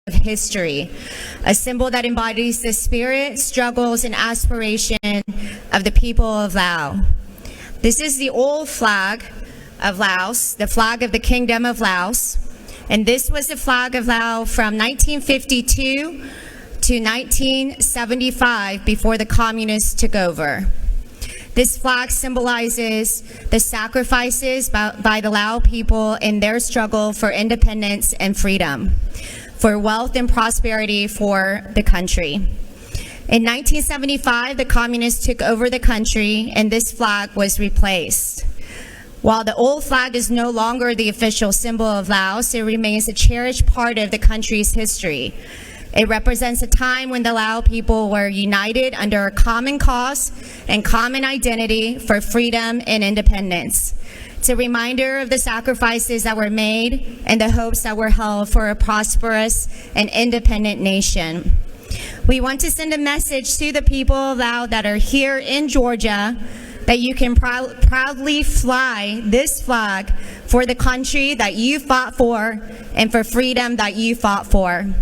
of history, a symbol that embodies the spirit, struggles, and aspiration of the people of Lao. This is the old flag of Laos, the flag of the Kingdom of Laos, and this was the flag of Lao from nineteen fifty-two to nineteen seventy-five before the communists took over. This flag symbolizes the sacrifices by, by the Lao people in their struggle for independence and freedom, for wealth and prosperity for the country. In nineteen seventy-five, the communists took over the country and this flag was replaced. While the old flag is no longer the official symbol of Laos, it remains a cherished part of the country's history. It represents a time when the Lao people were united under a common cause and common identity for freedom and independence. It's a reminder of the sacrifices that were made and the hopes that were held for a prosperous and independent nation. We want to send a message to the people of Lao that are here in Georgia that you can prou-, proudly fly this flag for the country that you fought for and for freedom that you fought for.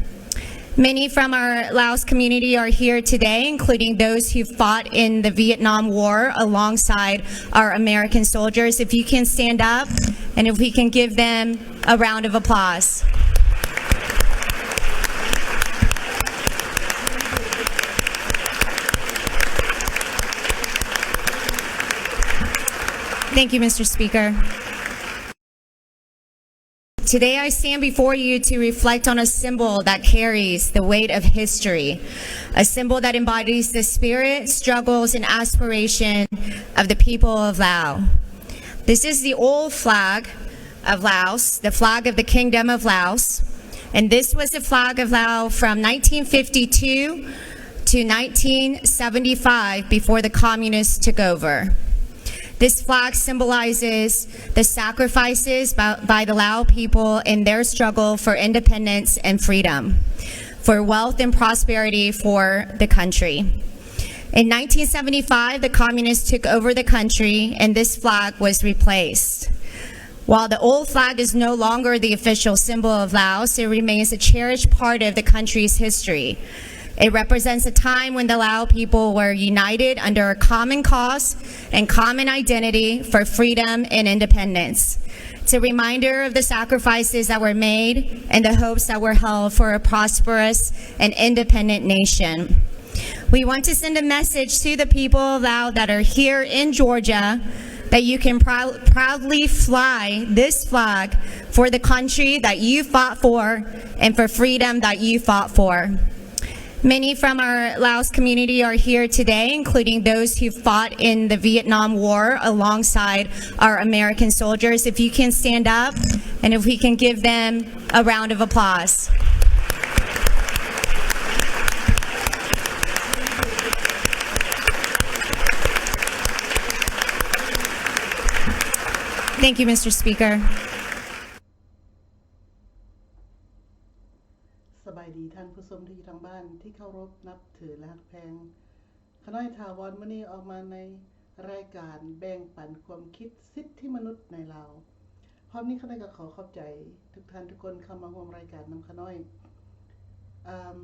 Many from our Laos community are here today, including those who fought in the Vietnam War alongside our American soldiers. If you can stand up and if we can give them a round of applause. Thank you, Mister Speaker. Today I stand before you to reflect on a symbol that carries the weight of history, a symbol that embodies the spirit, struggles, and aspiration of the people of Lao. This is the old flag of Laos, the flag of the Kingdom of Laos, and this was the flag of Lao from nineteen fifty-two to nineteen seventy-five before the communists took over. This flag symbolizes the sacrifices by, by the Lao people in their struggle for independence and freedom, for wealth and prosperity for the country. In nineteen seventy-five, the communists took over the country and this flag was replaced. While the old flag is no longer the official symbol of Laos, it remains a cherished part of the country's history. It represents a time when the Lao people were united under a common cause and common identity for freedom and independence. It's a reminder of the sacrifices that were made and the hopes that were held for a prosperous and independent nation. We want to send a message to the people of Lao that are here in Georgia that you can prou-, proudly fly this flag for the country that you fought for and for freedom that you fought for. Many from our Laos community are here today, including those who fought in the Vietnam War alongside our American soldiers. If you can stand up and if we can give them a round of applause. Thank you, Mister Speaker. ສະບາຍດີທ່ານຜູ້ຊົມທີ່ຢູ່ທາງບ້ານທີ່ເຄົາລົບນັບຖື ແລະ ຮັກແພງ. ຂະນ້ອຍຖາວອນມື້ນີ້ອອກມາໃນ ລາຍການແບ່ງປັນຄວາມຄິດສິດທິມະນຸດໃນລາວ. ພ້ອມນີ້ຂະນ້ອຍກໍຂໍຂອບໃຈທຸກທ່ານທຸກຄົນເຂົ້າມາຮ່ວມລາຍການນຳຂະນ້ອຍ. ອາ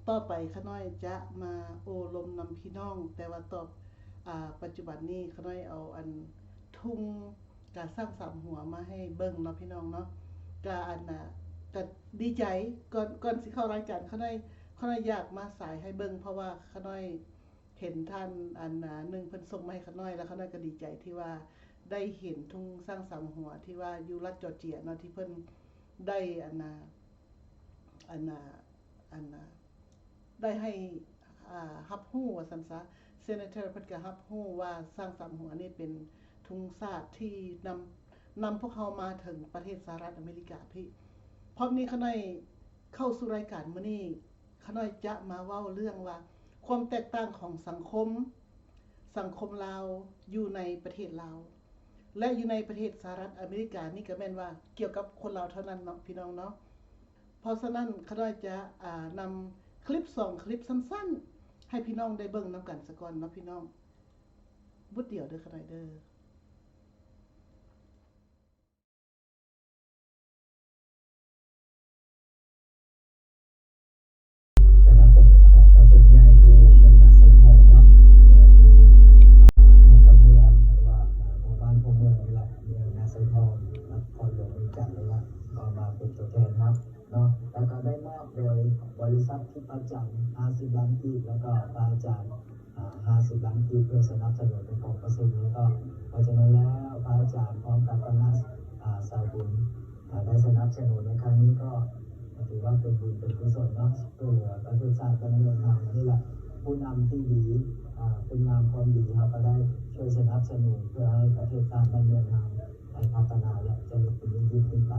ຕໍ່ໄປຂະນ້ອຍຈະມາໂອ້ລົມນຳພີ່ນ້ອງ, ແຕ່ວ່າຕອບ ອາ ປັດຈຸບັນນີ້ຂະນ້ອຍເອົາອັນທຸງກາຊ້າງສາມຫົວມາໃຫ້ເບິ່ງເນາະ ພີ່ນ້ອງເນາະ. ກະອັນນະ ກະດີໃຈ, ກ່ອນ ກ່ອນຊິເຂົ້າລາຍການ ຂະນ້ອຍ ຂະນ້ອຍຢາກມາສາຍໃຫ້ເບິ່ງ ເພາະວ່າຂະນ້ອຍ ເຫັນທ່ານ ອັນນະ ໜຶ່ງເພິ່ນສົ່ງມາໃຫ້ຂະນ້ອຍ ແລ້ວຂະນ້ອຍກໍດີໃຈທີ່ວ່າໄດ້ເຫັນທຸງຊ້າງສາມຫົວທີ່ວ່າຢູ່ລັດຈໍເຈຍເນາະ ທີ່ເພິ່ນໄດ້ ອັນນະ ອັນນະ ອັນນະ ໄດ້ໃຫ້ ອາ ຮັບຮູ້ວ່າຊັ້ນຊະ. ເຊເນເຕີເພິ່ນກໍຮັບຮູ້ວ່າຊ້າງສາມຫົວນີ້ເປັນທຸງຊາດທີ່ນຳ ນຳພວກເຮົາມາເຖິງປະເທດສະຫະລັດອາເມລິກາພີ້. ພ້ອມນີ້ຂະນ້ອຍເຂົ້າສູ່ລາຍການມື້ນີ້ ຂະນ້ອຍຈະມາເວົ້າເລື່ອງວ່າ ຄວາມແຕກຕ່າງຂອງສັງຄົມ ສັງຄົມລາວຢູ່ໃນປະເທດລາວ ແລະ ຢູ່ໃນປະເທດສະຫະລັດອາເມລິການີ້ ກໍແມ່ນວ່າກ່ຽວກັບຄົນລາວເທົ່ານັ້ນເນາະ ພີ່ນ້ອງເນາະ. ເພາະສະນັ້ນ ຂະນ້ອຍຈະ ອາ ນຳຄລິບສອງຄລິບສັ້ນໆ ໃຫ້ພີ່ນ້ອງໄດ້ເບິ່ງນຳກັນສາກ່ອນເນາະ ພີ່ນ້ອງ. ບຸດດຽວເດີ ຂະນ້ອຍເດີ. ພະອາຈານຫ້າສິບລ້ານກີບ ແລ້ວກໍພະອາຈານ ອ່າ ຫ້າສິບລ້ານກີບ ເພື່ອສະໜັບສະໜູນໃນກອງປະຊຸມ ແລ້ວກໍ ເພາະສະນັ້ນແລ້ວ ພະອາຈານພ້ອມກັບຄະນະ ອ່າ ສາຍບຸນ ອ່າ ໄດ້ສະໜັບສະໜູນໃນຄັ້ງນີ້ ກໍຖືວ່າເປັນບຸນເປັນກຸສົນເນາະ ຊ່ວຍເຫຼືອປະເທດຊາດບ້ານເມືອງເຮົານີ້ແຫຼະ. ຜູ້ນຳທີ່ດີ ອ່າ ຄຸນງາມຄວາມດີ ເຮົາກໍໄດ້ຊ່ວຍສະໜັບສະໜູນ ເພື່ອໃຫ້ປະເທດຊາດບ້ານເມືອງເຮົາໄດ້ພັດທະນາ ແລະ ຈະເລີນຍິ່ງຂຶ້ນໄປ.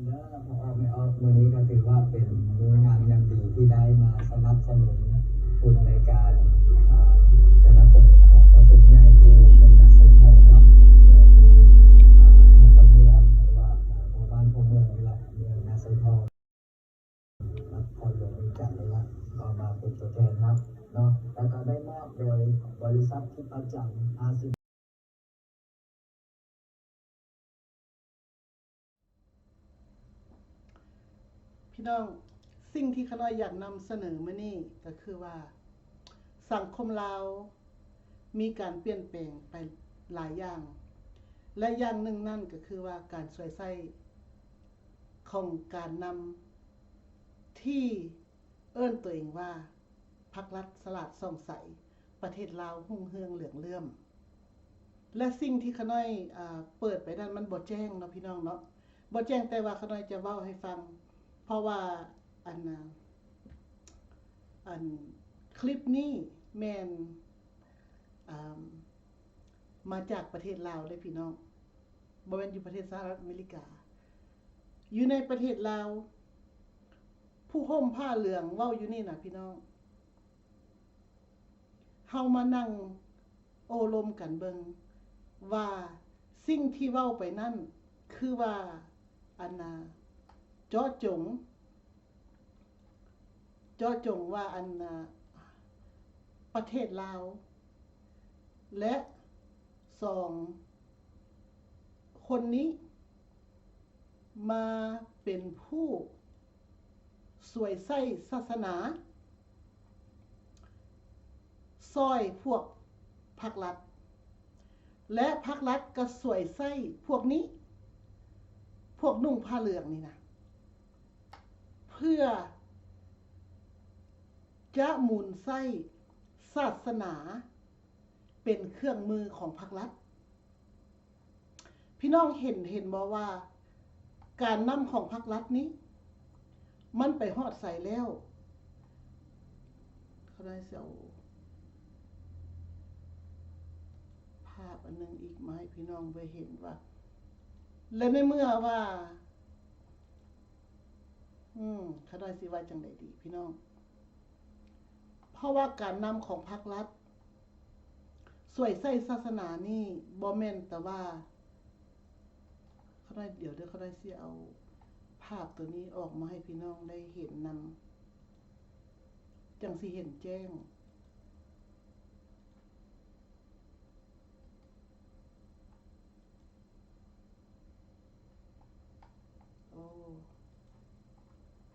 ເດີພໍ່ອອກແມ່ອອກ ມື້ນີ້ກໍຖືວ່າເປັນມື້ງາມຍາມດີທີ່ໄດ້ມາສະໜັບສະໜູນທຶນໃນການ ອ່າ ສະໜັບສະໜູນຂອງປະຊຸມໃຫຍ່ຢູ່ເມືອງນາຊາຍທອງເນາະ ໂດຍມີ ອ່າ ເຈົ້າເມືອງ ຫຼືວ່າ ອ່າ ພໍ່ບ້ານພໍ່ເມືອງນີ້ແຫຼະ ເມືອງນາຊາຍທອງ ນະຄອນຫຼວງວຽງຈັນນີ້ແຫຼະ ເອົາມາເປັນຕົວແທນເຮົາເນາະ ແລ້ວກໍໄດ້ມອບໂດຍບໍລິສັດທິບປະຈັນ ອາຊີ ພີ່ນ້ອງ, ສິ່ງທີ່ຂ້ານ້ອຍຢາກນຳສະເໜີມື້ນີ້ກໍຄືວ່າ ສັງຄົມລາວມີການປ່ຽນແປງໄປຫຼາຍຢ່າງ ແລະ ຢ່າງໜຶ່ງນັ້ນກໍຄືວ່າການສວຍໃຊ້ຂອງການນຳທີ່ເອີ້ນຕົວເອງວ່າ ພັກລັດສະຫຼາດສ່ອງໃສ, ປະເທດລາວຮຸ່ງເຮືອງເຫຼືອງເຫຼື້ອມ ແລະ ສິ່ງທີ່ຂ້ານ້ອຍ ອ່າ ເປີດໄປນັ້ນມັນບໍ່ແຈ້ງເນາະ ພີ່ນ້ອງເນາະ ບໍ່ແຈ້ງ ແຕ່ວ່າຂ້ານ້ອຍຈະເວົ້າໃຫ້ຟັງ ເພາະວ່າ ອັນ ອັນ ຄລິບນີ້ແມ່ນ ອ່າ ມາຈາກປະເທດລາວເດ້ ພີ່ນ້ອງ ບໍ່ແມ່ນຢູ່ປະເທດສະຫະລັດອາເມລິກາ. ຢູ່ໃນປະເທດລາວ ຜູ້ຫົ່ມຜ້າເຫຼືອງເວົ້າຢູ່ນີ້ນະ ພີ່ນ້ອງ ເຮົາມານັ່ງໂອ້ລົມກັນເບິ່ງວ່າ ສິ່ງທີ່ເວົ້າໄປນັ້ນ ຄືວ່າ ອັນນ່າ ເຈາະຈົງ ເຈາະຈົງວ່າ ອັນນ່າ ປະເທດລາວ ແລະ ສອງຄົນນີ້ມາເປັນຜູ້ສວຍໃຊ້ສາສະໜາ ຊ່ອຍພວກພັກລັດ ແລະ ພັກລັດກໍສວຍໃຊ້ພວກນີ້ ພວກນຸ່ງຜ້າເຫຼືອງນີ້ນະ ເພື່ອຈະໝູນໃຊ້ສາສະໜາເປັນເຄື່ອງມືຂອງພັກລັດ. ພີ່ນ້ອງເຫັນ ເຫັນບໍ່ວ່າການນຳຂອງພັກລັດນີ້ ມັນໄປຮອດໃສແລ້ວ? ຂ້ານ້ອຍຊິເອົາພາບອັນໜຶ່ງອີກມາໃຫ້ພີ່ນ້ອງໄດ້ເຫັນວ່າ ແລະ ໃນເມື່ອວ່າ ອືມ ຂ້ານ້ອຍຊິວ່າຈັ່ງໃດດີ ພີ່ນ້ອງ? ເພາະວ່າການນຳຂອງພັກລັດ ສວຍໃຊ້ສາສະໜານີ້ ບໍ່ແມ່ນແຕ່ວ່າ ຂ້ານ້ອຍ ດຽວເດີ ຂ້ານ້ອຍຊິເອົາພາບໂຕນີ້ອອກມາໃຫ້ພີ່ນ້ອງໄດ້ເຫັນນຳ ຈັ່ງຊິເຫັນແຈ້ງ. ໂອ້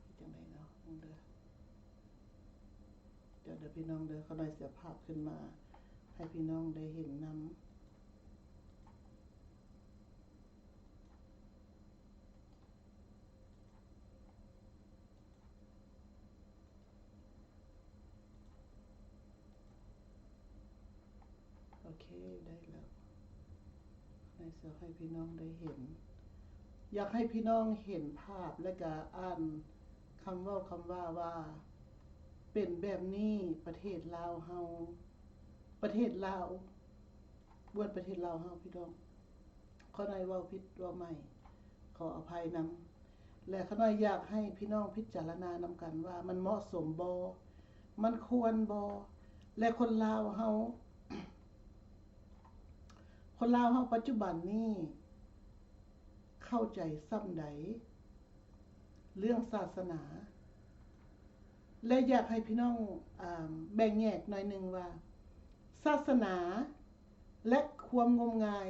ເຮັດຈັ່ງໃດເນາະ ເບິ່ງເດີ ດຽວເດີພີ່ນ້ອງເດີ ຂ້ານ້ອຍຊິເອົາພາບຂຶ້ນມາໃຫ້ພີ່ນ້ອງໄດ້ເຫັນນຳ. ໂອເຄ ໄດ້ແລ້ວ ໃນເສືອໃຫ້ພີ່ນ້ອງໄດ້ເຫັນ ຢາກໃຫ້ພີ່ນ້ອງເຫັນພາບ ແລະ ກະອ່ານຄຳເວົ້າຄຳວ່າວ່າ ເປັນແບບນີ້ປະເທດລາວເຮົາ ປະເທດລາວ ບວນປະເທດລາວເຮົາ ພີ່ນ້ອງ ຂ້ານ້ອຍເວົ້າຜິດເວົ້າໃໝ່ ຂໍອະໄພນຳ ແລະ ຂ້ານ້ອຍຢາກໃຫ້ພີ່ນ້ອງພິຈາລະນານຳກັນວ່າ ມັນເໝາະສົມບໍ່? ມັນຄວນບໍ່? ແລະ ຄົນລາວເຮົາ ຄົນລາວເຮົາປັດຈຸບັນນີ້ ເຂົ້າໃຈສ່ຳໃດເລື່ອງສາສະໜາ? ແລະ ຢາກໃຫ້ພີ່ນ້ອງ ອາ ແບ່ງແຍກໜ້ອຍໜຶ່ງວ່າ ສາສະໜາ ແລະ ຄວາມງົມງາຍ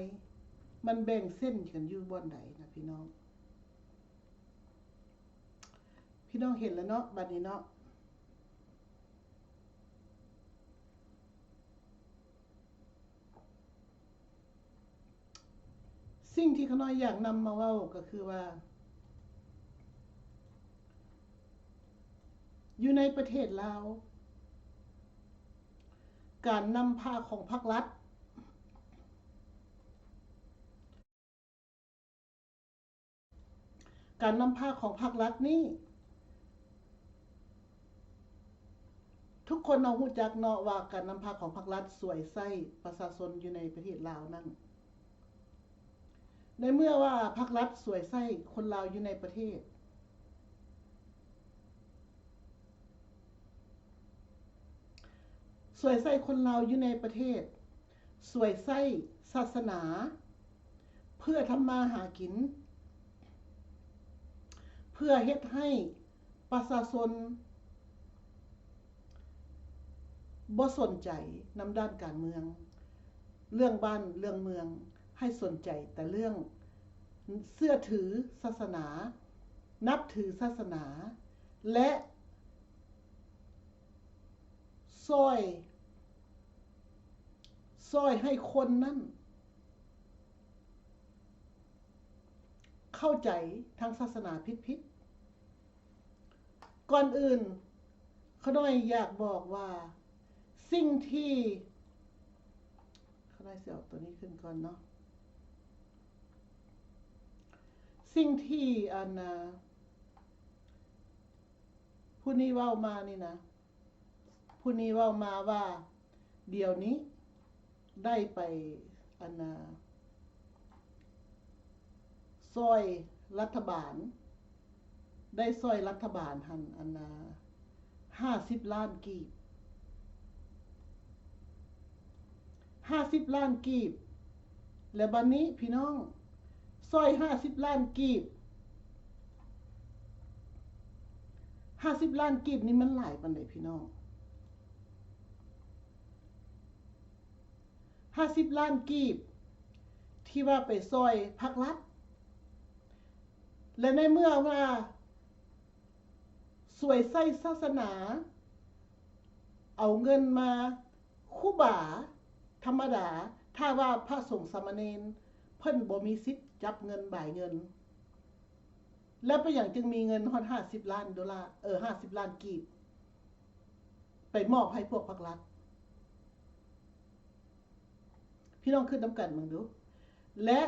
ມັນແບ່ງເສັ້ນກັນຢູ່ບ່ອນໃດນະ ພີ່ນ້ອງ? ພີ່ນ້ອງເຫັນແລ້ວເນາະ ບັດນີ້ເນາະ. ສິ່ງທີ່ຂ້ານ້ອຍຢາກນຳມາເວົ້າກໍຄືວ່າ ເ ຢູ່ໃນປະເທດລາວ, ການນຳພາຂອງພັກລັດ, ການນຳພາຂອງພັກລັດນີ້ ທຸກຄົນເຮົາຮູ້ຈັກເນາະວ່າການນຳພາຂອງພັກລັດສວຍໃຊ້ປະຊາຊົນຢູ່ໃນປະເທດລາວນັ້ນ. ໃນເມື່ອວ່າພັກລັດສວຍໃຊ້ຄົນລາວຢູ່ໃນປະເທດ, ສວຍໃຊ້ຄົນລາວຢູ່ໃນປະເທດ, ສວຍໃຊ້ສາສະໜາເພື່ອທຳມາຫາກິນ, ເພື່ອເຮັດໃຫ້ປະຊາຊົນ ບໍ່ສົນໃຈນຳດ້ານການເມືອງ, ເລື່ອງບ້ານເລື່ອງເມືອງ, ໃຫ້ສົນໃຈແຕ່ເລື່ອງເຊື່ອຖືສາສະໜາ, ນັບຖືສາສະໜາ ແລະ ຊ່ອຍ, ຊ່ອຍໃຫ້ຄົນນັ້ນເຂົ້າໃຈທາງສາສະໜາຜິດໆ. ກ່ອນອື່ນ, ຂ້ານ້ອຍຢາກບອກວ່າ ສິ່ງທີ່, ຂ້ານ້ອຍຊິເອົາຕົວນີ້ຂຶ້ນກ່ອນເນາະ. ສິ່ງທີ່ ອັນ ອາ ຜູ້ນີ້ເວົ້າມານີ້ນະ, ຜູ້ນີ້ເວົ້າມາວ່າ ດຽວນີ້ໄດ້ໄປ ອັນນາ ຊ່ອຍລັດຖະບານ, ໄດ້ຊ່ອຍລັດຖະບານຫັ້ນ ອັນນາ ຫ້າສິບລ້ານກີບ, ຫ້າສິບລ້ານກີບ. ແລະ ບັດນີ້ພີ່ນ້ອງ, ຊ່ອຍຫ້າສິບລ້ານກີບ, ຫ້າສິບລ້ານກີບນີ້ມັນຫຼາຍປານໃດພີ່ນ້ອງ? ຫ້າສິບລ້ານກີບ ທີ່ວ່າໄປຊ່ອຍພັກລັດ ແລະ ໃນເມື່ອວ່າສວຍໃຊ້ສາສະໜາ ເອົາເງິນມາ, ຄູບາທຳມະດາ, ຖ້າວ່າພະສົງສາມະເນນ ເພິ່ນບໍ່ມີສິດຈັບເງິນບາຍເງິນ, ແລ້ວເປັນຫຍັງຈຶ່ງມີເງິນຮອດຫ້າສິບລ້ານໂດລາ, ເອີ ຫ້າສິບລ້ານກີບ ໄປມອບໃຫ້ພວກພັກລັດ? ພີ່ນ້ອງຄິດນຳກັນເບິ່ງດູ. ແລະ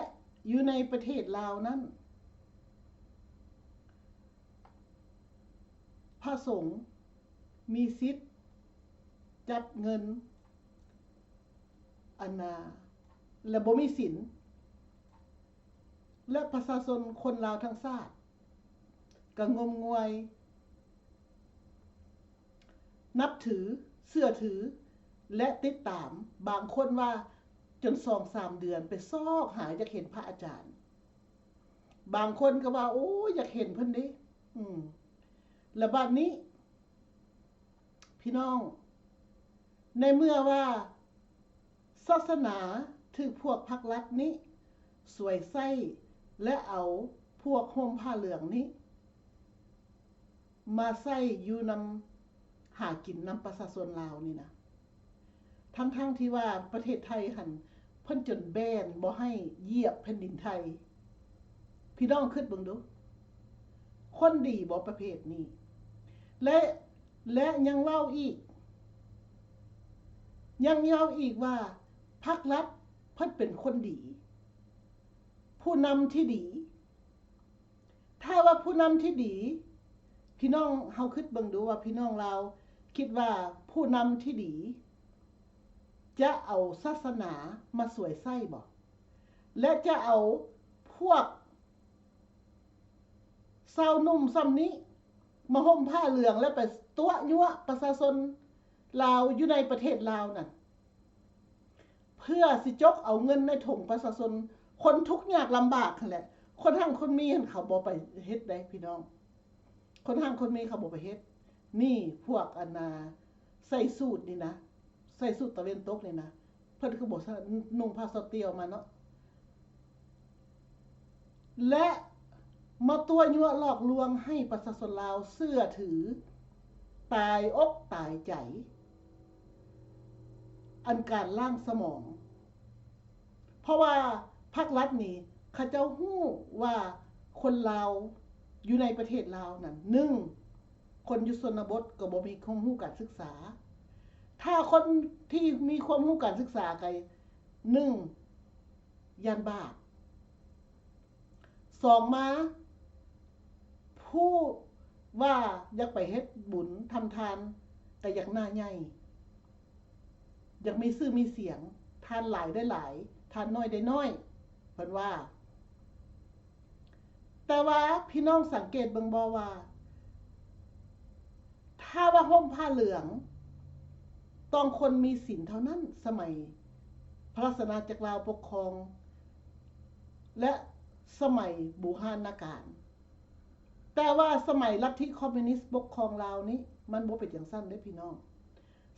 ຢູ່ໃນປະເທດລາວນັ້ນ ພະສົງມີສິດຈັບເງິນ ອັນນາ ແລະ ບໍ່ມີສິນ ແລະ ປະຊາຊົນຄົນລາວທັງຊາດກໍງົມງວາຍ ນັບຖື, ເຊື່ອຖື ແລະ ຕິດຕາມ. ບາງຄົນວ່າຈົນສອງສາມເດືອນໄປຊອກຫາຢາກເຫັນພະອາຈານ, ບາງຄົນກໍວ່າ ໂອ້ຍ ຢາກເຫັນເພິ່ນເດ້. ອືມ ແລະ ບາດນີ້ ພີ່ນ້ອງ, ໃນເມື່ອວ່າສາສະໜາຖືກພວກພັກລັດນີ້ສວຍໃຊ້ ແລະ ເອົາພວກຫົ່ມຜ້າເຫຼືອງນີ້ມາໃຊ້ຢູ່ນຳ ຫາກິນນຳປະຊາຊົນລາວນີ້ນະ, ທັງໆທີ່ວ່າປະເທດໄທຫັ້ນ ເພິ່ນຈົນແບນບໍ່ໃຫ້ຢຽບແຜ່ນດິນໄທ. ພີ່ນ້ອງຄິດເບິ່ງດູ, ຄົນດີບໍ່ປະເພດນີ້? ແລະ ແລະ ຍັງເວົ້າອີກ, ຍັງເວົ້າອີກວ່າ ພັກລັດເພິ່ນເປັນຄົນດີ, ຜູ້ນຳທີ່ດີ. ຖ້າວ່າຜູ້ນຳທີ່ດີ, ພີ່ນ້ອງເຮົາຄິດເບິ່ງດູວ່າ ພີ່ນ້ອງລາວຄິດວ່າຜູ້ນຳທີ່ດີຈະເອົາສາສະໜາມາສວຍໃຊ້ບໍ່? ແລະ ຈະເອົາພວກຊາວໜຸ່ມສ່ຳນີ້ມາຫົ່ມຜ້າເຫຼືອງ ແລະ ໄປຕົວະຍົວະປະຊາຊົນລາວຢູ່ໃນປະເທດລາວນັ້ນ ເພື່ອຊິຈົກເອົາເງິນໃນຖົງປະຊາຊົນ ຄົນທຸກຍາກລຳບາກຫັ້ນແຫຼະ. ຄົນຮັ່ງຄົນມີຫັ້ນເຂົາບໍ່ໄປເຮັດໃດ໋ພີ່ນ້ອງ, ຄົນຮັ່ງຄົນມີເຂົາບໍ່ໄປເຮັດ. ນີ້ພວກອັນນາໃສ່ສູດນີ້ນະ, ໃສ່ສູດຕາເວັນຕົກນີ້ນະ, ເພິ່ນຄືບໍ່ ນຸ່ງຜ້າຊອດຕ່ຽວມາເນາະ. ແລະ ມາຕົວະຍົວະຫຼອກລວງໃຫ້ປະຊາຊົນລາວເຊື່ອຖື ຕາຍອົກຕາຍໃຈ ອັນການລ້າງສະໝອງ. ເພາະວ່າພັກລັດນີ້ ເຂົາເຈົ້າຮູ້ວ່າຄົນລາວຢູ່ໃນປະເທດລາວນັ້ນ ໜຶ່ງ ຄົນຢູ່ຊົນນະບົດກໍບໍ່ມີຄວາມຮູ້ການສຶກສາ. ຖ້າຄົນທີ່ມີຄວາມຮູ້ການສຶກສາກໍ ໜຶ່ງ ຢ້ານບາບ. ສອງມາ ຜູ້ວ່າຢາກໄປເຮັດບຸນທຳທານ ກໍຢາກໜ້າໃຫຍ່ ຢາກມີຊື່ມີສຽງ, ທານຫຼາຍໄດ້ຫຼາຍ, ທານໜ້ອຍໄດ້ໜ້ອຍ ເພິ່ນວ່າ. ແຕ່ວ່າພີ່ນ້ອງສັງເກດເບິ່ງບໍ່ວ່າ ຖ້າວ່າຫົ່ມຜ້າເຫຼືອງ ຕ້ອງຄົນມີສິນເທົ່ານັ້ນ, ສະໄໝພະລາຊະອານາຈັກລາວປົກຄອງ ແລະ ສະໄໝບູຮານນະການ. ແຕ່ວ່າສະໄໝລັດທິຄອມມິວນິດປົກຄອງລາວນີ້ ມັນບໍ່ເປັນຈັ່ງຊັ້ນເດ້ພີ່ນ້ອງ.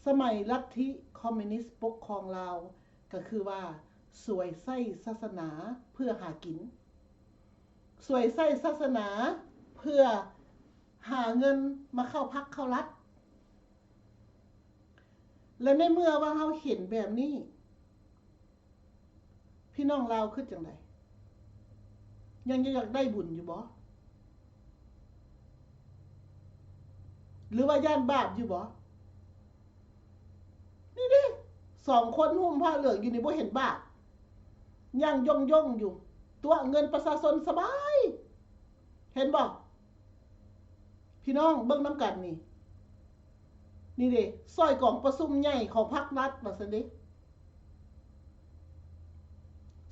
ສະໄໝລັດທິຄອມມິວນິດປົກຄອງລາວ ກໍຄືວ່າສວຍໃຊ້ສາສະໜາເພື່ອຫາກິນ, ສວຍໃຊ້ສາສະໜາເພື່ອຫາເງິນມາເຂົ້າພັກເຂົ້າລັດ. ແລະ ໃນເມື່ອວ່າເຮົາເຫັນແບບນີ້ ພີ່ນ້ອງລາວຄິດຈັ່ງໃດ? ຍັງຢາກໄດ້ບຸນຢູ່ບໍ່? ຫຼືວ່າຢ້ານບາບຢູ່ບໍ່? ນີ້ເດ້ ສອງຄົນຫຸ້ມຜ້າເຫຼືອງຢູ່ນີ້ ບໍ່ເຫັນບາບ ຍ່າງຢ່ອງໆຢູ່ ຕົວະເງິນປະຊາຊົນສະບາຍ ເຫັນບໍ່? ພີ່ນ້ອງເບິ່ງນຳກັນນີ້ ນີ້ເດ້ ຊ່ອຍກອງປະຊຸມໃຫຍ່ຂອງພັກລັດ ວ່າຊັ້ນເດ້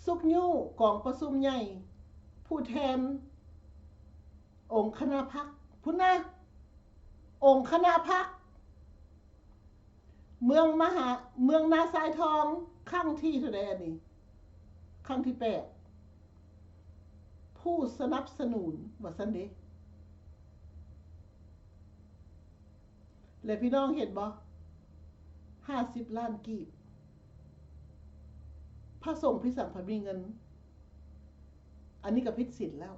ຊຸກຍູ້ກອງປະຊຸມໃຫຍ່ຜູ້ແທນອົງຄະນະພັກ ພຸ້ນນະ ອົງຄະນະພັກ ເມືອງມະຫາ ເມືອງນາຊາຍທອງ ຄັ້ງທີເທົ່າໃດອັນນີ້? ຄັ້ງທີແປດ ຜູ້ສະໜັບສະໜູນ ວ່າຊັ້ນເດ. ແລະ ພີ່ນ້ອງເຫັນບໍ່? ຫ້າສິບລ້ານກີບ. ພະສົງພິສັງພັນມີເງິນ ອັນນີ້ກໍຜິດສິນແລ້ວ.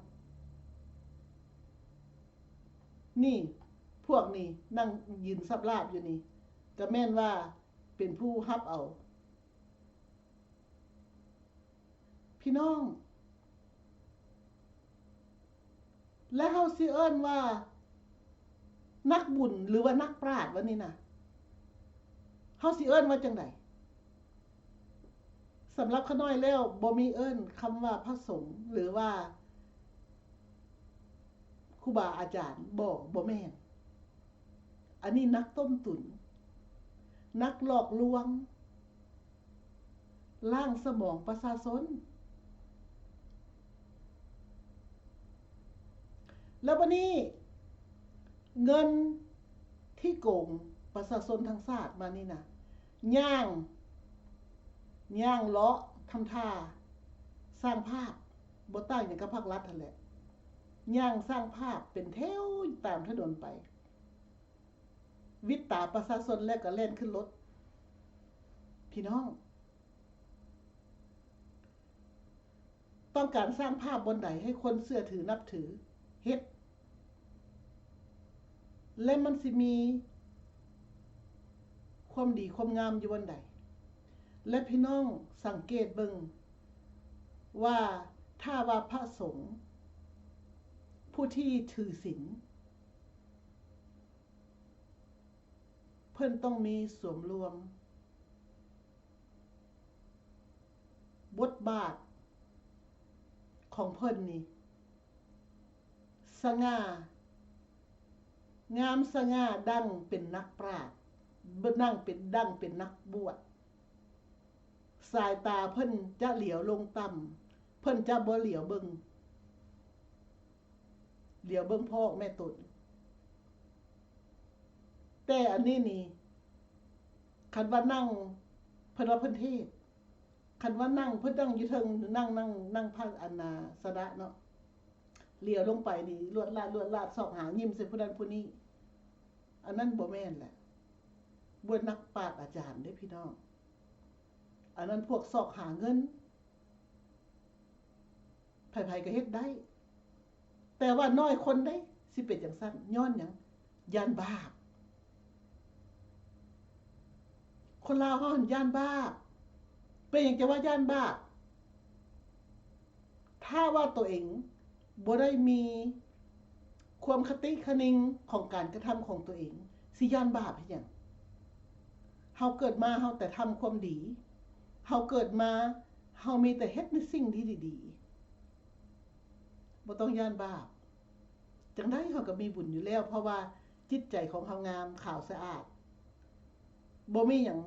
ນີ້ ພວກນີ້ນັ່ງຢືນສັບລາບຢູ່ນີ້ ກໍແມ່ນວ່າເປັນຜູ້ຮັບເອົາ ພີ່ນ້ອງ ແລະ ເຮົາຊິເອີ້ນວ່ານັກບຸນ ຫຼືວ່ານັກປາດ ວ່ານີ້ນະ ເຮົາຊິເອີ້ນວ່າຈັ່ງໃດ? ສຳລັບຂ້ານ້ອຍແລ້ວ ບໍ່ມີເອີ້ນຄຳວ່າພະສົງ ຫຼືວ່າຄູບາອາຈານ ບໍ່ ບໍ່ແມ່ນ. ອັນນີ້ນັກຕົ້ມຕຸ໋ນ ນັກຫຼອກລວງ ລ້າງສະໝອງປະຊາຊົນ. ແລ້ວບັດນີ້ ເງິນທີ່ໂກງປະຊາຊົນທັງຊາດມານີ້ນະ ຍ່າງ ຍ່າງເລາະທຳທ່າສ້າງພາບ ບໍ່ຕ່າງຫຍັງກັບພັກລັດຫັ້ນແຫຼະ ຍ່າງສ້າງພາບເປັນແຖວຕາມຖະໜົນໄປ ຫວິດຕາປະຊາຊົນແລ້ວກໍແລ່ນຂຶ້ນລົດ. ພີ່ນ້ອງ ຕ້ອງການສ້າງພາບບ່ອນໃດໃຫ້ຄົນເຊື່ອຖືນັບຖື ເຮັດ ແລະ ມັນຊິມີຄວາມດີຄວາມງາມຢູ່ບ່ອນໃດ? ແລະ ພີ່ນ້ອງສັງເກດເບິ່ງວ່າ ຖ້າວ່າພະສົງຜູ້ທີ່ຖືສິນ ເພິ່ນຕ້ອງມີສ່ວນຮ່ວມ ບົດບາດຂອງເພິ່ນນີ້ ສະຫງ່າ ງາມສະຫງ່າ ດັ່ງເປັນນັກປາດ ດັ່ງເປັນ ດັ່ງເປັນນັກບວດ. ສາຍຕາເພິ່ນຈະຫຼຽວລົງຕ່ຳ ເພິ່ນຈະບໍ່ຫຼຽວເບິ່ງ ຫຼຽວເບິ່ງພໍ່ແມ່ຕົນ. ແຕ່ອັນນີ້ນີ້ ຄັນວ່ານັ່ງ ເພິ່ນວ່າເພິ່ນເທດ ຄັນວ່ານັ່ງ ເພິ່ນນັ່ງຢູ່ເທິງ ນັ່ງ ນັ່ງ ນັ່ງພາສະນາເນາະ ຫຼຽວລົງໄປນີ້ ລວດລາດ ລວດລາດ ຊອກຫາ ຍິ້ມໃສ່ຜູ້ນັ້ນຜູ້ນີ້ ອັນນັ້ນບໍ່ແມ່ນແຫຼະ ບໍ່ແມ່ນນັກປາດອາຈານເດ້ພີ່ນ້ອງ ອັນນັ້ນພວກຊອກຫາເງິນ. ໃຜໆກໍເຮັດໄດ້ ແຕ່ວ່ານ້ອຍຄົນເດ້ ຊິເປັນຈັ່ງຊັ້ນ ຍ້ອນຫຍັງ? ຢ້ານບາບ. ຄົນລາວເຮົາຫັ້ນຢ້ານບາບ. ເປັນຫຍັງຈະວ່າຢ້ານບາບ? ຖ້າວ່າໂຕເອງບໍ່ໄດ້ມີ ຄວາມຄະຕິຄະນິງຂອງການກະທຳຂອງຕົວເອງ ຊິຢ້ານບາບເຮັດຫຍັງ? ເຮົາເກີດມາເຮົາແຕ່ທຳຄວາມດີ, ເຮົາເກີດມາເຮົາມີແຕ່ເຮັດໃນສິ່ງທີ່ດີໆ, ບໍ່ຕ້ອງຢ້ານບາບ. ຈັ່ງໃດເຮົາກໍມີບຸນຢູ່ແລ້ວ, ເພາະວ່າຈິດໃຈຂອງເຮົາງາມ, ຂາວສະອາດ, ບໍ່ມີຫຍັງ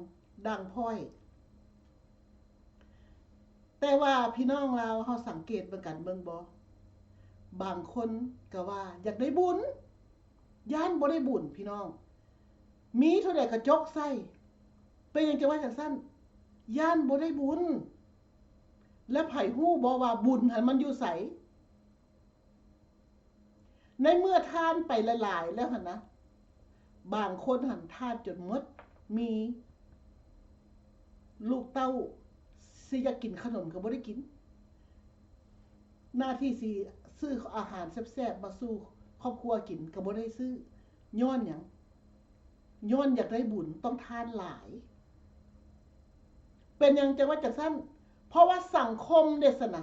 ດ່າງພ້ອຍ. ແຕ່ວ່າພີ່ນ້ອງລາວເຮົາສັງເກດເບິ່ງກັນເບິ່ງບໍ່? ບາງຄົນກໍວ່າຢາກໄດ້ບຸນ, ຢ້ານບໍ່ໄດ້ບຸນພີ່ນ້ອງ, ມີເທົ່າໃດກໍຈົກໃສ່. ເປັນຫຍັງຈັ່ງວ່າຈັ່ງຊັ້ນ? ຢ້ານບໍ່ໄດ້ບຸນ. ແລະ ໃຜຮູ້ບໍ່ວ່າບຸນຫັ້ນມັນຢູ່ໃສ? ໃນເມື່ອທານໄປຫຼາຍໆແລ້ວຫັ້ນນະ, ບາງຄົນຫັ້ນທານຈົນໝົດ, ມີລູກເຕົ້າຊິຢາກກິນຂະໜົມກໍບໍ່ໄດ້ກິນ, ໜ້າທີ່ຊິຊື້ອາຫານແຊບໆມາສູ່ຄອບຄົວກິນກໍບໍ່ໄດ້ຊື້. ຍ້ອນຫຍັງ? ຍ້ອນຢາກໄດ້ບຸນຕ້ອງທານຫຼາຍ. ເປັນຫຍັງຈັ່ງວ່າຈັ່ງຊັ້ນ? ເພາະວ່າສັງຄົມເດຊະນະ,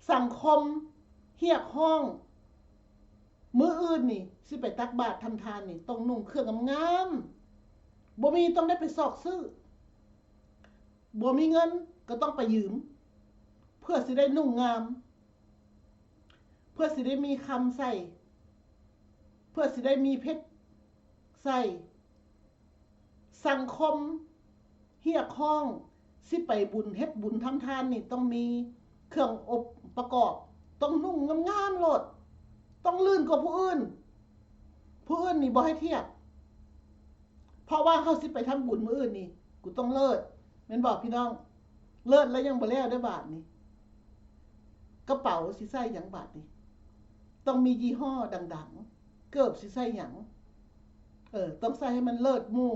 ສັງຄົມຮຽກຮ້ອງ, ມື້ອື່ນນີ້ຊິໄປຕັກບາດທຳທານນີ້ ຕ້ອງນຸ່ງເຄື່ອງງາມໆ, ບໍ່ມີຕ້ອງໄດ້ໄປຊອກຊື້, ບໍ່ມີເງິນກໍຕ້ອງໄປຢືມ ເພື່ອຊິໄດ້ນຸ່ງງາມ, ເພື່ອຊິໄດ້ມີຄຳໃສ່, ເພື່ອຊິໄດ້ມີເພັດໃສ່. ສັງຄົມຮຽກຮ້ອງ ຊິໄປບຸນເຮັດບຸນທຳທານນີ້ ຕ້ອງມີເຄື່ອງອົບປະກອບ, ຕ້ອງນຸ່ງງາມໆໂລດ, ຕ້ອງລື່ນກວ່າຜູ້ອື່ນ, ຜູ້ອື່ນນີ້ບໍ່ໃຫ້ທຽບ. ເພາະວ່າເຮົາຊິໄປທຳບຸນມື້ອື່ນນີ້ ກູຕ້ອງເລີດ, ແມ່ນບໍ່ພີ່ນ້ອງ? ເລີດແລ້ວຍັງບໍ່ແລ້ວເດ້ບາດນີ້, ກະເປົາຊິໃສ່ຫຍັງບາດນີ້? ຕ້ອງມີຍີ່ຫໍ້ດັງໆ, ເກີບຊິໃສ່ຫຍັງ? ເອີ ຕ້ອງໃສ່ໃຫ້ມັນເລີດໝູ່,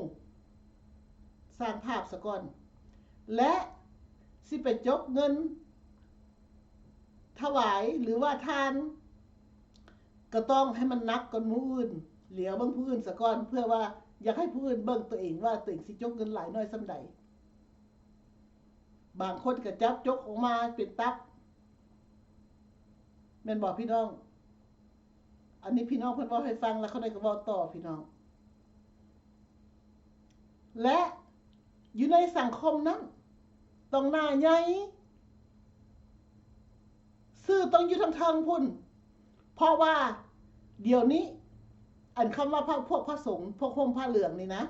ສ້າງພາບສາກ່ອນ. ແລະ ຊິໄປຈົກເງິນຖວາຍ ຫຼືວ່າທານ ກໍຕ້ອງໃຫ້ມັນໜັກກວ່າໝູ່ອື່ນ, ຫຼຽວເບິ່ງຜູ້ອື່ນສາກ່ອນ, ເພື່ອວ່າຢາກໃຫ້ຜູ້ອື່ນເບິ່ງຕົວເອງວ່າຕົວເອງຊິຈົກເງິນຫຼາຍໜ້ອຍສ່ຳໃດ. ບາງຄົນກໍຈັບຈົກອອກມາເປັນຕັບ, ແມ່ນບໍ່ພີ່ນ້ອງ? ອັນນີ້ພີ່ນ້ອງເພິ່ນເວົ້າໃຫ້ຟັງ ແລ້ວຂ້ານ້ອຍກໍເວົ້າຕໍ່ພີ່ນ້ອງ. ແລະ ຢູ່ໃນສັງຄົມນັ້ນ ຕ້ອງໜ້າໃຫຍ່, ຊື່ຕ້ອງຢູ່ທາງເທິງພຸ້ນ, ເພາະວ່າດຽວນີ້ ອັນຄຳວ່າພະ ພວກພະສົງ ພວກຫົ່ມຜ້າເຫຼືອງນີ້ນະ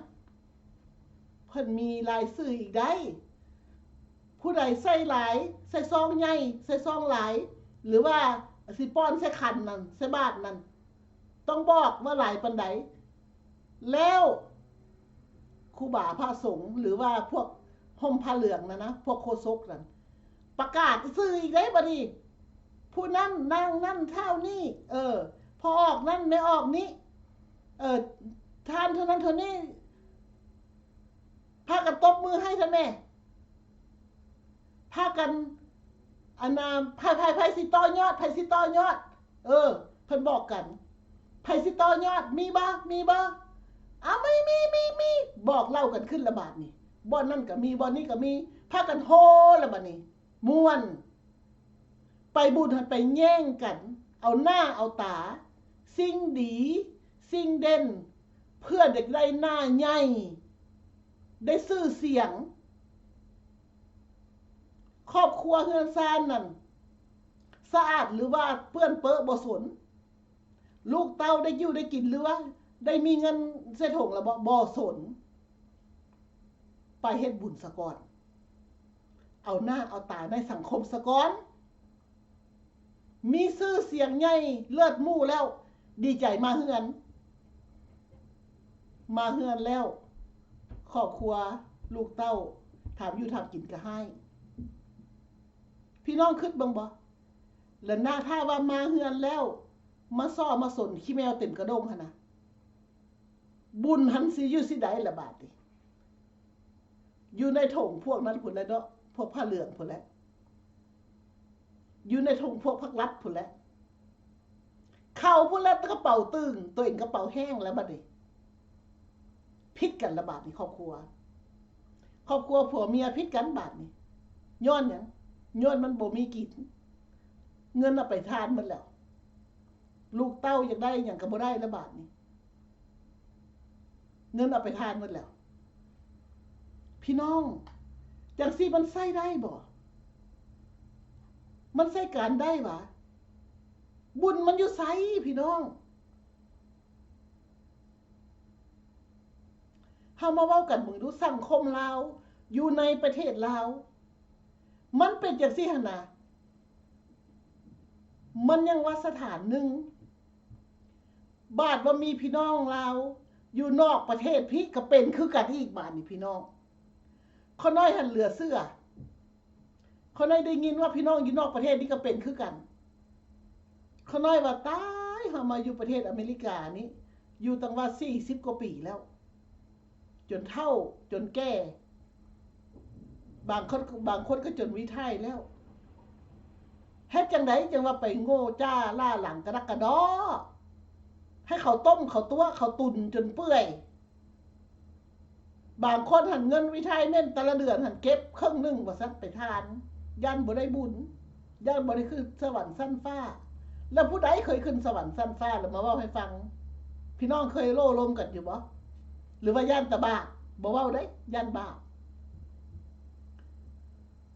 ເພິ່ນມີລາຍຊື່ອີກໄດ໋. ຜູ້ໃດໃສ່ຫຼາຍ ໃສ່ຊອງໃຫຍ່ ໃສ່ຊອງຫຼາຍ ຫຼືວ່າຊິປ້ອນໃສ່ຂັນນັ້ນ ໃສ່ບາດນັ້ນ ຕ້ອງບອກວ່າຫຼາຍປານໃດ. ແລ້ວຄູບາພະສົງ ຫຼືວ່າພວກຫົ່ມຜ້າເຫຼືອງນັ້ນນະ ພວກໂຄສົກນັ້ນ ປະກາດຊື່ອີກເດ້ບາດນີ້, ຜູ້ນັ້ນນາງນັ້ນທ້າວນີ້, ເອີ ພໍ່ອອກນັ້ນແມ່ອອກນີ້, ເອີ ທ່ານເທົ່ານັ້ນເທົ່ານີ້, ພາກັນຕົບມືໃຫ້ທ່ານແດ່, ພາກັນ ອັນນ່າ ໃຜ ໃຜ ໃຜຊິຕໍ່ຍອດ ໃຜຊິຕໍ່ຍອດ, ເອີ ເພິ່ນບອກກັນ, ໃຜຊິຕໍ່ຍອດ ມີບໍ່ ມີບໍ່, ອ້າວ ມີ ມີ ມີ ມີ, ບອກເລົ່າກັນຂຶ້ນລະບາດນີ້, ບ່ອນນັ້ນກໍມີ ບ່ອນນີ້ກໍມີ, ພາກັນໂຮ່ລະບາດນີ້. ມ່ວນ, ໄປບຸນຫັ້ນໄປແຍ່ງກັນ ເອົາໜ້າເອົາຕາ, ສິ່ງດີ ສິ່ງເດັ່ນ, ເພື່ອຢາກໄດ້ໜ້າໃຫຍ່ ໄດ້ຊື່ສຽງ. ຄອບຄົວເຮືອນຊານນັ້ນ ສະອາດຫຼືວ່າເປື້ອນເປິະບໍ່ສົນ, ລູກເຕົ້າໄດ້ຢູ່ໄດ້ກິນ ຫຼືວ່າໄດ້ມີເງິນໃສ່ຖົງແລ້ວບໍ່ ບໍ່ສົນ, ໄປເຮັດບຸນສາກ່ອນ, ເອົາໜ້າເອົາຕາໃນສັງຄົມສາກ່ອນ. ມີຊື່ສຽງໃຫຍ່ເລີດໝູ່ແລ້ວ ດີໃຈມາເຮືອນ, ມາເຮືອນແລ້ວ ຄອບຄົວ ລູກເຕົ້າ ຖາມຢູ່ຖາມກິນກໍຮ້າຍ. ພີ່ນ້ອງຄິດເບິ່ງບໍ່? ແລະນະ ຖ້າວ່າມາເຮືອນແລ້ວ ມາສໍ້ມາສົນ ຂີ້ແມວເຕັມກະດົງຫັ້ນນະ, ບຸນຫັ້ນຊິຢູ່ຊິໃດລະບາດນີ້? ຢູ່ໃນຖົງພວກນັ້ນພຸ້ນແຫຼະເນາະ, ພວກຜ້າເຫຼືອງພຸ້ນແຫຼະ, ຢູ່ໃນຖົງພວກພັກລັດພຸ້ນແຫຼະ, ເຂົ້າພຸ້ນແຫຼະ, ກະເປົາຕຶງ, ຕົວເອງກະເປົາແຫ້ງແລ້ວບາດນີ້. ຜິດກັນລະບາດນີ້ ຄອບຄົວ, ຄອບຄົວຜົວເມຍຜິດກັນບາດນີ້. ຍ້ອນຫຍັງ? ຍ້ອນມັນບໍ່ມີກິນ, ເງິນເອົາໄປທານໝົດແລ້ວ. ລູກເຕົ້າຢາກໄດ້ຫຍັງກໍບໍ່ໄດ້ແລ້ວບາດນີ້ ເງິນເອົາໄປທານໝົດແລ້ວ. ພີ່ນ້ອງ, ຈັ່ງຊີ້ມັນໃຊ້ໄດ້ບໍ່? ມັນໃຊ້ການໄດ້ຫວາ? ບຸນມັນຢູ່ໃສ ພີ່ນ້ອງ? ເຮົາມາເວົ້າກັນເບິ່ງດູ, ສັງຄົມລາວ ຢູ່ໃນປະເທດລາວ ມັນເປັນຈັ່ງຊີ້ຫັ້ນນະ. ມັນຍັງວ່າສະຖານໜຶ່ງ, ບາດວ່າມີພີ່ນ້ອງລາວຢູ່ນອກປະເທດພີ້ກໍເປັນຄືກັນອີກ. ບາດນີ້ພີ່ນ້ອງ, ຂ້ານ້ອຍຫັ້ນເຫຼືອເຊື່ອ. ຂ້ານ້ອຍໄດ້ຍິນວ່າພີ່ນ້ອງຢູ່ນອກປະເທດນີ້ກໍເປັນຄືກັນ. ຂ້ານ້ອຍວ່າ ຕາຍ, ເຮົາມາຢູ່ປະເທດອາເມລິການີ້ ຢູ່ຕັ້ງວ່າສີ່ສິບກວ່າປີແລ້ວ, ຈົນເຖົ້າຈົນແກ່, ບາງຄົນ, ບາງຄົນກໍຈົນລິໄທແລ້ວ. ເຮັດຈັ່ງໃດຈັ່ງວ່າໄປໂງ່ຈ້າລ້າຫຼັງກະດັກກະດໍ້, ໃຫ້ເຂົາຕົ້ມເຂົາຕົວະເຂົາຕຸນຈົນເປື່ອຍ. ບາງຄົນຫັ້ນເງິນ retirement ແຕ່ລະເດືອນຫັ້ນເກັບເຄິ່ງໜຶ່ງວ່າຊັ້ນໄປທານ, ຢ້ານບໍ່ໄດ້ບຸນ, ຢ້ານບໍ່ໄດ້ຂຶ້ນສະຫວັນຊັ້ນຟ້າ. ແລ້ວຜູ້ໃດເຄີຍຂຶ້ນສະຫວັນຊັ້ນຟ້າ ແລ້ວມາເວົ້າໃຫ້ຟັງ? ພີ່ນ້ອງເຄີຍໂອ້ລົມກັນຢູ່ບໍ່? ຫຼືວ່າຢ້ານແຕ່ບາບ? ບໍ່ເວົ້າເດ້, ຢ້ານບາບ.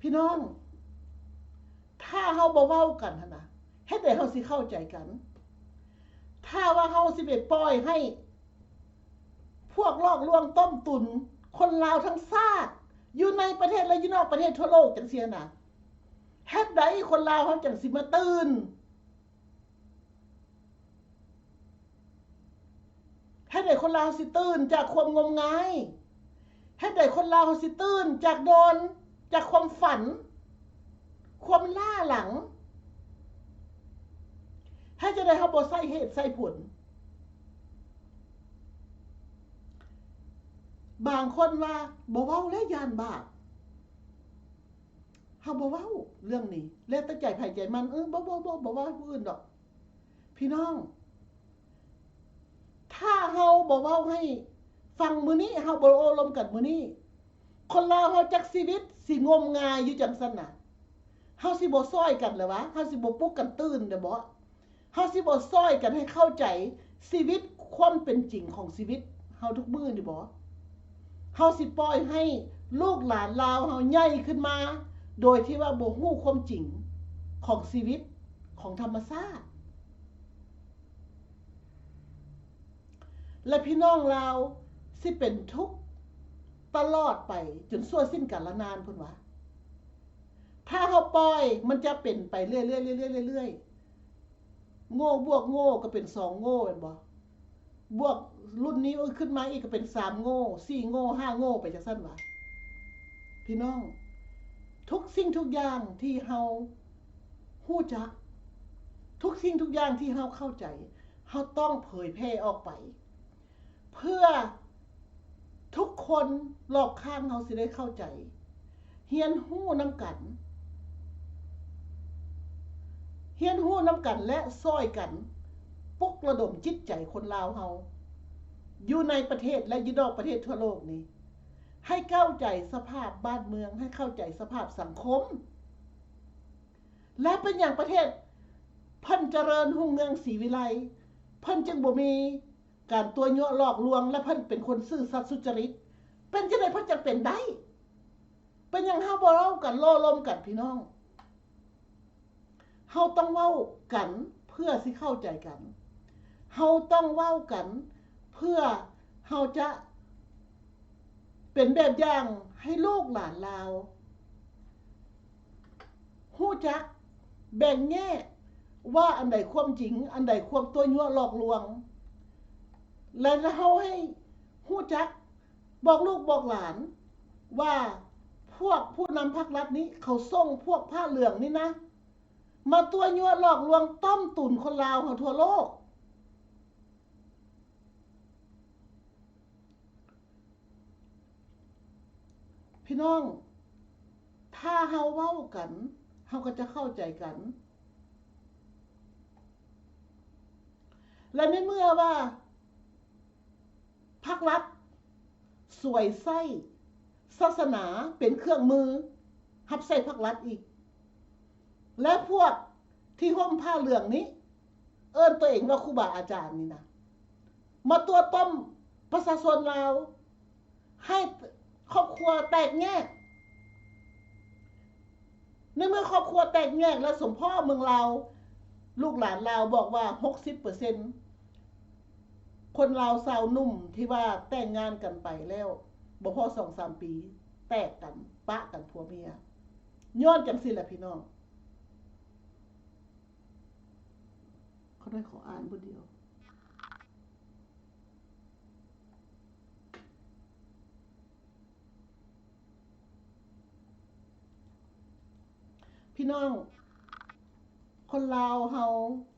ພີ່ນ້ອງ, ຖ້າເຮົາບໍ່ເວົ້າກັນຫັ້ນນະ, ເຮັດໃດເຮົາຊິເຂົ້າໃຈກັນ? ຖ້າວ່າເຮົາຊິໄປປ່ອຍໃຫ້ ພວກຫຼອກລວງຕົ້ມຕຸນຄົນລາວທັງຊາດ ຢູ່ໃນປະເທດ ແລະ ຢູ່ນອກປະເທດທົ່ວໂລກຈັ່ງຊີ້ນະ, ເຮັດໃດຄົນລາວເຮົາຈັ່ງຊິມາຕື່ນ? ເຮັດໃດຄົນລາວຊິຕື່ນຈາກຄວາມງົມງາຍ? ເຮັດໃດຄົນລາວເຮົາຊິຕື່ນຈາກດອນ, ຈາກຄວາມຝັນ, ຄວາມລ້າຫຼັງ? ເຮັດຈັ່ງໃດເຮົາບໍ່ໃຊ້ເຫດໃຊ້ຜົນ? ບາງຄົນວ່າ ບໍ່ເວົ້າແລ້ວ ຢ້ານບາບ. ເຮົາບໍ່ເວົ້າເລື່ອງນີ້, ແລ້ວແຕ່ໃຈໃຜໃຈມັນ. ເອີ ບໍ່, ບໍ່, ບໍ່, ບໍ່ເວົ້າໃຫ້ຜູ້ອື່ນດອກ. ພີ່ນ້ອງ, ຖ້າເຮົາບໍ່ເວົ້າໃຫ້ຟັງມື້ນີ້, ເຮົາບໍ່ໂອ້ລົມກັນມື້ນີ້, ຄົນລາວເຮົາຈັກຊີວິດຊິງົມງາຍຢູ່ຈັ່ງຊັ້ນນະ. ເຮົາຊິບໍ່ຊ່ອຍກັນລະຫວາ? ເຮົາຊິບໍ່ປຸກກັນຕື່ນລະບໍ? ເຮົາຊິບໍ່ຊ່ອຍກັນໃຫ້ເຂົ້າໃຈຊີວິດ, ຄວາມເປັນຈິງຂອງຊີວິດເຮົາທຸກມື້ນີ້ບໍ? ເຮົາຊິປ່ອຍໃຫ້ລູກຫຼານລາວເຮົາໃຫຍ່ຂຶ້ນມາ ໂດຍທີ່ວ່າບໍ່ຮູ້ຄວາມຈິງຂອງຊີວິດ, ຂອງທຳມະຊາດ. ແລະ ພີ່ນ້ອງລາວຊິເປັນທຸກຕະຫຼອດໄປຈົນຊົ່ວສິ້ນການລະນານພຸ້ນຫວາ. ຖ້າເຮົາປ່ອຍ, ມັນຈະເປັນໄປເລື້ອຍໆ, ເລື້ອຍໆ, ເລື້ອຍໆ. ໂງ່ບວກໂງ່ກໍເປັນສອງໂງ່ແມ່ນບໍ່? ບວກລຸ້ນນີ້ຂຶ້ນມາອີກກໍເປັນສາມໂງ່, ສີ່ໂງ່, ຫ້າໂງ່ ໄປຈັ່ງຊັ້ນຫວາ? ພີ່ນ້ອງ, ທຸກສິ່ງທຸກຢ່າງທີ່ເຮົາຮູ້ຈັກ, ທຸກສິ່ງທຸກຢ່າງທີ່ເຮົາເຂົ້າໃຈ, ເຮົາຕ້ອງເຜີຍແຜ່ອອກໄປ ເພື່ອທຸກຄົນລອບຂ້າງເຮົາຊິໄດ້ເຂົ້າໃຈ, ຮຽນຮູ້ນຳກັນ, ຮຽນຮູ້ນຳກັນ ແລະ ຊ່ອຍກັນປຸກລະດົມຈິດໃຈຄົນລາວເຮົາ ຢູ່ໃນປະເທດ ແລະ ຢູ່ນອກປະເທດທົ່ວໂລກນີ້ ໃຫ້ເຂົ້າໃຈສະພາບບ້ານເມືອງ, ໃຫ້ເຂົ້າໃຈສະພາບສັງຄົມ. ແລະ ເປັນຫຍັງປະເທດເພິ່ນຈະເລີນຮຸ່ງເຮືອງສີວິໄລ, ເພິ່ນຈຶ່ງບໍ່ມີ ການຕົວະຍົວະຫຼອກລວງ ແລະ ເພິ່ນເປັນຄົນຊື່ສັດສຸຈະລິດ, ເປັນຈັ່ງໃດເພິ່ນຈັ່ງເປັນໄດ້? ເປັນຫຍັງເຮົາບໍ່ເວົ້າກັນ ໂອ້ລົມກັນ ພີ່ນ້ອງ? ເຮົາຕ້ອງເວົ້າກັນເພື່ອຊິເຂົ້າໃຈກັນ, ເຮົາຕ້ອງເວົ້າກັນເພື່ອເຮົາຈະເປັນແບບຢ່າງໃຫ້ລູກຫຼານລາວ ຮູ້ຈັກແບ່ງແຍກວ່າອັນໃດຄວາມຈິງ, ອັນໃດຄວາມຕົວະຍົວະຫຼອກລວງ ແລະ ເຮົາໃຫ້ຮູ້ຈັກບອກລູກບອກຫຼານວ່າ ພວກຜູ້ນຳພັກລັດນີ້ ເຂົາສົ່ງພວກຜ້າເຫຼືອງນີ້ນະ ມາຕົວະຍົວະຫຼອກລວງ ຕົ້ມຕຸນຄົນລາວເຮົາທົ່ວໂລກ. ພີ່ນ້ອງ, ຖ້າເຮົາເວົ້າກັນ, ເຮົາກໍຈະເຂົ້າໃຈກັນ. ແລະ ໃນເມື່ອວ່າພັກລັດສວຍໃຊ້ສາສະໜາເປັນເຄື່ອງມືຮັບໃຊ້ພັກລັດອີກ, ແລະ ພວກທີ່ຫົ່ມຜ້າເຫຼືອງນີ້ ເອີ້ນຕົວເອງວ່າຄູບາອາຈານນີ້ນະ ມາຕົວະຕົ້ມປະຊາຊົນລາວ ໃຫ້ຄອບຄົວແຕກແຍກ. ໃນເມື່ອຄອບຄົວແຕກແຍກແລ້ວ ສົມພໍ້ເມືອງລາວ ລູກຫຼານລາວບອກວ່າ ຫົກສິບເປີເຊັນ ຄົນລາວຊາວໜຸ່ມທີ່ວ່າແຕ່ງງານກັນໄປແລ້ວ ບໍ່ພໍສອງສາມປີ ແຕກກັນ ປະກັນຜົວເມຍ ຍ້ອນຈັ່ງຊີ້ແຫຼະພີ່ນ້ອງ. ຂໍ ຂໍອ່ານບົດດຽວ. ພີ່ນ້ອງ ຄົນລາວເຮົາ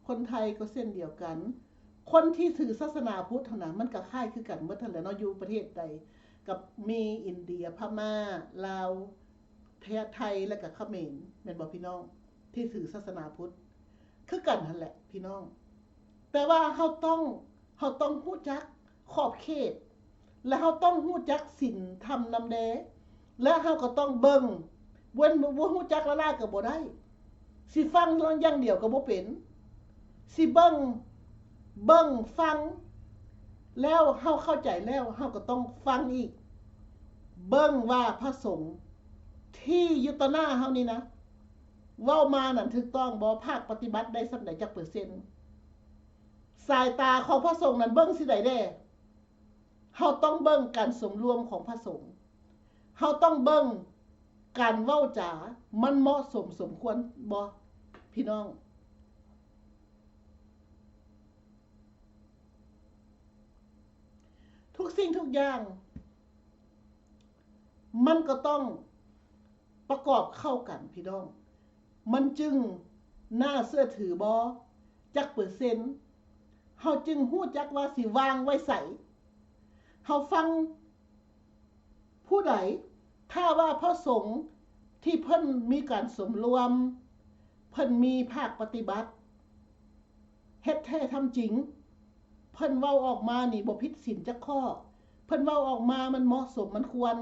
ຄົນໄທກໍເຊັ່ນດຽວກັນ ຄົນທີ່ຖືສາສະໜາພຸດຫັ້ນນະ ມັນກໍຄ້າຍຄືກັນໝົດຫັ້ນແຫຼະເນາະ ຢູ່ປະເທດໃດກໍມີ ອິນເດຍ ພະມ້າ ລາວ ແທ້ ໄທ ແລະກະຂະເໝນ ແມ່ນບໍ່ພີ່ນ້ອງ? ທີ່ຖືສາສະໜາພຸດຄືກັນຫັ້ນແຫຼະພີ່ນ້ອງ ແຕ່ວ່າເຮົາຕ້ອງ ເຮົາຕ້ອງຮູ້ຈັກຂອບເຂດ ແລະເຮົາຕ້ອງຮູ້ຈັກສິນທຳນຳແດ່ ແລະເຮົາກໍຕ້ອງເບິ່ງ ເວັ້ນ ບໍ່ຮູ້ຈັກຫຼ້າໆກໍບໍ່ໄດ້ ຊິຟັງຢ່າງດຽວກໍບໍ່ເປັນ ຊິເບິ່ງ ເບິ່ງ ຟັງ ແລ້ວເຮົາເຂົ້າໃຈແລ້ວ ເຮົາກໍຕ້ອງຟັງອີກ ເບິ່ງວ່າພະສົງ ທີ່ຢູ່ຕໍ່ໜ້າເຮົານີ້ນະ ເວົ້າມານັ້ນຖືກຕ້ອງບໍ່? ພາກປະຕິບັດໄດ້ສ່ຳໃດຈັກເປີເຊັນ? ສາຍຕາຂອງພະສົງນັ້ນເບິ່ງຊິໃດແດ່? ເຮົາຕ້ອງເບິ່ງການສົມລວມຂອງພະສົງ. ເຮົາຕ້ອງເບິ່ງການເວົ້າຈາ ມັນເໝາະສົມສົມຄວນບໍ່ ພີ່ນ້ອງ? ທຸກສິ່ງທຸກຢ່າງ ມັນກໍຕ້ອງປະກອບເຂົ້າກັນພີ່ນ້ອງ ມັນຈຶ່ງໜ້າເຊື່ອຖືບໍ່ ຈັກເປີເຊັນ ເຮົາຈຶ່ງຮູ້ຈັກວ່າຊິວາງໄວ້ໃສ ເຮົາຟັງຜູ້ໃດ ຖ້າວ່າພະສົງທີ່ເພິ່ນມີການສົມລວມ ເພິ່ນມີພາກປະຕິບັດ ເຮັດແທ້ທຳຈິງ ເພິ່ນເວົ້າອອກມານີ້ບໍ່ຜິດສິນຈັກຂໍ້ ເພິ່ນເວົ້າອອກມາມັນເໝາະສົມມັນຄວນ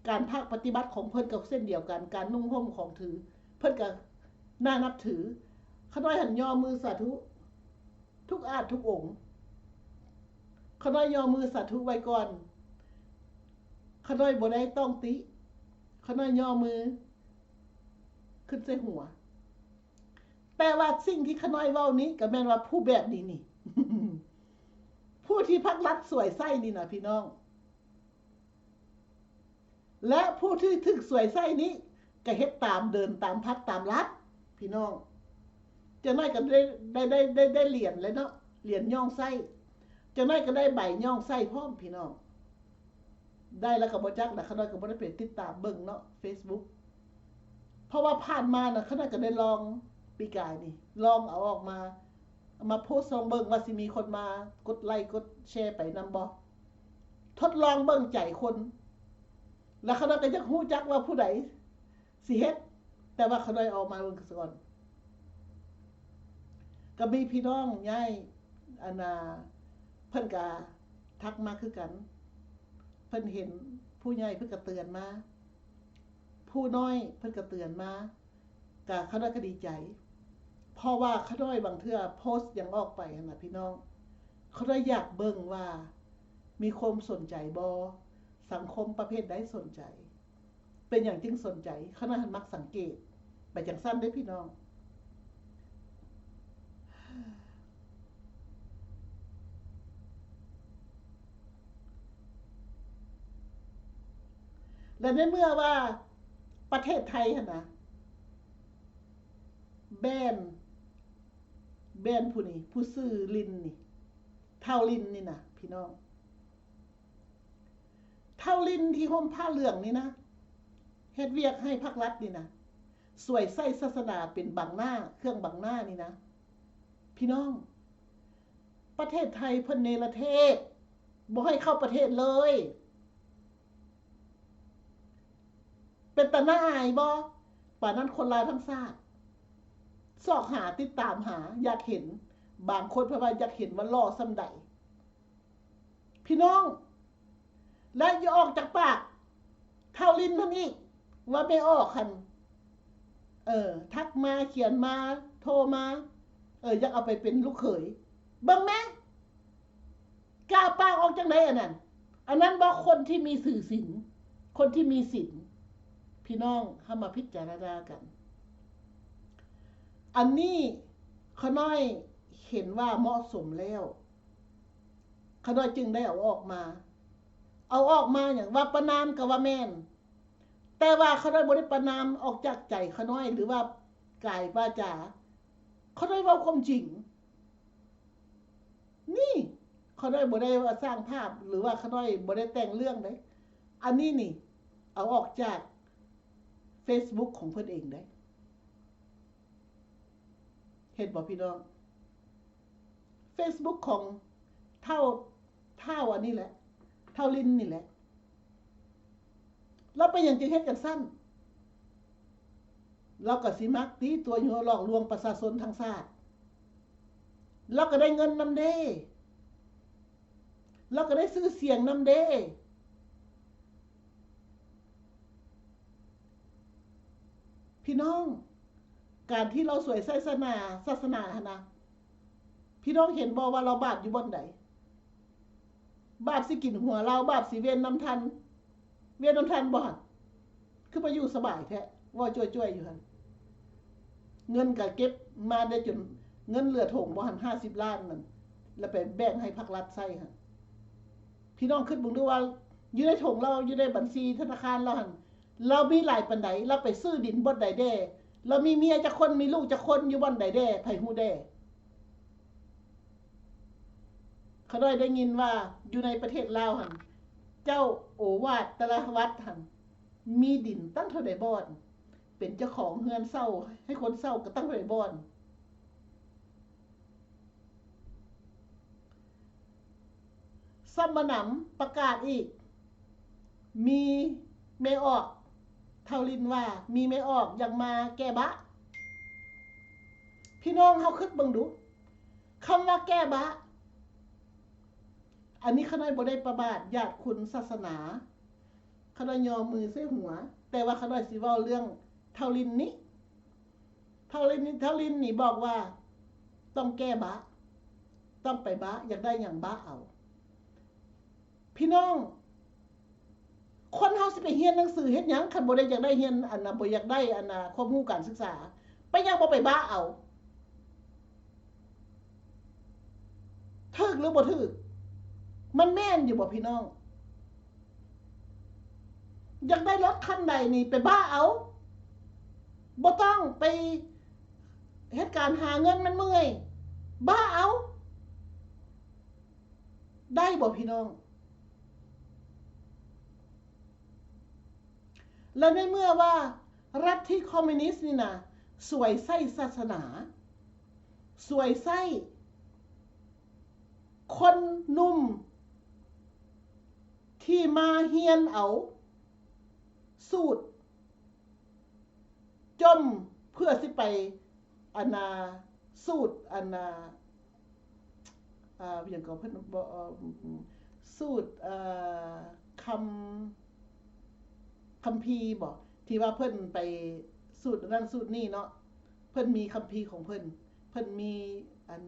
ການພາກປະຕິບັດຂອງເພິ່ນກໍເຊັ່ນດຽວກັນ ການນຸ່ງຫົ່ມຂອງຖື ເພິ່ນກໍໜ້ານັບຖື. ຂ້ານ້ອຍຫັ້ນຍໍມືສາທຸ ທຸກອາດທຸກອົງ ຂ້ານ້ອຍຍໍມືສາທຸໄວ້ກ່ອນ ຂ້ານ້ອຍບໍ່ໄດ້ຕ້ອງຕິ ຂ້ານ້ອຍຍໍມືຂຶ້ນໃສ່ຫົວ. ແປວ່າສິ່ງທີ່ຂ້ານ້ອຍເວົ້ານີ້ ກໍແມ່ນວ່າຜູ້ແບບນີ້ນີ້ ຜູ້ທີ່ພັກລັດສວຍໃຊ້ນີ້ນະພີ່ນ້ອງ ແລະ ຜູ້ທີ່ຖືກສວຍໃຊ້ນີ້ ກໍເຮັດຕາມ ເດີນຕາມພັກຕາມລັດ ພີ່ນ້ອງ ຈັກໜ້ອຍກໍໄດ້ ໄດ້ ໄດ້ ໄດ້ ໄດ້ຫຼຽນແລ້ວເນາະ ຫຼຽນຍ້ອງໃຊ້ ຈັກໜ້ອຍກໍໄດ້ໃບຍ້ອງໃຊ້ພ້ອມ ພີ່ນ້ອງ. ໄດ້ແລ້ວກໍບໍ່ຈັກນະ ຂ້ານ້ອຍກໍບໍ່ໄດ້ໄປຕິດຕາມເບິ່ງເນາະ ເຟສບຸກ ເພາະວ່າຜ່ານມານະ ຂ້ານ້ອຍກໍໄດ້ລອງ ປີກາຍນີ້ ລອງເອົາອອກມາ ເອົາມາໂພສລອງເບິ່ງວ່າຊິມີຄົນມາກົດໄລກົດແຊໄປນຳບໍ່ ທົດລອງເບິ່ງໃຈຄົນ ແລ້ວຂ້ານ້ອຍກໍຢາກຮູ້ຈັກວ່າຜູ້ໃດ ຊິເຮັດ ແຕ່ວ່າຂ້ານ້ອຍອອກມາເບິ່ງສາກ່ອນ ກໍມີພີ່ນ້ອງຍ້າຍ ອັນນ່າ ເພິ່ນກະທັກມາຄືກັນ ເພິ່ນເຫັນຜູ້ໃຫຍ່ເພິ່ນກະເຕືອນມາ ຜູ້ນ້ອຍເພິ່ນກະເຕືອນມາ ກະຂ້ານ້ອຍກະດີໃຈ ເພາະວ່າຂ້ານ້ອຍບາງເທື່ອໂພສຫຍັງອອກໄປຫັ້ນນະພີ່ນ້ອງ ຂ້ານ້ອຍຢາກເບິ່ງວ່າມີຄົນສົນໃຈບໍ່ ສັງຄົມປະເພດໃດສົນໃຈ ເປັນຫຍັງຈຶ່ງສົນໃຈ? ຂ້ານ້ອຍຫັ້ນມັກສັງເກດໄປຈັ່ງຊັ້ນເດ້ພີ່ນ້ອງ ແລະ ໃນເມື່ອວ່າປະເທດໄທຫັ້ນນະ ແບນ ແບນຜູ້ນີ້ ຜູ້ຊື່ລິນນີ້ ທ້າວລິນນີ້ນະ ພີ່ນ້ອງ ທ້າວລິນທີ່ຫົ່ມຜ້າເຫຼືອງນີ້ນະ ເຮັດວຽກໃຫ້ພັກລັດນີ້ນະ ສວຍໃຊ້ສາສະໜາເປັນບັງໜ້າ ເຄື່ອງບັງໜ້ານີ້ນະ ພີ່ນ້ອງ ປະເທດໄທເພິ່ນເນລະເທດ ບໍ່ໃຫ້ເຂົ້າປະເທດເລີຍ ເປັນຕາໜ້າອາຍບໍ່? ປານນັ້ນຄົນລາວທັງຊາດ ຊອກຫາ ຕິດຕາມຫາ ຢາກເຫັນ ບາງຄົນເພິ່ນວ່າຢາກເຫັນວ່າຫຼໍ່ສ່ຳໃດ ພີ່ນ້ອງ ແລະ ຢ່າອອກຈາກປາກທ້າວລິນຫັ້ນອີກ ວ່າແມ່ອອກຫັ້ນ ເອີ ທັກມາ ຂຽນມາ ໂທມາ ເອີ ຢາກເອົາໄປເປັນລູກເຂີຍ. ເບິ່ງແມ ກ້າປາກອອກຈັ່ງໃດອັນນັ້ນ? ອັນນັ້ນບໍ່ ຄົນທີ່ມີຊື່ສິນ ຄົນທີ່ມີສິນ. ພີ່ນ້ອງ ເຮົາມາພິຈາລະນາກັນ. ອັນນີ້ຂ້ານ້ອຍເຫັນວ່າເໝາະສົມແລ້ວ ຂ້ານ້ອຍຈຶ່ງໄດ້ເອົາອອກມາ. ເອົາອອກມາຫຍັງ? ວ່າປະນາມກໍວ່າແມ່ນ, ແຕ່ວ່າຂ້ານ້ອຍບໍ່ໄດ້ປະນາມອອກຈາກໃຈຂ້ານ້ອຍ ຫຼືວ່າກາຍວາຈາ. ຂ້ານ້ອຍເວົ້າຄວາມຈິງ. ນີ້ ຂ້ານ້ອຍບໍ່ໄດ້ວ່າສ້າງພາບ ຫຼືວ່າຂ້ານ້ອຍບໍ່ໄດ້ແຕ່ງເລື່ອງເດ້. ອັນນີ້ນີ້ ເອົາອອກຈາກເຟສບຸກຂອງເພິ່ນເອງເດ້. ເຫັນບໍ່ພີ່ນ້ອງ? ເຟສບຸກຂອງທ້າວ ທ້າວອັນນີ້ແຫຼະ ທ້າວລິນນີ້ແຫຼະ. ລາວເປັນຫຍັງຈຶ່ງເຮັດຈັ່ງຊັ້ນ? ລາວກໍຊິມັກຕີຕົວຍົວຫຼອກລວງປະຊາຊົນທັງຊາດ. ລາວກໍໄດ້ເງິນນຳເດ້ ລາວກໍໄດ້ຊື່ສຽງນຳເດ້. ພີ່ນ້ອງ ການທີ່ລາວສວຍໃສ່ສາສະໜາ ສາສະໜາຫັ້ນນະ ພີ່ນ້ອງເຫັນບໍ່ວ່າລາວບາບຢູ່ບ່ອນໃດ? ບາບຊິກິນຫົວລາວ ບາບຊິເວນນຳທ່ານ ເວນນຳທ່ານບໍ່ຫັ້ນ? ຄືໄປຢູ່ສະບາຍແທ້ ເວົ້າຈ່ວຍໆຢູ່ຫັ້ນ. ເງິນກໍເກັບມາໄດ້ຈົນເງິນເຫຼືອຖົງບໍ່ຫັ້ນ ຫ້າສິບລ້ານນັ້ນ ແລ້ວໄປແບ່ງໃຫ້ພັກລັດໃຊ້ຫັ້ນ. ພີ່ນ້ອງຄິດເບິ່ງດູວ່າ ຢູ່ໃນຖົງລາວ ຢູ່ໃນບັນຊີທະນາຄານລາວຫັ້ນ ລາວມີຫຼາຍປານໃດ? ລາວໄປຊື້ດິນບ່ອນໃດແດ່? ລາວມີເມຍຈັກຄົນ? ມີລູກຈັກຄົນ? ຢູ່ບ່ອນໃດແດ່? ໃຜຮູ້ແດ່? ຂ້ານ້ອຍໄດ້ຍິນວ່າຢູ່ໃນປະເທດລາວຫັ້ນ ເຈົ້າໂອວາດແຕ່ລະວັດຫັ້ນ ມີດິນຕັ້ງເທົ່າໃດບ່ອນ? ເປັນເຈົ້າຂອງເຮືອນເຊົ່າໃຫ້ຄົນເຊົ່າກໍຕັ້ງເທົ່າໃດບ່ອນ? ຊຳມະໜຳປະກາດອີກ ມີແມ່ອອກ ທ້າວລິນວ່າ ມີແມ່ອອກຢາກມາແກ້ບາ. ພີ່ນ້ອງເຮົາຄິດເບິ່ງດູ ຄຳວ່າແກ້ບາ ອັນນີ້ຂ້ານ້ອຍບໍ່ໄດ້ປະມາດຢາດຄຸນສາສະໜາ ຂ້ານ້ອຍຍໍມືໃສ່ຫົວ ແຕ່ວ່າຂ້ານ້ອຍຊິເວົ້າເລື່ອງທ້າວລິນນີ້. ທ້າວລິນນີ້ ທ້າວລິນນີ້ບອກວ່າ ຕ້ອງແກ້ບາ ຕ້ອງໄປບາ ຢາກໄດ້ຫຍັງບາເອົາ. ພີ່ນ້ອງ ຄົນເຮົາຊິໄປຮຽນໜັງສືເຮັດຫຍັງ ຄັນບໍ່ໄດ້ຢາກໄດ້ຮຽນ ອັນນ່າ ບໍ່ຢາກໄດ້ ອັນນ່າ ຄວາມຮູ້ການສຶກສາ ໄປຫຍັງບໍ່ໄປບາເອົາ? ຖືກຫຼືບໍ່ຖືກ? ມັນແມ່ນຢູ່ບໍ່ພີ່ນ້ອງ? ຢາກໄດ້ລົດຄັນໃດນີ້ໄປບາເອົາ ບໍ່ຕ້ອງໄປເຮັດການຫາເງິນ ມັນເມື່ອຍ ບາເອົາ ໄດ້ບໍ່ພີ່ນ້ອງ? ແລະ ໃນເມື່ອວ່າລັດທິຄອມມິວນິດນີ້ນະ ສວຍໃຊ້ສາສະໜາ ສວຍໃຊ້ຄົນໜຸ່ມທີ່ມາຮຽນເອົາສູດ ຈົ່ມເພື່ອຊິໄປ ອັນນ່າ ສູດ ອັນນ່າ ອ່າ ຫຍັງກໍເພິ່ນບໍ່ ສູດ ອ່າ ຄຳ ຄຳພີບໍ ທີ່ວ່າເພິ່ນໄປສູດອັນນັ້ນສູດນີ້ເນາະ ເພິ່ນມີຄຳພີຂອງເພິ່ນ ເພິ່ນມີອັນ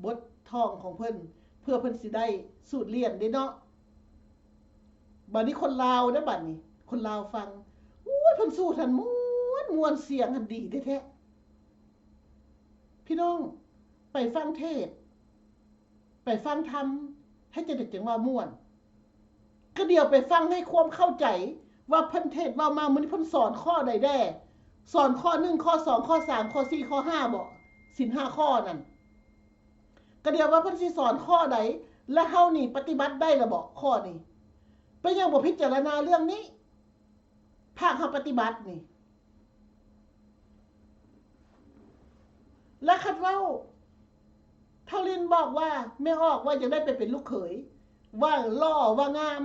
ບົດທ່ອງຂອງເພິ່ນ ເພື່ອເພິ່ນຊິໄດ້ສູດລຽນເດ້ເນາະ. ບາດນີ້ຄົນລາວເດ້ ບາດນີ້ຄົນລາວຟັງ ໂອ້ຍ ເພິ່ນສູດຫັ້ນມ່ວນ ມ່ວນ ສຽງຫັ້ນດີແທ້ໆ. ພີ່ນ້ອງ ໄປຟັງເທດ ໄປຟັງທຳ ເຮັດຈັ່ງໃດຈັ່ງວ່າມ່ວນ? ກະດຽວໄປຟັງໃຫ້ຄວາມເຂົ້າໃຈວ່າເພິ່ນເທດເວົ້າມາມື້ນີ້ ເພິ່ນສອນຂໍ້ໃດແດ່? ສອນຂໍ້ໜຶ່ງ ຂໍ້ສອງ ຂໍ້ສາມ ຂໍ້ສີ່ ຂໍ້ຫ້າບໍ? ສິນຫ້າຂໍ້ນັ້ນ ກະດຽວວ່າເພິ່ນຊິສອນຂໍ້ໃດ ແລະ ເຮົານີ້ປະຕິບັດໄດ້ລະບໍ ຂໍ້ນີ້? ເປັນຫຍັງບໍ່ພິຈາລະນາເລື່ອງນີ້? ພາກເຮົາປະຕິບັດນີ້ ແລະ ຄັນເວົ້າ ທ້າວລິນບອກວ່າ ແມ່ອອກວ່າຢາກໄດ້ໄປເປັນລູກເຂີຍ ວ່າຫຼໍ່ວ່າງາມ.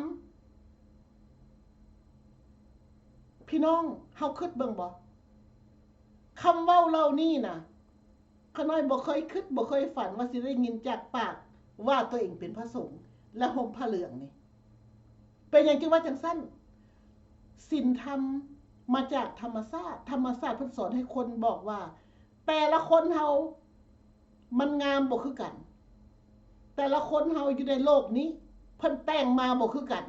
ພີ່ນ້ອງ ເຮົາຄິດເບິ່ງບໍ? ຄຳເວົ້າເຫຼົ່ານີ້ນະ ຂ້ານ້ອຍບໍ່ເຄີຍຄິດ ບໍ່ເຄີຍຝັນວ່າຊິໄດ້ຍິນຈາກປາກວ່າຕົວເອງເປັນພະສົງ ແລະ ຫົ່ມຜ້າເຫຼືອງນີ້. ເປັນຫຍັງຈຶ່ງວ່າຈັ່ງຊັ້ນ? ສິນທຳມາຈາກທຳມະຊາດ, ທຳມະຊາດເພິ່ນສອນໃຫ້ຄົນບອກວ່າ ແຕ່ລະຄົນເຮົາ ມັນງາມບໍ່ຄືກັນ. ແຕ່ລະຄົນເຮົາຢູ່ໃນໂລກນີ້ ເພິ່ນແຕ່ງມາບໍ່ຄືກັນ.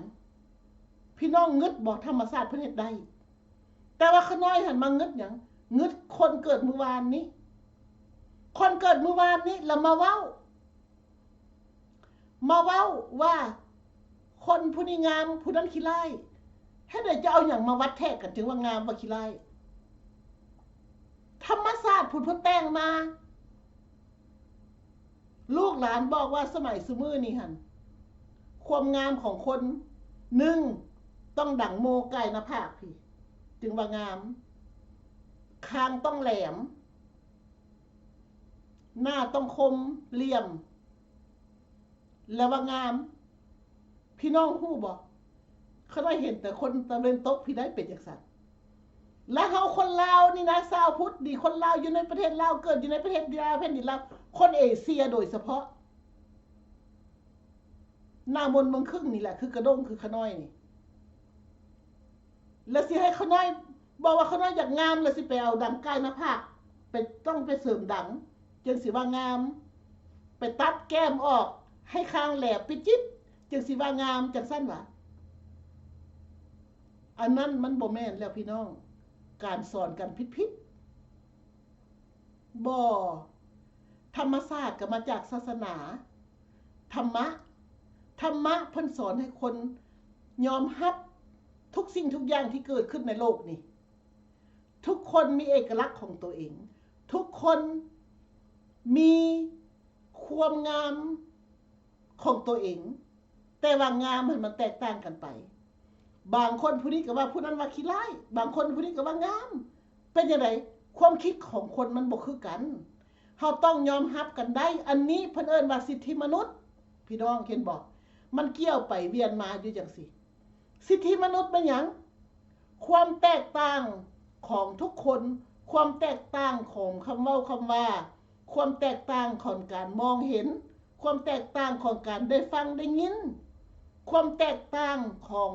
ພີ່ນ້ອງງຶດບໍ່? ທຳມະຊາດເພິ່ນເຮັດໄດ້. ແຕ່ວ່າຂ້ານ້ອຍຫັ້ນມາງຶດຫຍັງ? ງຶດຄົນເກີດມື້ວານນີ້. ຄົນເກີດມື້ວານນີ້ ລະມາເວົ້າ ມາເວົ້າວ່າຄົນຜູ້ນີ້ງາມ ຜູ້ນັ້ນຂີ້ຮ້າຍ. ເຮັດໃດຈະເອົາຫຍັງມາວັດແທກກັນ ຈຶ່ງວ່າງາມວ່າຂີ້ຮ້າຍ? ທຳມະຊາດພຸ້ນເພິ່ນແຕ່ງມາ. ລູກຫຼານບອກວ່າສະໄໝຊຸມື້ນີ້ຫັ້ນ ຄວາມງາມຂອງຄົນ ໜຶ່ງ ຕ້ອງດັງໂມກາຍໜ້າຜາກພີ້ ຈຶ່ງວ່າງາມ, ຄາງຕ້ອງແຫຼມ, ໜ້າຕ້ອງຄົມ, ຫຼ່ຽມ ແລ້ວວ່າງາມ. ພີ່ນ້ອງຮູ້ບໍ່? ຂ້ານ້ອຍເຫັນແຕ່ຄົນຕາເວັນຕົກພີ້ໄດ໋ເປັນຈັ່ງຊັ້ນ. ແລະ ເຮົາຄົນລາວນີ້ນະ ຊາວພຸດນີ້ ຄົນລາວຢູ່ໃນປະເທດລາວ ເກີດຢູ່ໃນປະເທດລາວ ແຜ່ນດິນລາວ ຄົນເອເຊຍໂດຍສະເພາະ ໜ້າມົນເມືອງຄຶ່ງນີ້ແຫຼະ ຄືກະດົ້ງ ຄືຂ້ານ້ອຍນີ້. ແລ້ວຊິໃຫ້ຂ້ານ້ອຍ ບອກວ່າຂ້ານ້ອຍຢາກງາມ ແລ້ວຊິໄປເອົາດັງກາຍໜ້າຜາກ ໄປ ຕ້ອງໄປເສີມດັງ ຈຶ່ງຊິວ່າງາມ, ໄປຕັດແກ້ມອອກໃຫ້ຄາງແຫຼມປິດຈິບ ຈຶ່ງຊິວ່າງາມ ຈັ່ງຊັ້ນຫວາ? ອັນນັ້ນມັນບໍ່ແມ່ນແລ້ວພີ່ນ້ອງ, ການສອນກັນຜິດໆ. ບໍ່. ທຳມະຊາດກໍມາຈາກສາສະໜາ, ທຳມະ, ທຳມະເພິ່ນສອນໃຫ້ຄົນຍອມຮັບທຸກສິ່ງທຸກຢ່າງທີ່ເກີດຂຶ້ນໃນໂລກນີ້. ທຸກຄົນມີເອກະລັກຂອງຕົວເອງ, ທຸກຄົນມີຄວາມງາມຂອງຕົວເອງ, ແຕ່ວ່າງາມຫັ້ນມັນແຕກຕ່າງກັນໄປ. ບາງຄົນຜູ້ນີ້ກໍວ່າຜູ້ນັ້ນວ່າຂີ້ຮ້າຍ, ບາງຄົນຜູ້ນີ້ກໍວ່າງາມ. ເປັນຈັ່ງໃດ? ຄວາມຄິດຂອງຄົນມັນບໍ່ຄືກັນ. ເຮົາຕ້ອງຍອມຮັບກັນໄດ້. ອັນນີ້ເພິ່ນເອີ້ນວ່າສິດທິມະນຸດ. ພີ່ນ້ອງເຫັນບໍ່? ມັນກ່ຽວໄປວຽນມາຢູ່ຈັ່ງຊີ້. ສິດທິມະນຸດແມ່ນຫຍັງ? ຄວາມແຕກຕ່າງຂອງທຸກຄົນ, ຄວາມແຕກຕ່າງຂອງຄຳເວົ້າຄຳວ່າ, ຄວາມແຕກຕ່າງຂອງການມອງເຫັນ, ຄວາມແຕກຕ່າງຂອງການໄດ້ຟັງໄດ້ຍິນ, ຄວາມແຕກຕ່າງຂອງ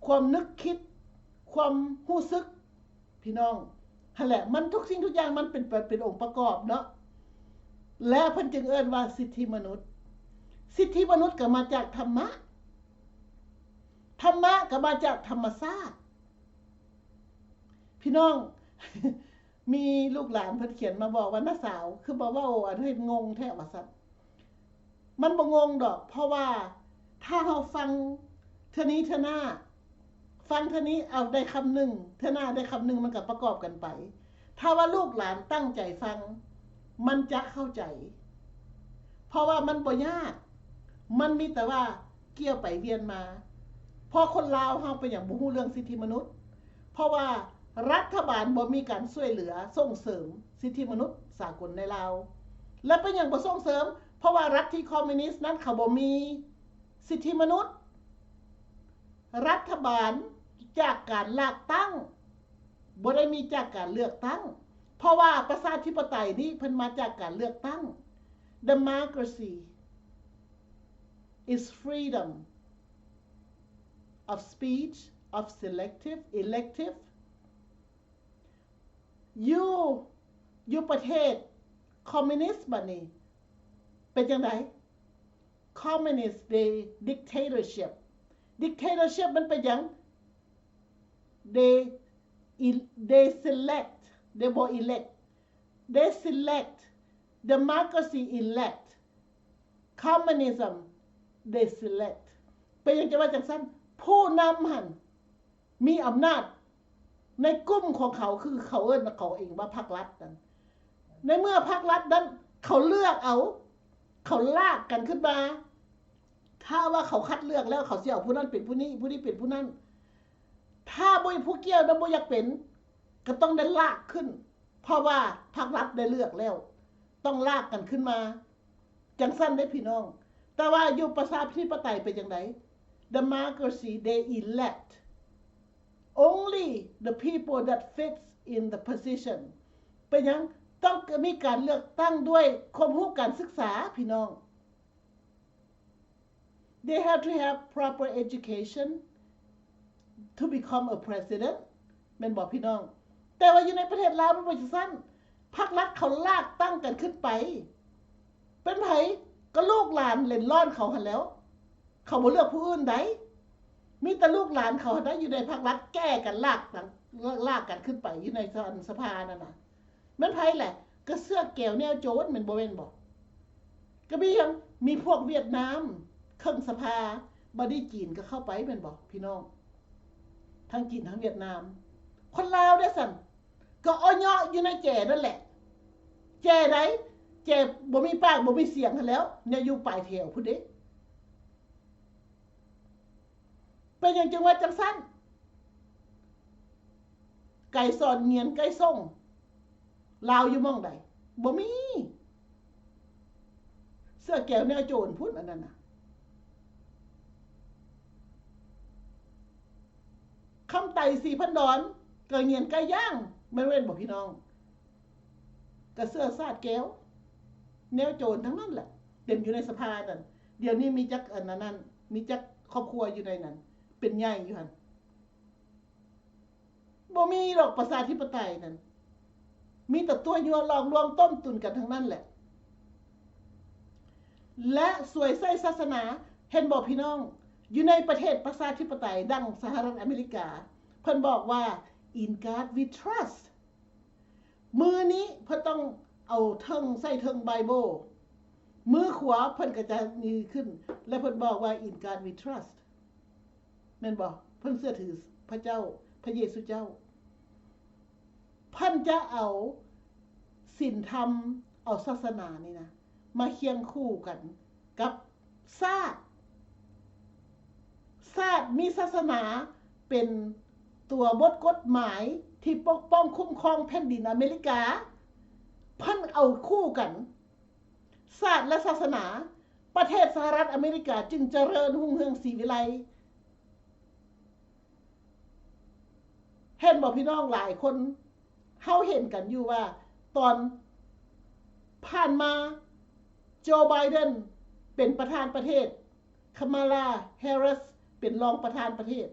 ຄວາມນຶກຄິດ, ຄວາມຮູ້ສຶກ. ພີ່ນ້ອງ, ຫັ້ນແຫຼະ, ມັນທຸກສິ່ງທຸກຢ່າງມັນເປັນ ເປັນອົງປະກອບເນາະ. ແລະ ເພິ່ນຈຶ່ງເອີ້ນວ່າສິດທິມະນຸດ. ສິດທິມະນຸດກໍມາຈາກທຳມະ. ທຳມະກໍມາຈາກທຳມະຊາດ. ພີ່ນ້ອງ, ມີລູກຫຼານເພິ່ນຂຽນມາບອກວ່າ ນ້າສາວ ຄືບໍ່ເວົ້າອັນເຮັດງົງແທ້ ວ່າຊັ້ນ. ມັນບໍ່ງົງດອກ, ເພາະວ່າຖ້າເຮົາຟັງເທື່ອນີ້ເທື່ອໜ້າ, ຟັງເທື່ອນີ້ເອົາໄດ້ຄຳໜຶ່ງ, ເທື່ອໜ້າໄດ້ຄຳໜຶ່ງ, ມັນກໍປະກອບກັນໄປ. ຖ້າວ່າລູກຫຼານຕັ້ງໃຈຟັງ, ມັນຈະເຂົ້າໃຈ, ເພາະວ່າມັນບໍ່ຍາກ, ມັນມີແຕ່ວ່າ ກ່ຽວໄປວຽນມາ. ເພາະຄົນລາວເຮົາເປັນຫຍັງບໍ່ຮູ້ເລື່ອງສິດທິມະນຸດ? ເພາະວ່າລັດຖະບານບໍ່ມີການຊ່ວຍເຫຼືອສົ່ງເສີມສິດທິມະນຸດສາກົນໃນລາວ. ແລະ ເປັນຫຍັງບໍ່ສົ່ງເສີມ? ເພາະວ່າລັດທິຄອມມິວນິດນັ້ນເຂົາບໍ່ມີສິດທິມະນຸດ. ລັດຖະບານຈາກການລາກຕັ້ງ, ບໍ່ໄດ້ມີຈາກການເລືອກຕັ້ງ. ເພາະວ່າປະຊາທິປະໄຕນີ້ເພິ່ນມາຈາກການເລືອກຕັ້ງ. Democracy is freedom of speech, of selective, elective. ຢູ່ ຢູ່ປະເທດຄອມມິວນິດບັດນີ້ເປັນຈັ່ງໃດ? Communist, they dictatorship. Dictatorship ມັນເປັນຫຍັງ? They el-, they select, they ບໍ່ elect. They select. Democracy elect. Communism, they select. ເປັນຫຍັງຈະວ່າຈັ່ງຊັ້ນ? ຜູ້ນຳຫັ້ນມີອຳນາດໃນກຸ່ມຂອງເຂົາ, ຄືເຂົາເອີ້ນເຂົາເອງວ່າພັກລັດນັ້ນ. ໃນເມື່ອພັກລັດນັ້ນເຂົາເລືອກເອົາ, ເຂົາລາກກັນຂຶ້ນມາ. ຖ້າວ່າເຂົາຄັດເລືອກແລ້ວ, ເຂົາຊິເອົາຜູ້ນັ້ນເປັນຜູ້ນີ້, ຜູ້ນີ້ເປັນຜູ້ນັ້ນ. ຖ້າບໍ່ມີຜູ້ກ່ຽວນຳ, ບໍ່ຢາກເປັນ, ກໍຕ້ອງໄດ້ລາກຂຶ້ນ. ເພາະວ່າພັກລັດໄດ້ເລືອກແລ້ວ, ຕ້ອງລາກກັນຂຶ້ນມາ. ຈັ່ງຊັ້ນເດ້ພີ່ນ້ອງ. ແຕ່ວ່າຢູ່ປະຊາທິປະໄຕເປັນຈັ່ງໃດ? Democracy, they elect only the people that fits in the position. ເປັນຫຍັງ? ຕ້ອງມີການເລືອກຕັ້ງດ້ວຍຄວາມຮູ້ການສຶກສາ, ພີ່ນ້ອງ. They have to have proper education to become a president. ແມ່ນບໍ່ ພີ່ນ້ອງ? ແຕ່ວ່າຢູ່ໃນປະເທດລາວມັນບໍ່ຈັ່ງຊັ້ນ. ພັກລັດເຂົາລາກຕັ້ງກັນຂຶ້ນໄປ. ເປັນໃຜ? ກໍລູກຫຼານເຫຼັ້ນລ້ອນເຂົາຫັ້ນແຫຼ້ວ. ເຂົາບໍ່ເລືອກຜູ້ອື່ນໃດ໋. ມີແຕ່ລູກຫຼານເຂົາຫັ້ນໃດ໋ ຢູ່ໃນພັກລັດ ແກ່ກັນລາກກັນ ລາກກັນຂຶ້ນໄປຢູ່ໃນສະພານັ້ນນະ. ແມ່ນໃຜແຫຼະ? ກໍເສື້ອແກວແນວໂຈນແມ່ນບໍ່ ແມ່ນບໍ່? ກໍມີຫຍັງ? ມີພວກຫວຽດນາມເຄິ່ງສະພາ, ບາດນີ້ຈີນກໍເຂົ້າໄປແມ່ນບໍ່ ພີ່ນ້ອງ? ທັງຈີນທັງຫວຽດນາມ. ຄົນລາວເດ້ຊັ້ນ? ກໍເອາະເຍາະຢູ່ໃນແຈນັ້ນແຫຼະ. ແຈໃດ? ແຈບໍ່ມີປາກບໍ່ມີສຽງຫັ້ນແຫຼ້ວ, ແນວຢູ່ປາຍແຖວພຸ້ນເດ້. ເປັນຫຍັງຈຶ່ງວ່າຈັ່ງຊັ້ນ? ໄກສອນງຽນໄກສົ່ງ ລາວຢູ່ໝ່ອງໃດ? ບໍ່ມີ. ເສື້ອແກວແນວໂຈນພຸ້ນ ອັນນັ້ນນະ. ຄຳໄຕ ສີພັນດອນ ກໍງຽນໄກ່ຍ່າງ ແມ່ນບໍ່ພີ່ນ້ອງ? ກະເສື້ອຊາດແກວ ແນວໂຈນທັງນັ້ນແຫຼະ ເຕັມຢູ່ໃນສະພານັ້ນ. ດຽວນີ້ມີຈັກອັນນັ້ນ ມີຈັກຄອບຄົວຢູ່ໃນນັ້ນ ເປັນໃຫຍ່ຢູ່ຫັ້ນ? ບໍ່ມີດອກປະຊາທິປະໄຕນັ້ນ ມີແຕ່ຕົວະຍົວະຫຼອກລວງຕົ້ມຕຸນກັນທັງນັ້ນແຫຼະ ແລະ ສວຍໃສ່ສາສະໜາ. ເຫັນບໍ່ພີ່ນ້ອງ? ຢູ່ໃນປະເທດປະຊາທິປະໄຕດັ່ງສະຫະລັດອາເມລິກາ ເພິ່ນບອກວ່າ In God We Trust. ມືນີ້ເພິ່ນຕ້ອງເອົາເທິງໃສ່ເທິງໄບເບິ້ນ, ມືຂວາເພິ່ນກໍຈະຍືດຂຶ້ນ ແລະ ເພິ່ນບອກວ່າ In God We Trust. ແມ່ນບໍ່? ເພິ່ນເຊື່ອຖືພະເຈົ້າ, ພະເຢຊູເຈົ້າ. ເພິ່ນຈະເອົາສິນທຳ, ເອົາສາສະໜານີ້ນະ ມາຄຽງຄູ່ກັນກັບຊາດ. ຊາດມີສາສະໜາເປັນຕົວບົດກົດໝາຍທີ່ປົກປ້ອງຄຸ້ມຄອງແຜ່ນດິນອາເມລິກາ. ເພິ່ນເອົາຄູ່ກັນ ຊາດ ແລະ ສາສະໜາ, ປະເທດສະຫະລັດອາເມລິກາຈຶ່ງຈະເລີນຮຸ່ງເຮືອງສີວິໄລ. ເຫັນບໍ່ພີ່ນ້ອງ? ຫຼາຍຄົນ ເຮົາເຫັນກັນຢູ່ວ່າ ຕອນຜ່ານມາ ໂຈ ໄບເດັນ ເປັນປະທານປະເທດ, ຄາມາລາ ແຮຣິສ ເປັນຮອງປະທານປະເທດ.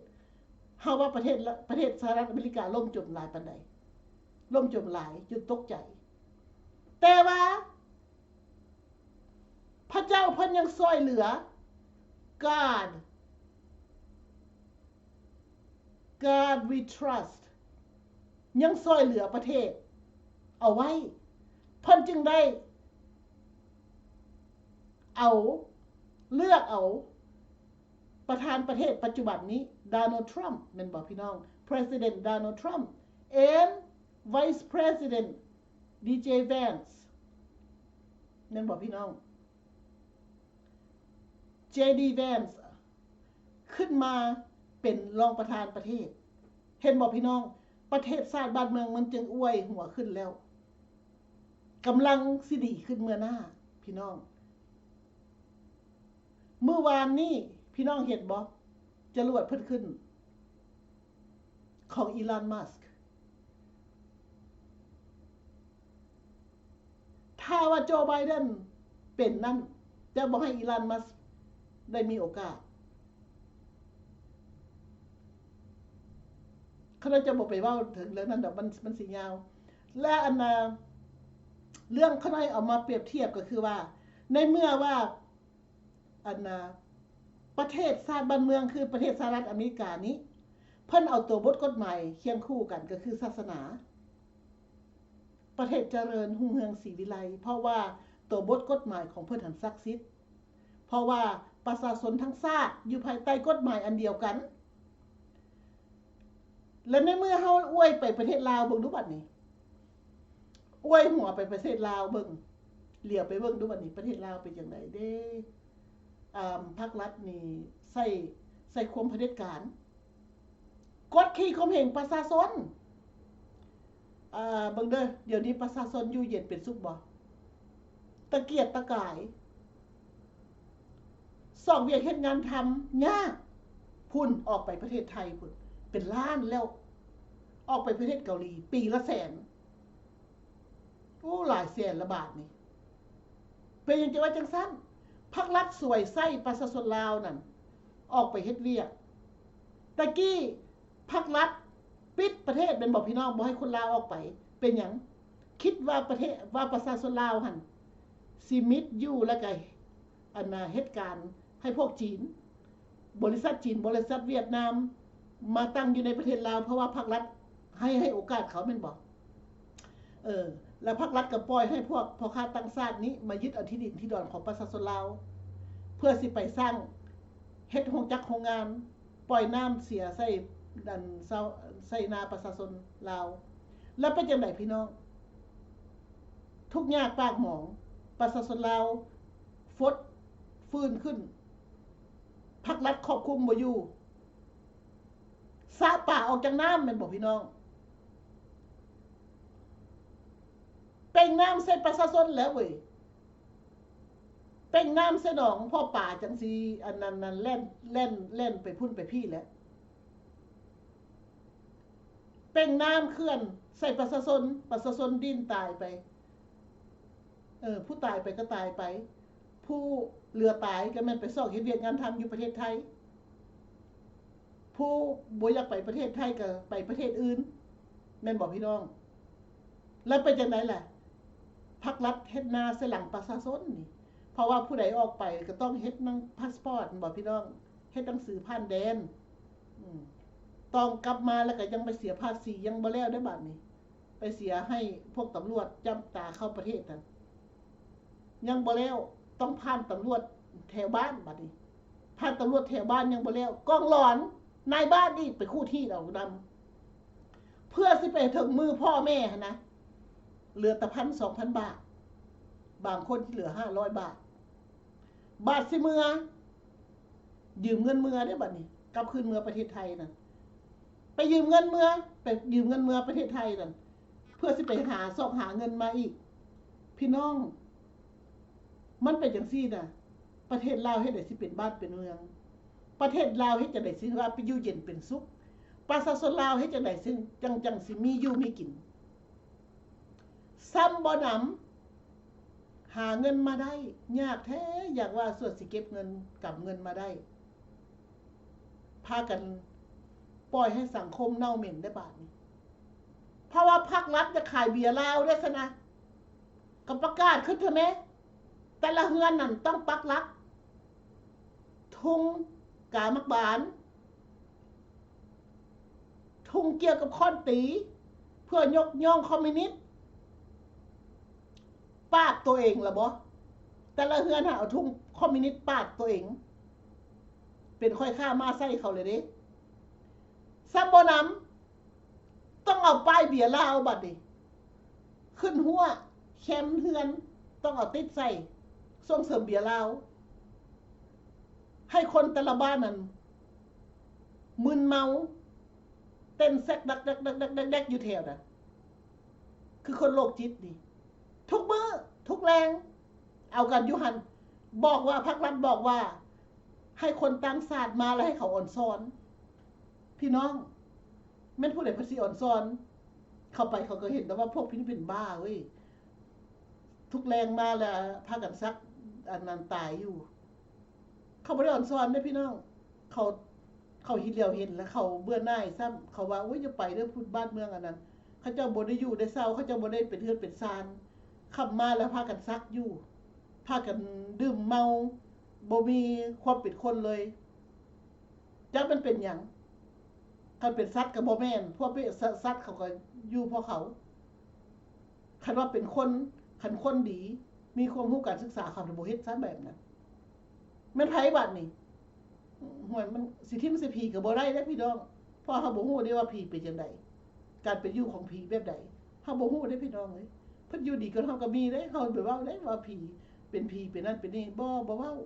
ເຮົາວ່າປະເທດ ປະເທດສະຫະລັດອາເມລິກາລົ້ມຈົມຫຼາຍປານໃດ? ລົ້ມຈົມຫຼາຍຈົນຕົກໃຈ. ແຕ່ວ່າ ພະເຈົ້າເພິ່ນຍັງຊ່ອຍເຫຼືອ. God, God we trust. ຍັງຊ່ອຍເຫຼືອປະເທດເອົາໄວ້. ເພິ່ນຈຶ່ງໄດ້ເອົາ, ເລືອກເອົາ ປະທານປະເທດປັດຈຸບັນນີ້ Donald Trump ແມ່ນບໍ່ພີ່ນ້ອງ? President Donald Trump and Vice President ດີ ເຈ Vance ແມ່ນບໍ່ພີ່ນ້ອງ? ເຈ ດີ Vance ຂຶ້ນມາເປັນຮອງປະທານປະເທດ. ເຫັນບໍ່ພີ່ນ້ອງ? ປະເທດຊາດບ້ານເມືອງມັນຈຶ່ງອວຍຫົວຂຶ້ນແລ້ວ. ກຳລັງຊິດີຂຶ້ນເມື່ອໜ້າພີ່ນ້ອງ. ມື້ວານນີ້ພີ່ນ້ອງເຫັນບໍ່? ຈະຫຼວດເພິ່ນຂຶ້ນ ຂອງ Elon Musk. ຖ້າວ່າ Joe Biden ເປັນນັ້ນ ຈະບໍ່ໃຫ້ Elon Musk ໄດ້ມີໂອກາດ. ຂ້ານ້ອຍຈະບໍ່ໄປເວົ້າເຖິງເລື່ອງນັ້ນດອກ ມັນ ມັນຊິຍາວ. ແລະ ອັນນ່າ ເລື່ອງຂ້ານ້ອຍເອົາມາປຽບທຽບກໍຄືວ່າ ໃນເມື່ອວ່າ ອັນນ່າ ປະເທດຊາດບ້ານເມືອງ ຄືປະເທດສະຫະລັດອາເມລິການີ້ ເພິ່ນເອົາຕົວບົດກົດໝາຍຄຽງຄູ່ກັນ ກໍຄືສາສະໜາ. ປະເທດຈະເລີນຮຸ່ງເຮືອງສີວິໄລ ເພາະວ່າຕົວບົດກົດໝາຍຂອງເພິ່ນຫັ້ນສັກສິດ ເພາະວ່າປະຊາຊົນທັງຊາດຢູ່ພາຍໃຕ້ກົດໝາຍອັນດຽວກັນ. ແລະ ໃນເມື່ອເຮົາອວຍໄປປະເທດລາວເບິ່ງດູບັດນີ້ ອວຍຫົວໄປປະເທດລາວເບິ່ງ ຫຼຽວໄປເບິ່ງດູບັດນີ້ ປະເທດລາວເປັນຈັ່ງໃດເດ້? ອາ ພັກລັດນີ້ໃຊ້ ໃຊ້ຄວາມຜະເດັດການ ກົດຂີ່ຂົ່ມເຫງປະຊາຊົນ. ອາ ເບິ່ງເດີ ດຽວນີ້ປະຊາຊົນຢູ່ເຢັນເປັນສຸກບໍ່? ຕະກຽກຕະກາຍ ຊອກວຽກເຮັດງານທຳຍາກ. ພຸ້ນ ອອກໄປປະເທດໄທພຸ້ນ ເປັນລ້ານແລ້ວ. ອອກໄປປະເທດເກົາຫຼີປີລະແສນ. ໂອ້ ຫຼາຍແສນລະບາດນີ້. ເປັນຫຍັງຈະວ່າຈັ່ງຊັ້ນ? ພັກລັດສວຍໃຊ້ປະຊາຊົນລາວນັ້ນອອກໄປເຮັດວຽກ. ຕະກີ້ພັກລັດປິດປະເທດແມ່ນບໍ່ພີ່ນ້ອງ? ບໍ່ໃຫ້ຄົນລາວອອກໄປ. ເປັນຫຍັງ? ຄິດວ່າປະເທດ ວ່າປະຊາຊົນລາວຫັ້ນ ຊິມິດຢູ່ ແລ້ວກະ ອັນນ່າ ເຮັດການໃຫ້ພວກຈີນ, ບໍລິສັດຈີນ, ບໍລິສັດຫວຽດນາມ ມາຕັ້ງຢູ່ໃນປະເທດລາວ ເພາະວ່າພັກລັດໃຫ້ ໃຫ້ໂອກາດເຂົາແມ່ນບໍ່? ເອີ ແລ້ວພັກລັດກໍປ່ອຍໃຫ້ພວກພໍ່ຄ້າຕ່າງຊາດນີ້ມາຍຶດເອົາທີ່ດິນທີ່ດອນຂອງປະຊາຊົນລາວ ເພື່ອຊິໄປສ້າງ ເຮັດໂຮງຈັກໂຮງງານ ປ່ອຍນ້ຳເສຍໃສ່ ອັນ ຊາວ ໃສ່ນາປະຊາຊົນລາວ. ແລ້ວເປັນຈັ່ງໃດພີ່ນ້ອງ? ທຸກຍາກປາກໝອງ, ປະຊາຊົນລາວຟົດຟື້ນຂຶ້ນ, ພັກລັດຄວບຄຸມບໍ່ຢູ່, ສະປາອອກຈາກນ້ຳແມ່ນບໍ່ພີ່ນ້ອງ? ເປັ່ງນ້ຳໃສ່ປະຊາຊົນແລ້ວເວີຍ. ເປັ່ງນ້ຳໃສ່ໜອງ ເພາະປາຈັ່ງຊິ ອັນນັ້ນ ນັ້ນ ແລ່ນ ແລ່ນ ແລ່ນໄປພຸ້ນໄປພີ້ແຫຼະ. ເປັ່ງນ້ຳເຂື່ອນໃສ່ປະຊາຊົນ, ປະຊາຊົນດີ້ນຕາຍໄປ. ເອີ ຜູ້ຕາຍໄປກໍຕາຍໄປ, ຜູ້ເຫຼືອຕາຍກໍແມ່ນໄປຊອກເຮັດວຽກງານທຳຢູ່ປະເທດໄທ. ຜູ້ບໍ່ຢາກໄປປະເທດໄທກໍໄປປະເທດອື່ນ ແມ່ນບໍ່ພີ່ນ້ອງ? ແລ້ວເປັນຈັ່ງໃດລະ? ພັກລັດເຮັດໜ້າໃສ່ຫຼັງປະຊາຊົນນີ້ ເພາະວ່າຜູ້ໃດອອກໄປກໍຕ້ອງເຮັດໜັງພາສປອດ ແມ່ນບໍ່ພີ່ນ້ອງ? ເຮັດໜັງສືຜ່ານແດນ ອືມ ຕ້ອງກັບມາແລ້ວກໍຍັງໄປເສຍພາສີ ຍັງບໍ່ແລ້ວເດ້ບາດນີ້ ໄປເສຍໃຫ້ພວກຕຳຫຼວດຈັບຕາເຂົ້າປະເທດນັ້ນ. ຍັງບໍ່ແລ້ວ ຕ້ອງຜ່ານຕຳຫຼວດແຖວບ້ານບາດນີ້ ຜ່ານຕຳຫຼວດແຖວບ້ານຍັງບໍ່ແລ້ວ ກອງຫຼອນນາຍບ້ານອີກໄປຂູດຮີດເອົານຳ ເພື່ອຊິໄປເຖິງມືພໍ່ແມ່ຫັ້ນນະ ເຫຼືອແຕ່ພັນສອງພັນບາດ ບາງຄົນເຫຼືອຫ້າຮ້ອຍບາດ. ບາດຊິເມືອ ຢືມເງິນເມືອເດ້ບາດນີ້ ກັບຄືນເມືອປະເທດໄທນັ້ນ ໄປຢືມເງິນເມືອ ໄປຢືມເງິນເມືອປະເທດໄທນັ້ນ ເພື່ອຊິໄປຫາ ຊອກຫາເງິນມາອີກ. ພີ່ນ້ອງ ມັນເປັນຈັ່ງຊີ້ນະ ປະເທດລາວເຮັດໃດຊິເປັນບ້ານເປັນເມືອງ? ປະເທດລາວເຮັດຈັ່ງໃດຊິວ່າໄປຢູ່ເຢັນເປັນສຸກ? ປະຊາຊົນລາວເຮັດຈັ່ງໃດຊິ ຈັ່ງ ຈັ່ງຊິມີຢູ່ມີກິນ? ຊ້ຳບໍ່ໜຳ ຫາເງິນມາໄດ້ ຍາກແທ້ ຢາກວ່າສ່ວນຊິເກັບເງິນ ກຳເງິນມາໄດ້ ພາກັນປ່ອຍໃຫ້ສັງຄົມເນົ່າເໝັນໄດ້ບາດນີ້ ເພາະວ່າພັກລັດຈະຂາຍເບຍລາວເດ້ຊັ້ນນະ ກໍປະກາດຂຶ້ນເທື່ອແມ້ ແຕ່ລະເຮືອນນັ້ນຕ້ອງປັກຫຼັກ ທຸງກາໝາກບານ ທຸງກ່ຽວກັບຄ້ອນຕີ ເພື່ອຍົກຍ້ອງຄອມມິວນິດ ປາດຕົວເອງລະບໍ? ແຕ່ລະເຮືອນຫາເອົາທຸງຄອມມິວນິດປາດຕົວເອງ ເປັນຂ້ອຍຄ້າມ້າໃຊ້ເຂົາເລີຍເດ້. ຊ້ຳບໍ່ໜຳ ຕ້ອງເອົາປ້າຍເບຍລາວບາດນີ້ ຂຶ້ນຮົ້ວແຄມເຮືອນ ຕ້ອງເອົາຕິດໃສ່ ສົ່ງເສີມເບຍລາວ ໃຫ້ຄົນແຕ່ລະບ້ານນັ້ນມຶນເມົາ ເຕັ້ນແຊກດັກແດັກ ແດັກແດັກ ແດັກແດັກຢູ່ແຖວນັ້ນ ຄືຄົນໂລກຈິດນີ້ ທຸກມື້ທຸກແລງ ເອົາກັນຢູ່ຫັ້ນ ບອກວ່າ ພັກລັດບອກວ່າ ໃຫ້ຄົນຕ່າງຊາດມາແລ້ວໃຫ້ເຂົາອອນຊອນ. ພີ່ນ້ອງ ແມ່ນຜູ້ໃດເພິ່ນຊິອອນຊອນ? ເຂົ້າໄປເຂົາກໍເຫັນແຕ່ວ່າພວກພິລິບປິນບ້າເວີຍ ທຸກແລງມາແລ້ວພາກັນສັກອັນນັ້ນຕາຍຢູ່. ເຂົາບໍ່ໄດ້ອອນຊອນເດ້ພີ່ນ້ອງ ເຂົາ ເຂົາເຫັນແລ້ວເຫັນແລ້ວເຂົາເບື່ອໜ່າຍຊ້ຳ ເຂົາວ່າ ໂອ້ຍ ຢ່າໄປເດີພຸ້ນ ບ້ານເມືອງອັນນັ້ນ ເຂົາເຈົ້າບໍ່ໄດ້ຢູ່ໄດ້ເຊົາ ເຂົາເຈົ້າບໍ່ໄດ້ເປັນເຮືອນເປັນຊານ ຄ່ຳມາແລ້ວພາກັນສັກຢູ່ ພາກັນດື່ມເມົາ ບໍ່ມີຄວາມເປັນຄົນເລີຍ ຈັກມັນເປັນຫຍັງ? ຄັນເປັນສັດກໍບໍ່ແມ່ນ ພວກເປັນ ສ- ສັດເຂົາກໍຢູ່ພວກເຂົາ. ຄັນວ່າເປັນຄົນ ຄັນຄົນດີ ມີຄວາມຮູ້ການສຶກສາ ເຂົາຈະບໍ່ເຮັດຊະແບບນັ້ນ. ແມ່ນໃຜບາດນີ້? ໂອ້ຍ ມັນຊິຖິ້ມໃສ່ຜີກໍບໍ່ໄດ້ເດ້ພີ່ນ້ອງ ເພາະເຮົາບໍ່ຮູ້ເດ້ວ່າຜີເປັນຈັ່ງໃດ ການເປັນຢູ່ຂອງຜີແບບໃດ ເຮົາບໍ່ຮູ້ເດ້ພີ່ນ້ອງເອີຍ. ເພິ່ນຢູ່ດີກັບເຮົາກໍມີເດ້ ເຮົາໄປເວົ້າໄດ້ວ່າຜີເປັນຜີເປັນນັ້ນເປັນນີ້ ບໍ່ ບໍ່ເວົ້າ.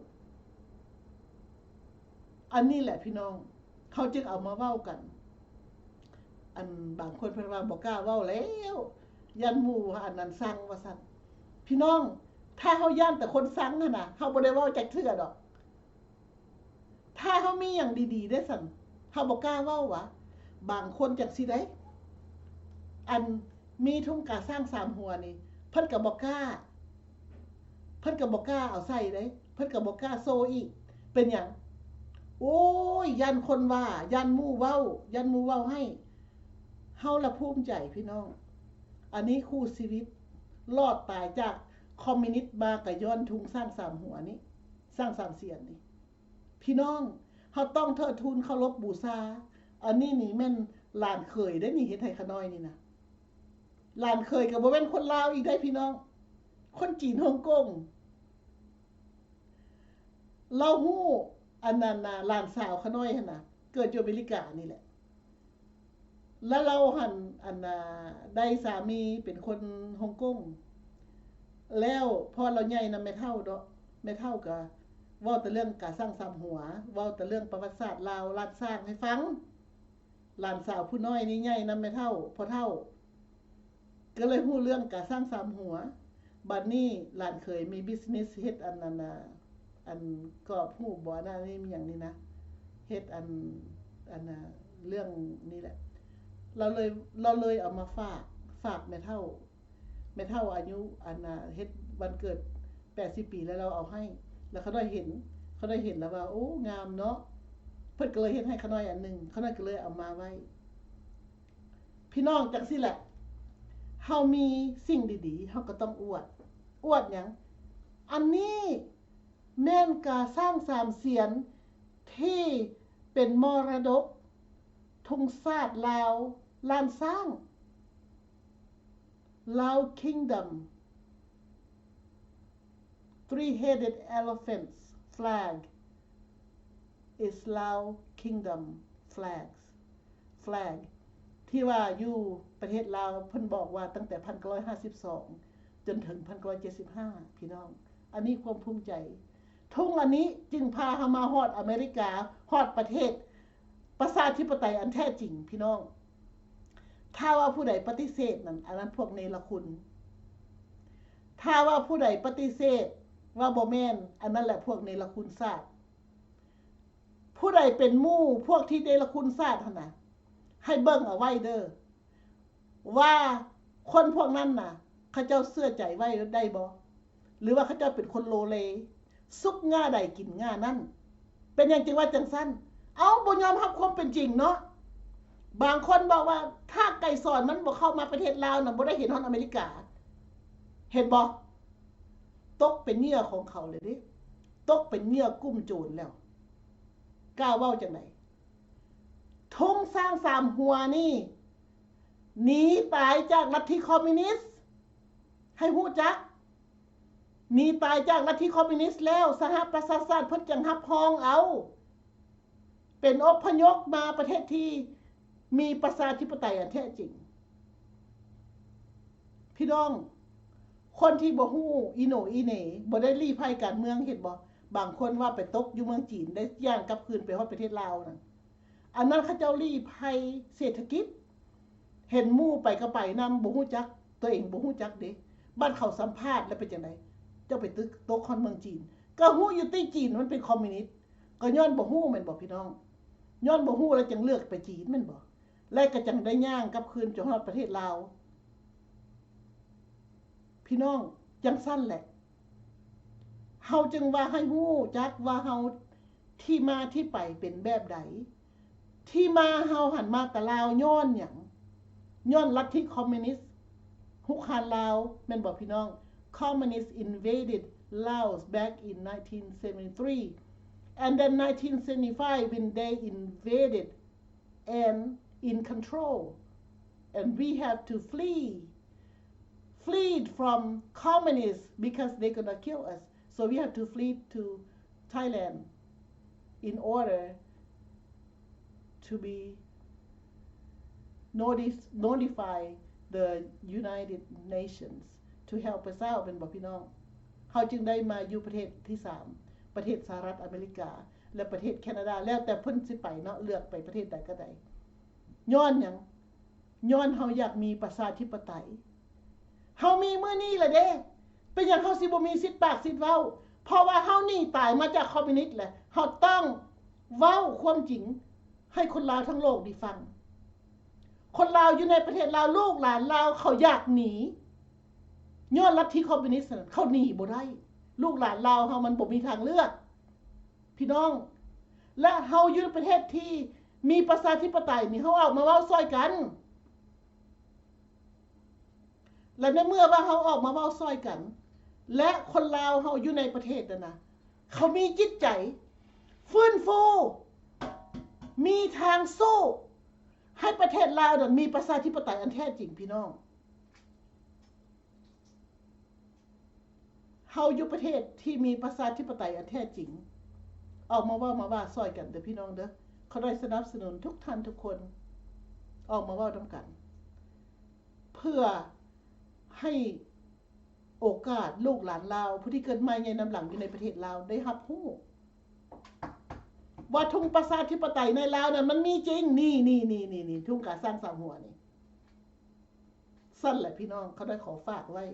ອັນນີ້ແຫຼະພີ່ນ້ອງ ເຂົາຈຶ່ງເອົາມາເວົ້າກັນ. ອັນບາງຄົນເພິ່ນວ່າບໍ່ກ້າເວົ້າແລ້ວ ຢ້ານໝູ່ອັນນັ້ນຊັງວ່າຊັ້ນ. ພີ່ນ້ອງ ຖ້າເຮົາຢ້ານແຕ່ຄົນຊັງຫັ້ນນະ ເຮົາບໍ່ໄດ້ເວົ້າຈັກເທື່ອດອກ. ຖ້າເຮົາມີຫຍັງດີໆເດ້ຊັ້ນ ເຮົາບໍ່ກ້າເວົ້າຫວາ? ບາງຄົນຈັ່ງຊີ້ໃດ໋ ອັນມີທຸງກາຊ້າງສາມຫົວນີ້ ເພິ່ນກໍບໍ່ກ້າ ເພິ່ນກໍບໍ່ກ້າເອົາໃສ່ເດ້ ເພິ່ນກໍບໍ່ກ້າໂຊອີກ. ເປັນຫຍັງ? ໂອ້ຍ ຢ້ານຄົນວ່າ ຢ້ານໝູ່ເວົ້າ ຢ້ານໝູ່ເວົ້າໃຫ້. ເຮົາລະພູມໃຈພີ່ນ້ອງ ອັນນີ້ຄູ່ຊີວິດ ລອດຕາຍຈາກ ຄອມມິວນິດມາກະຍ້ອນທຸງຊ້າງສາມຫົວນີ້ ຊ້າງສາມສຽນນີ້. ພີ່ນ້ອງ, ເຮົາຕ້ອງເທີດທູນເຄົາລົບບູຊາ. ອັນນີ້ນີ້ແມ່ນຫຼານເຂີຍເດ້ນີ້ ເຮັດໃຫ້ຂະນ້ອຍນີ້ນະ. ຫຼານເຂີຍກໍບໍ່ແມ່ນຄົນລາວອີກໄດ໋ພີ່ນ້ອງ, ຄົນຈີນຮົງກົງ. ລາວຮູ້ ອັນນັ້ນນະ ຫຼານສາວຂະນ້ອຍຫັ້ນນະ ເກີດຢູ່ອາເມລິການີ້ແຫຼະ. ແລ້ວລາວຫັ້ນ ອັນນາ ໄດ້ສາມີເປັນຄົນຮົງກົງ. ແລ້ວພໍລາວໃຫຍ່ນຳແມ່ເຖົ້າເນາະ, ແມ່ເຖົ້າກໍເວົ້າແຕ່ເລື່ອງກາຊ້າງສາມຫົວ, ເວົ້າແຕ່ເລື່ອງປະຫວັດສາດລາວ ລ້ານຊ້າງໃຫ້ຟັງ. ຫຼານສາວຜູ້ນ້ອຍນີ້ໃຫຍ່ນຳແມ່ເຖົ້າ ພໍ່ເຖົ້າ ກໍເລີຍຮູ້ເລື່ອງກາຊ້າງສາມຫົວ. ບັດນີ້ຫຼານເຂີຍມີບິສເນສເຮັດອັນນັ້ນນະ ອັນກອບຮູບບໍ່ ອັນນັ້ນນີ້ຫຍັງນີ້ນະ ເຮັດອັນ ອັນນະ ເລື່ອງນີ້ແຫຼະ. ລາວເລີຍ ລາວເລີຍເອົາມາຝາກ ຝາກແມ່ເຖົ້າ. ແມ່ເຖົ້າອາຍຸ ອັນນະ ເຮັດວັນເກີດແປດສິບປີ ແລ້ວລາວເອົາໃຫ້ ແລ້ວຂະນ້ອຍເຫັນ ຂະນ້ອຍເຫັນແລ້ວວ່າ ໂອ້ ງາມເນາະ. ເພິ່ນກໍເລີຍເຮັດໃຫ້ຂະນ້ອຍອັນໜຶ່ງ ຂະນ້ອຍກໍເລີຍເອົາມາໄວ້. ພີ່ນ້ອງ ຈັ່ງຊີ້ແຫຼະ ເຮົາມີສິ່ງດີໆ ເຮົາກໍຕ້ອງອວດ. ອວດຫຍັງ? ອັນນີ້ແມ່ນກາຊ້າງສາມສຽນທີ່ເປັນມໍລະດົກທຸງຊາດລາວ ລ້ານຊ້າງ. Lao Kingdom three-headed elephant's flag is Lao Kingdom flags flag ທີ່ວ່າຢູ່ປະເທດລາວ ເພິ່ນບອກວ່າຕັ້ງແຕ່ພັນເກົ້າຮ້ອຍຫ້າສິບສອງ ຈົນເຖິງພັນເກົ້າຮ້ອຍເຈັດສິບຫ້າ ພີ່ນ້ອງ. ອັນນີ້ຄວາມພູມໃຈ. ທຸງອັນນີ້ຈຶ່ງພາເຮົາມາຮອດອາເມລິກາ ຮອດປະເທດປະຊາທິປະໄຕອັນແທ້ຈິງ ພີ່ນ້ອງ. ຖ້າວ່າຜູ້ໃດປະຕິເສດນັ້ນ ອັນນັ້ນພວກເນລະຄຸນ. ຖ້າວ່າຜູ້ໃດປະຕິເສດວ່າບໍ່ແມ່ນ ອັນນັ້ນແຫຼະພວກເນລະຄຸນຊາດ. ຜູ້ໃດເປັນໝູ່ພວກທີ່ເນລະຄຸນຊາດຫັ້ນນະ ໃຫ້ເບິ່ງເອົາໄວ້ເດີ້ ວ່າຄົນພວກນັ້ນນະ ເຂົາເຈົ້າເຊື່ອໃຈໄວ້ໄດ້ບໍ່? ຫຼືວ່າເຂົາເຈົ້າເປັນຄົນໂລເລ ສຸກງ່າໃດກິນງ່ານັ້ນ? ເປັນຫຍັງຈຶ່ງວ່າຈັ່ງຊັ້ນ? ເອົ້າ ບໍ່ຍອມຮັບຄວາມເປັນຈິງເນາະ. ບາງຄົນບອກວ່າ ຖ້າໄກສອນມັນບໍ່ເຂົ້າມາປະເທດລາວນະ ບໍ່ໄດ້ເຫັນຮອດອາເມລິກາ. ເຫັນບໍ່? ຕົກເປັນເຫຍື່ອຂອງເຂົາແລ້ວເດ້. ຕົກເປັນເຫຍື່ອກຸ່ມໂຈນແລ້ວ. ກ້າເວົ້າຈັ່ງໃດ? ທຸງຊ້າງສາມຫົວນີ້ ໜີຕາຍຈາກລັດທິຄອມມິວນິດ ໃຫ້ຮູ້ຈັກ. ໜີຕາຍຈາກລັດທິຄອມມິວນິດແລ້ວ ສະຫະປະຊາຊາດເພິ່ນຈັ່ງຮັບຮອງເອົາ ເປັນອົບພະຍົບມາປະເທດທີ່ມີປະຊາທິປະໄຕອັນແທ້ຈິງ. ພີ່ນ້ອງ ຄົນທີ່ບໍ່ຮູ້ອີໂໜອີເໜ ບໍ່ໄດ້ລີ້ໄພການເມືອງ ເຫັນບໍ່? ບາງຄົນວ່າໄປຕົກຢູ່ເມືອງຈີນ ໄດ້ຍ່າງກັບຄືນໄປຮອດປະເທດລາວນັ້ນ. ອັນນັ້ນເຂົາເຈົ້າລີ້ໄພເສດຖະກິດ. ເຫັນໝູ່ໄປກໍໄປນຳ ບໍ່ຮູ້ຈັກ ຕົວເອງບໍ່ຮູ້ຈັກເດ້. ບັດເຂົາສຳພາດແລ້ວເປັນຈັ່ງໃດ? ເຈົ້າໄປຕຶກຕົກຮອດເມືອງຈີນ. ກໍຮູ້ຢູ່ຕິ ຈີນມັນເປັນຄອມມິວນິດ. ກໍຍ້ອນບໍ່ຮູ້ແມ່ນບໍ່ພີ່ນ້ອງ? ຍ້ອນບໍ່ຮູ້ແລ້ວຈຶ່ງເລືອກໄປຈີນແມ່ນບໍ່? ແລະກໍຈັ່ງໄດ້ຍ່າງກັບຄືນຈະຮອດປະເທດລາວ. ພີ່ນ້ອງ ຈັ່ງຊັ້ນແຫຼະ ເຮົາຈຶ່ງວ່າໃຫ້ຮູ້ຈັກວ່າເຮົາທີ່ມາທີ່ໄປເປັນແບບໃດ. ທີ່ມາເຮົາຫັ້ນມາແຕ່ລາວຍ້ອນຫຍັງ? ຍ້ອນລັດທິຄອມມິວນິດຮຸກຮານລາວ ແມ່ນບໍ່ພີ່ນ້ອງ? Communists invaded Laos back in nineteen seventy-three, and then nineteen seventy-five when they invaded and in control, and we have to flee, flee from communists because they're gonna kill us. So we have to flee to Thailand in order to be notice, notify the United Nations to help us out ແມ່ນບໍ່ພີ່ນ້ອງ? ເຮົາຈຶ່ງໄດ້ມາຢູ່ປະເທດທີສາມ ປະເທດສະຫະລັດອາເມລິກາ ແລະ ປະເທດແຄນາດາ ແລ້ວແຕ່ເພິ່ນຊິໄປເນາະ ເລືອກໄປປະເທດໃດກໍໄດ້. ຍ້ອນຫຍັງ? ຍ້ອນເຮົາຢາກມີປະຊາທິປະໄຕ. ເຮົາມີມື້ນີ້ລະເດ້. ເປັນຫຍັງເຮົາຊິບໍ່ມີສິດປາກສິດເວົ້າ? ເພາະວ່າເຮົາໜີຕາຍມາຈາກຄອມມິວນິດແຫຼະ. ເຮົາຕ້ອງເວົ້າຄວາມຈິງໃຫ້ຄົນລາວທັງໂລກໄດ້ຟັງ. ຄົນລາວຢູ່ໃນປະເທດລາວ ລູກຫຼານລາວເຂົາຢາກໜີ ຍ້ອນລັດທິຄອມມິວນິດນັ້ນ ເຂົາໜີບໍ່ໄດ້. ລູກຫຼານລາວເຮົາມັນບໍ່ມີທາງເລືອກ. ພີ່ນ້ອງ ແລະ ເຮົາຢູ່ໃນປະເທດທີ່ມີປະຊາທິປະໄຕນີ້ ເຮົາອອກມາເວົ້າຊ່ອຍກັນ ແລະ ໃນເມື່ອວ່າເຮົາອອກມາເວົ້າຊ່ອຍກັນ ແລະ ຄົນລາວເຮົາຢູ່ໃນປະເທດນັ້ນນະ ເຂົາມີຈິດໃຈຟື້ນຟູ ມີທາງສູ້ໃຫ້ປະເທດລາວນັ້ນມີປະຊາທິປະໄຕອັນແທ້ຈິງ ພີ່ນ້ອງ. ເຮົາຢູ່ປະເທດທີ່ມີປະຊາທິປະໄຕອັນແທ້ຈິງ ອອກມາເວົ້າມາວ່າຊ່ອຍກັນເດີພີ່ນ້ອງເດີ. ຂ້ານ້ອຍສະໜັບສະໜູນທຸກທ່ານທຸກຄົນ ອອກມາເວົ້ານຳກັນ ເພື່ອໃຫ້ໂອກາດລູກຫຼານລາວ ຜູ້ທີ່ເກີດໃໝ່ໃຫຍ່ນຳຫຼັງຢູ່ໃນປະເທດລາວ ໄດ້ຮັບຮູ້ວ່າທຸງປະຊາທິປະໄຕໃນລາວນັ້ນມັນມີຈິງ. ນີ້ໆໆໆ ທຸງກາຊ້າງສາມຫົວນີ້. ຊັ້ນແຫຼະພີ່ນ້ອງ ຂ້ານ້ອຍຂໍຝາກໄວ້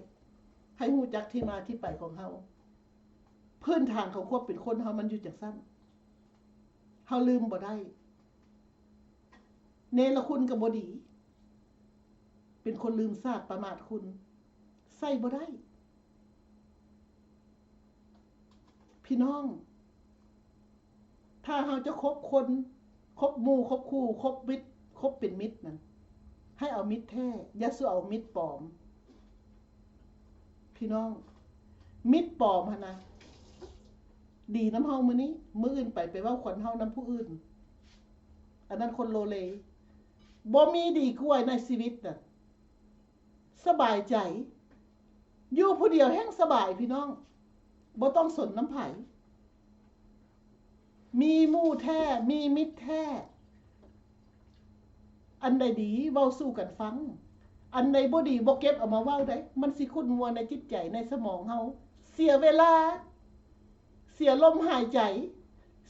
ໃຫ້ຮູ້ຈັກທີ່ມາທີ່ໄປຂອງເຮົາ. ພື້ນຖານຂອງຄວາມເປັນຄົນເຮົາມັນຢູ່ຈັ່ງຊັ້ນ ເຮົາລືມບໍ່ໄດ້. ເນລະຄຸນກໍບໍ່ດີ ເປັນຄົນລືມຊາດ ປະໝາດຄຸນ ໃສ່ບໍ່ໄດ້. ພີ່ນ້ອງ ຖ້າເຮົາຈະຄົບຄົນ ຄົບໝູ່ ຄົບຄູ່ ຄົບມິດ ຄົບເປັນມິດນັ້ນ ໃຫ້ເອົາມິດແທ້ ຢ່າສູ່ເອົາມິດປອມ. ພີ່ນ້ອງ ມິດປອມຫັ້ນນະ ດີນຳເຮົາມື້ນີ້ ມື້ອື່ນໄປ ໄປເວົ້າຄວັນເຮົານຳຜູ້ອື່ນ ອັນນັ້ນຄົນໂລເລ. ບໍ່ມີດີກວ່າໃນຊີວິດນະ ສະບາຍໃຈ ຢູ່ຜູ້ດຽວແຮ່ງສະບາຍ ພີ່ນ້ອງ ບໍ່ຕ້ອງສົນນຳໃຜ. ມີໝູ່ແທ້ ມີມິດແທ້ ອັນໃດດີເວົ້າສູ່ກັນຟັງ ອັນໃດບໍ່ດີບໍ່ເກັບເອົາມາເວົ້າໃດ໋ ມັນຊິຂຸ້ນມົວໃນຈິດໃຈໃນສະໝອງເຮົາ ເສຍເວລາ ເສຍລົມຫາຍໃຈ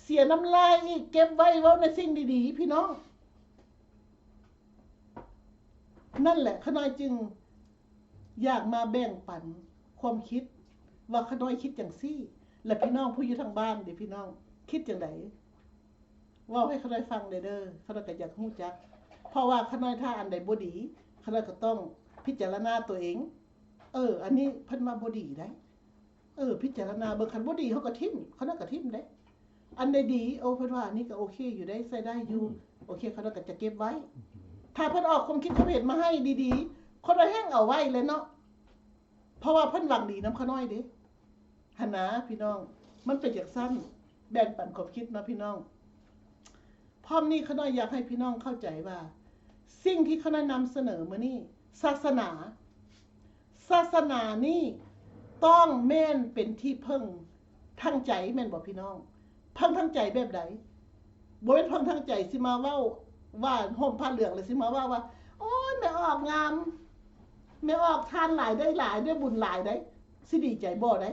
ເສຍນ້ຳລາຍອີກ ເກັບໄວ້ເວົ້າໃນສິ່ງດີໆ ພີ່ນ້ອງ. ນັ້ນແຫຼະ ຂ້ານ້ອຍຈຶ່ງຢາກມາແບ່ງປັນຄວາມຄິດວ່າຂ້ານ້ອຍຄິດຈັ່ງຊີ້ ແລະ ພີ່ນ້ອງຜູ້ຢູ່ທາງບ້ານເດ ພີ່ນ້ອງຄິດຈັ່ງໃດ ເວົ້າໃຫ້ຂ້ານ້ອຍຟັງແດ່ເດີ ຂ້ານ້ອຍກໍຢາກຮູ້ຈັກ. ເພາະວ່າຂ້ານ້ອຍຖ້າອັນໃດບໍ່ດີ ຂ້ານ້ອຍກໍຕ້ອງພິຈາລະນາຕົວເອງ ເອີ ອັນນີ້ເພິ່ນວ່າບໍ່ດີໃດ ເອີ ພິຈາລະນາເບິ່ງ ຄັນບໍ່ດີເຮົາກໍຖິ້ມ ຄັນນັ້ນກໍຖິ້ມເດ້. ອັນໃດດີ ໂອ້ ເພິ່ນວ່າອັນນີ້ກໍໂອເຄຢູ່ເດ້ ໃຊ້ໄດ້ຢູ່ ອືມ ໂອເຄ ຂ້ານ້ອຍກໍຈະເກັບໄວ້. ອືມ ຖ້າເພິ່ນອອກຄວາມຄິດຄວາມເຫັນມາໃຫ້ດີໆ ຂ້ານ້ອຍແຮ່ງເອົາໄວ້ແຫຼະເນາະ ເພາະວ່າເພິ່ນຫວັງດີນຳຂ້ານ້ອຍເດ້ ຫັ້ນນະພີ່ນ້ອງ ມັນເປັນຈັ່ງຊັ້ນ ແບ່ງປັນຄວາມຄິດເນາະພີ່ນ້ອງ. ພ້ອມນີ້ຂ້ານ້ອຍຢາກໃຫ້ພີ່ນ້ອງເຂົ້າໃຈວ່າ ສິ່ງທີ່ຂ້ານ້ອຍນຳສະເໜີມື້ນີ້ ສາສະໜາ ສາສະໜານີ້ຕ້ອງແມ່ນເປັນທີ່ເພິ່ງທາງໃຈ ແມ່ນບໍ່ພີ່ນ້ອງ? ເພິ່ງທາງໃຈແບບໃດ? ບໍ່ແມ່ນເພິ່ງທາງໃຈຊິມາເວົ້າວ່າ ຫົ່ມຜ້າເຫຼືອງແລ້ວຊິມາເວົ້າວ່າ ໂອ້ຍ ແມ່ອອກງາມ ແມ່ອອກທານຫຼາຍໄດ້ຫຼາຍ ໄດ້ບຸນຫຼາຍໄດ໋ ຊິດີໃຈບໍ່ໄດ໋.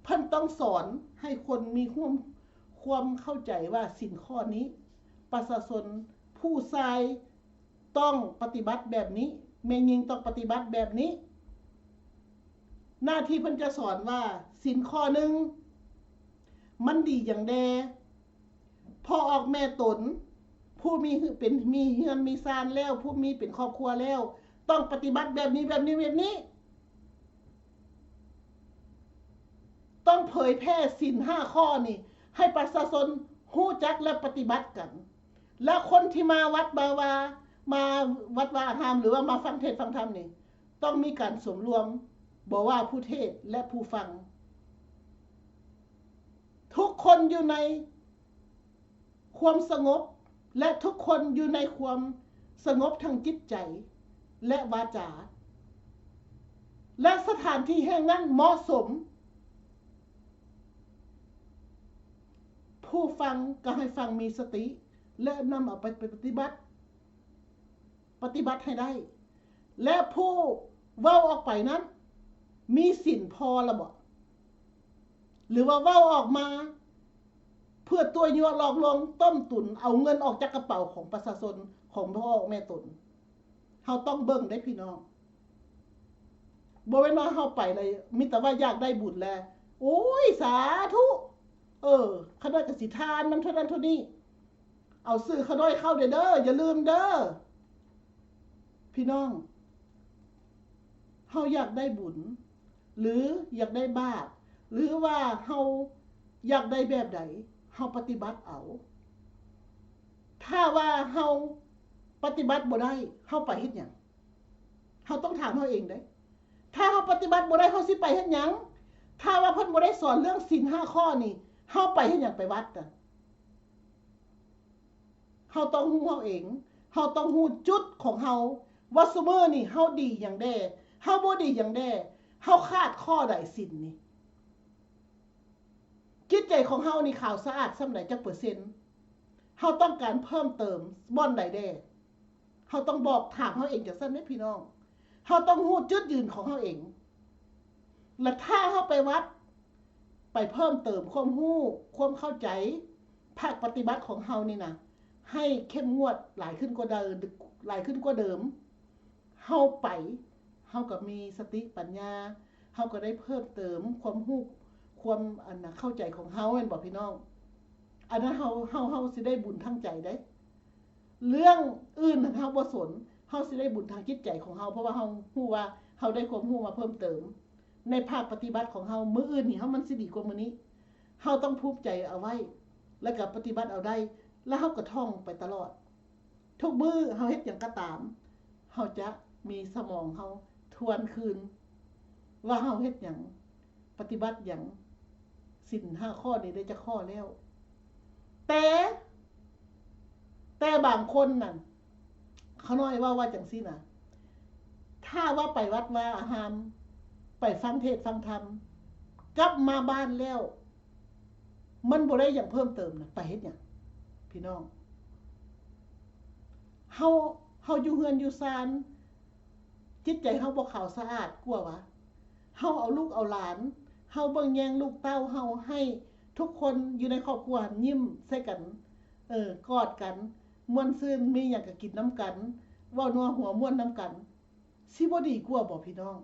ເພິ່ນຕ້ອງສອນໃຫ້ຄົນມີຄວາມ ຄວາມເຂົ້າໃຈວ່າສິນຂໍ້ນີ້ ປະຊາຊົນຜູ້ຊາຍຕ້ອງປະຕິບັດແບບນີ້ ແມ່ຍິງຕ້ອງປະຕິບັດແບບນີ້. ໜ້າທີ່ເພິ່ນຈະສອນວ່າສິນຂໍ້ໜຶ່ງມັນດີຫຍັງແດ່ ພໍ່ອອກແມ່ຕົນ ຜູ້ມີ ເປັນ ມີເຮືອນມີຊານແລ້ວ ຜູ້ມີເປັນຄອບຄົວແລ້ວ ຕ້ອງປະຕິບັດແບບນີ້ ແບບນີ້ ແບບນີ້. ຕ້ອງເຜີຍແຜ່ສິນຫ້າຂໍ້ນີ້ໃຫ້ປະຊາຊົນຮູ້ຈັກ ແລະ ປະຕິບັດກັນ ແລະ ຄົນທີ່ມາວັດມາວາ ມາວັດວາອາຮາມ ຫຼືວ່າມາຟັງເທດຟັງທຳນີ້ ຕ້ອງມີການສົມລວມ ບໍ່ວ່າຜູ້ເທດ ແລະ ຜູ້ຟັງ ທຸກຄົນຢູ່ໃນ ຄວາມສະຫງົບ ແລະ ທຸກຄົນຢູ່ໃນຄວາມສະຫງົບທາງຈິດໃຈ ແລະ ວາຈາ ແລະ ສະຖານທີ່ແຫ່ງນັ້ນເໝາະສົມ. ຜູ້ຟັງກໍໃຫ້ຟັງມີສະຕິ ແລະ ນຳເອົາໄປປະຕິບັດ ປະຕິບັດໃຫ້ໄດ້ ແລະ ຜູ້ເວົ້າອອກໄປນັ້ນ ມີສິນພໍລະບໍ? ຫຼືວ່າເວົ້າອອກມາເພື່ອຕົວະຍົວະຫຼອກລວງ ຕົ້ມຕຸນເອົາເງິນອອກຈາກກະເປົາຂອງປະຊາຊົນ ຂອງພໍ່ອອກແມ່ຕົນ? ເຮົາຕ້ອງເບິ່ງເດ້ພີ່ນ້ອງ. ບໍ່ແມ່ນວ່າເຮົາໄປແລ້ວມີແຕ່ວ່າຢາກໄດ້ບຸນແລ້ວ ໂອ້ຍ ສາທຸ ເອີ ຂ້ານ້ອຍກໍຊິທານນຳເທົ່ານັ້ນເທົ່ານີ້. ເອົາຊື່ຂ້ານ້ອຍເຂົ້າແດ່ເດີ ຢ່າລືມເດີ ພີ່ນ້ອງ. ເຮົາຢາກໄດ້ບຸນ ຫຼື ຢາກໄດ້ບາບ ຫຼືວ່າເຮົາຢາກໄດ້ແບບໃດ ເຮົາປະຕິບັດເອົາ. ຖ້າວ່າເຮົາປະຕິບັດບໍ່ໄດ້ ເຮົາໄປເຮັດຫຍັງ? ເຮົາຕ້ອງຖາມເຮົາເອງເດ້. ຖ້າເຮົາປະຕິບັດບໍ່ໄດ້ ເຮົາຊິໄປເຮັດຫຍັງ? ຖ້າວ່າເພິ່ນບໍ່ໄດ້ສອນເລື່ອງສິນຫ້າຂໍ້ນີ້ ເຮົາໄປເຮັດຫຍັງໄປວັດນະ? ເຮົາຕ້ອງຮູ້ເຮົາເອງ, ເຮົາຕ້ອງຮູ້ຈຸດຂອງເຮົາ ວ່າຊຸມື້ນີ້ເຮົາດີຫຍັງແດ່, ເຮົາບໍ່ດີຫຍັງແດ່, ເຮົາຂາດຂໍ້ໃດສິນນີ້? ຈິດໃຈຂອງເຮົານີ້ຂາວສະອາດສ່ຳໃດຈັກເປີເຊັນ? ເຮົາຕ້ອງການເພີ່ມເຕີມບ່ອນໃດແດ່? ເຮົາຕ້ອງບອກຖາມເຮົາເອງຈັ່ງຊັ້ນເດ້ພີ່ນ້ອງ. ເຮົາຕ້ອງຮູ້ຈຸດຢືນຂອງເຮົາເອງ. ແລະ ຖ້າເຮົາໄປວັດ ໄປເພີ່ມເຕີມຄວາມຮູ້ ຄວາມເຂົ້າໃຈ ພາກປະຕິບັດຂອງເຮົານີ້ນະ ໃຫ້ເຂັ້ມງວດຫຼາຍຂຶ້ນກວ່າເດີມ, ຫຼາຍຂຶ້ນກວ່າເດີມ, ເຮົາໄປ ເຮົາກໍມີສະຕິປັນຍາ, ເຮົາກໍໄດ້ເພີ່ມເຕີມຄວາມຮູ້ ຄວາມ ອັນນະ ເຂົ້າໃຈຂອງເຮົາ ແມ່ນບໍ່ພີ່ນ້ອງ? ອັນນັ້ນເຮົາ ເຮົາ ເຮົາຊິໄດ້ບຸນທາງໃຈເດ້. ເລື່ອງອື່ນເຮົາບໍ່ສົນ, ເຮົາຊິໄດ້ບຸນທາງຈິດໃຈຂອງເຮົາ ເພາະວ່າເຮົາຮູ້ວ່າເຮົາໄດ້ຄວາມຮູ້ມາເພີ່ມເຕີມໃນພາກປະຕິບັດຂອງເຮົາ. ມື້ອື່ນນີ້ເຮົາ ມັນຊິດີກວ່າມື້ນີ້. ເຮົາຕ້ອງພູມໃຈເອົາໄວ້ ແລ້ວກໍປະຕິບັດເອົາໄດ້ ແລ້ວເຮົາກໍທ່ອງໄປຕະຫຼອດ. ທຸກມື້ເຮົາເຮັດຫຍັງກໍຕາມ, ເຮົາຈະມີສະໝອງເຮົາທວນຄືນວ່າເຮົາເຮັດຫຍັງ, ປະຕິບັດຫຍັງ, ສິນຫ້າຂໍ້ນີ້ໄດ້ຈັກຂໍ້ແລ້ວ. ແຕ່ ແຕ່ບາງຄົນນັ້ນ, ຂ້ານ້ອຍເວົ້າວ່າຈັ່ງຊີ້ນະ, ຖ້າວ່າໄປວັດວາອາຮາມ, ໄປຟັງເທດຟັງທຳ, ກັບມາບ້ານແລ້ວ ມັນບໍ່ໄດ້ຫຍັງເພີ່ມເຕີມນະ, ໄປເຮັດຫຍັງ? ພີ່ນ້ອງ, ເຮົາ ເຮົາຢູ່ເຮືອນຢູ່ຊານ, ຈິດໃຈເຮົາບໍ່ຂາວສະອາດກວ່າຫວາ? ເຮົາເອົາລູກເອົາຫຼານ, ເຮົາເບິ່ງແຍງລູກເຕົ້າເຮົາ, ໃຫ້ທຸກຄົນຢູ່ໃນຄອບຄົວຫັ້ນຍິ້ມໃສ່ກັນ, ເອີ ກອດກັນ, ມ່ວນຊື່ນ, ມີຫຍັງກໍກິນນຳກັນ, ເວົ້ານົວຫົວມ່ວນນຳກັນ, ຊິບໍ່ດີກວ່າບໍ່ພີ່ນ້ອງ?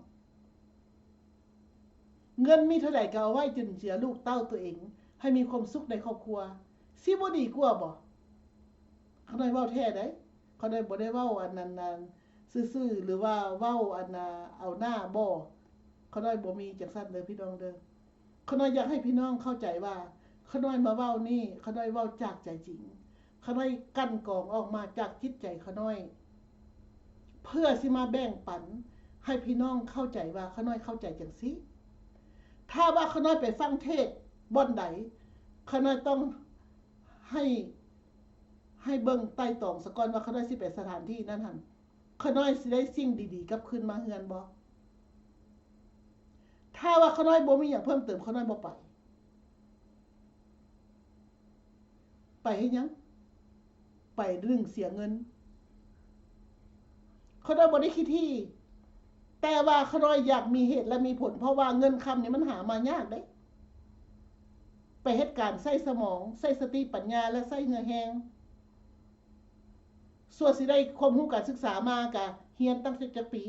ເງິນມີເທົ່າໃດກໍເອົາໄວ້ຈຸນເຈືອລູກເຕົ້າຕົວເອງ ໃຫ້ມີຄວາມສຸກໃນຄອບຄົວ, ຊິບໍ່ດີກວ່າບໍ່? ຂ້ານ້ອຍເວົ້າແທ້ໃດ໋, ຂ້ານ້ອຍບໍ່ໄດ້ເວົ້າອັນນັ້ນ ອັນຊື່ໆ ຫຼືວ່າເວົ້າອັນນ່າ ເອົາໜ້າບໍ່, ຂ້ານ້ອຍບໍ່ມີຈັ່ງຊັ້ນເດີພີ່ນ້ອງເດີ. ຂ້ານ້ອຍຢາກໃຫ້ພີ່ນ້ອງເຂົ້າໃຈວ່າ ຂ້ານ້ອຍມາເວົ້ານີ້ ຂ້ານ້ອຍເວົ້າຈາກໃຈຈິງ, ຂ້ານ້ອຍກັ່ນກອງອອກມາຈາກຈິດໃຈຂ້ານ້ອຍ ເພື່ອຊິມາແບ່ງປັນໃຫ້ພີ່ນ້ອງເຂົ້າໃຈວ່າຂ້ານ້ອຍເຂົ້າໃຈຈັ່ງຊີ້. ຖ້າວ່າຂ້ານ້ອຍໄປຟັງເທດບ່ອນໃດ, ຂ້ານ້ອຍຕ້ອງໃຫ້ ໃຫ້ເບິ່ງໄຕ່ຕອງສະກ່ອນວ່າຂ້ານ້ອຍຊິໄປສະຖານທີ່ນັ້ນຫັ້ນ ຂ້ານ້ອຍຊິໄດ້ສິ່ງດີໆກັບຄືນມາເຮືອນບໍ່? ຖ້າວ່າຂ້ານ້ອຍບໍ່ມີຫຍັງເພີ່ມເຕີມ, ຂ້ານ້ອຍບໍ່ໄປ. ໄປເຮັດຫຍັງ? ໄປດຶງເສຍເງິນ. ຂ້ານ້ອຍບໍ່ໄດ້ຂີ້ຖີ່, ແຕ່ວ່າຂ້ານ້ອຍຢາກມີເຫດ ແລະ ມີຜົນ, ເພາະວ່າເງິນຄຳນີ້ມັນຫາມາຍາກເດ້. ໄປເຮັດການໃຊ້ສະໝອງ, ໃຊ້ສະຕິປັນຍາ ແລະ ໃຊ້ເຫື່ອແຮງ. ສ່ວນຊິໄດ້ຄວາມຮູ້ການສຶກສາມາກະຮຽນຕັ້ງແຕ່ຈັກປີ,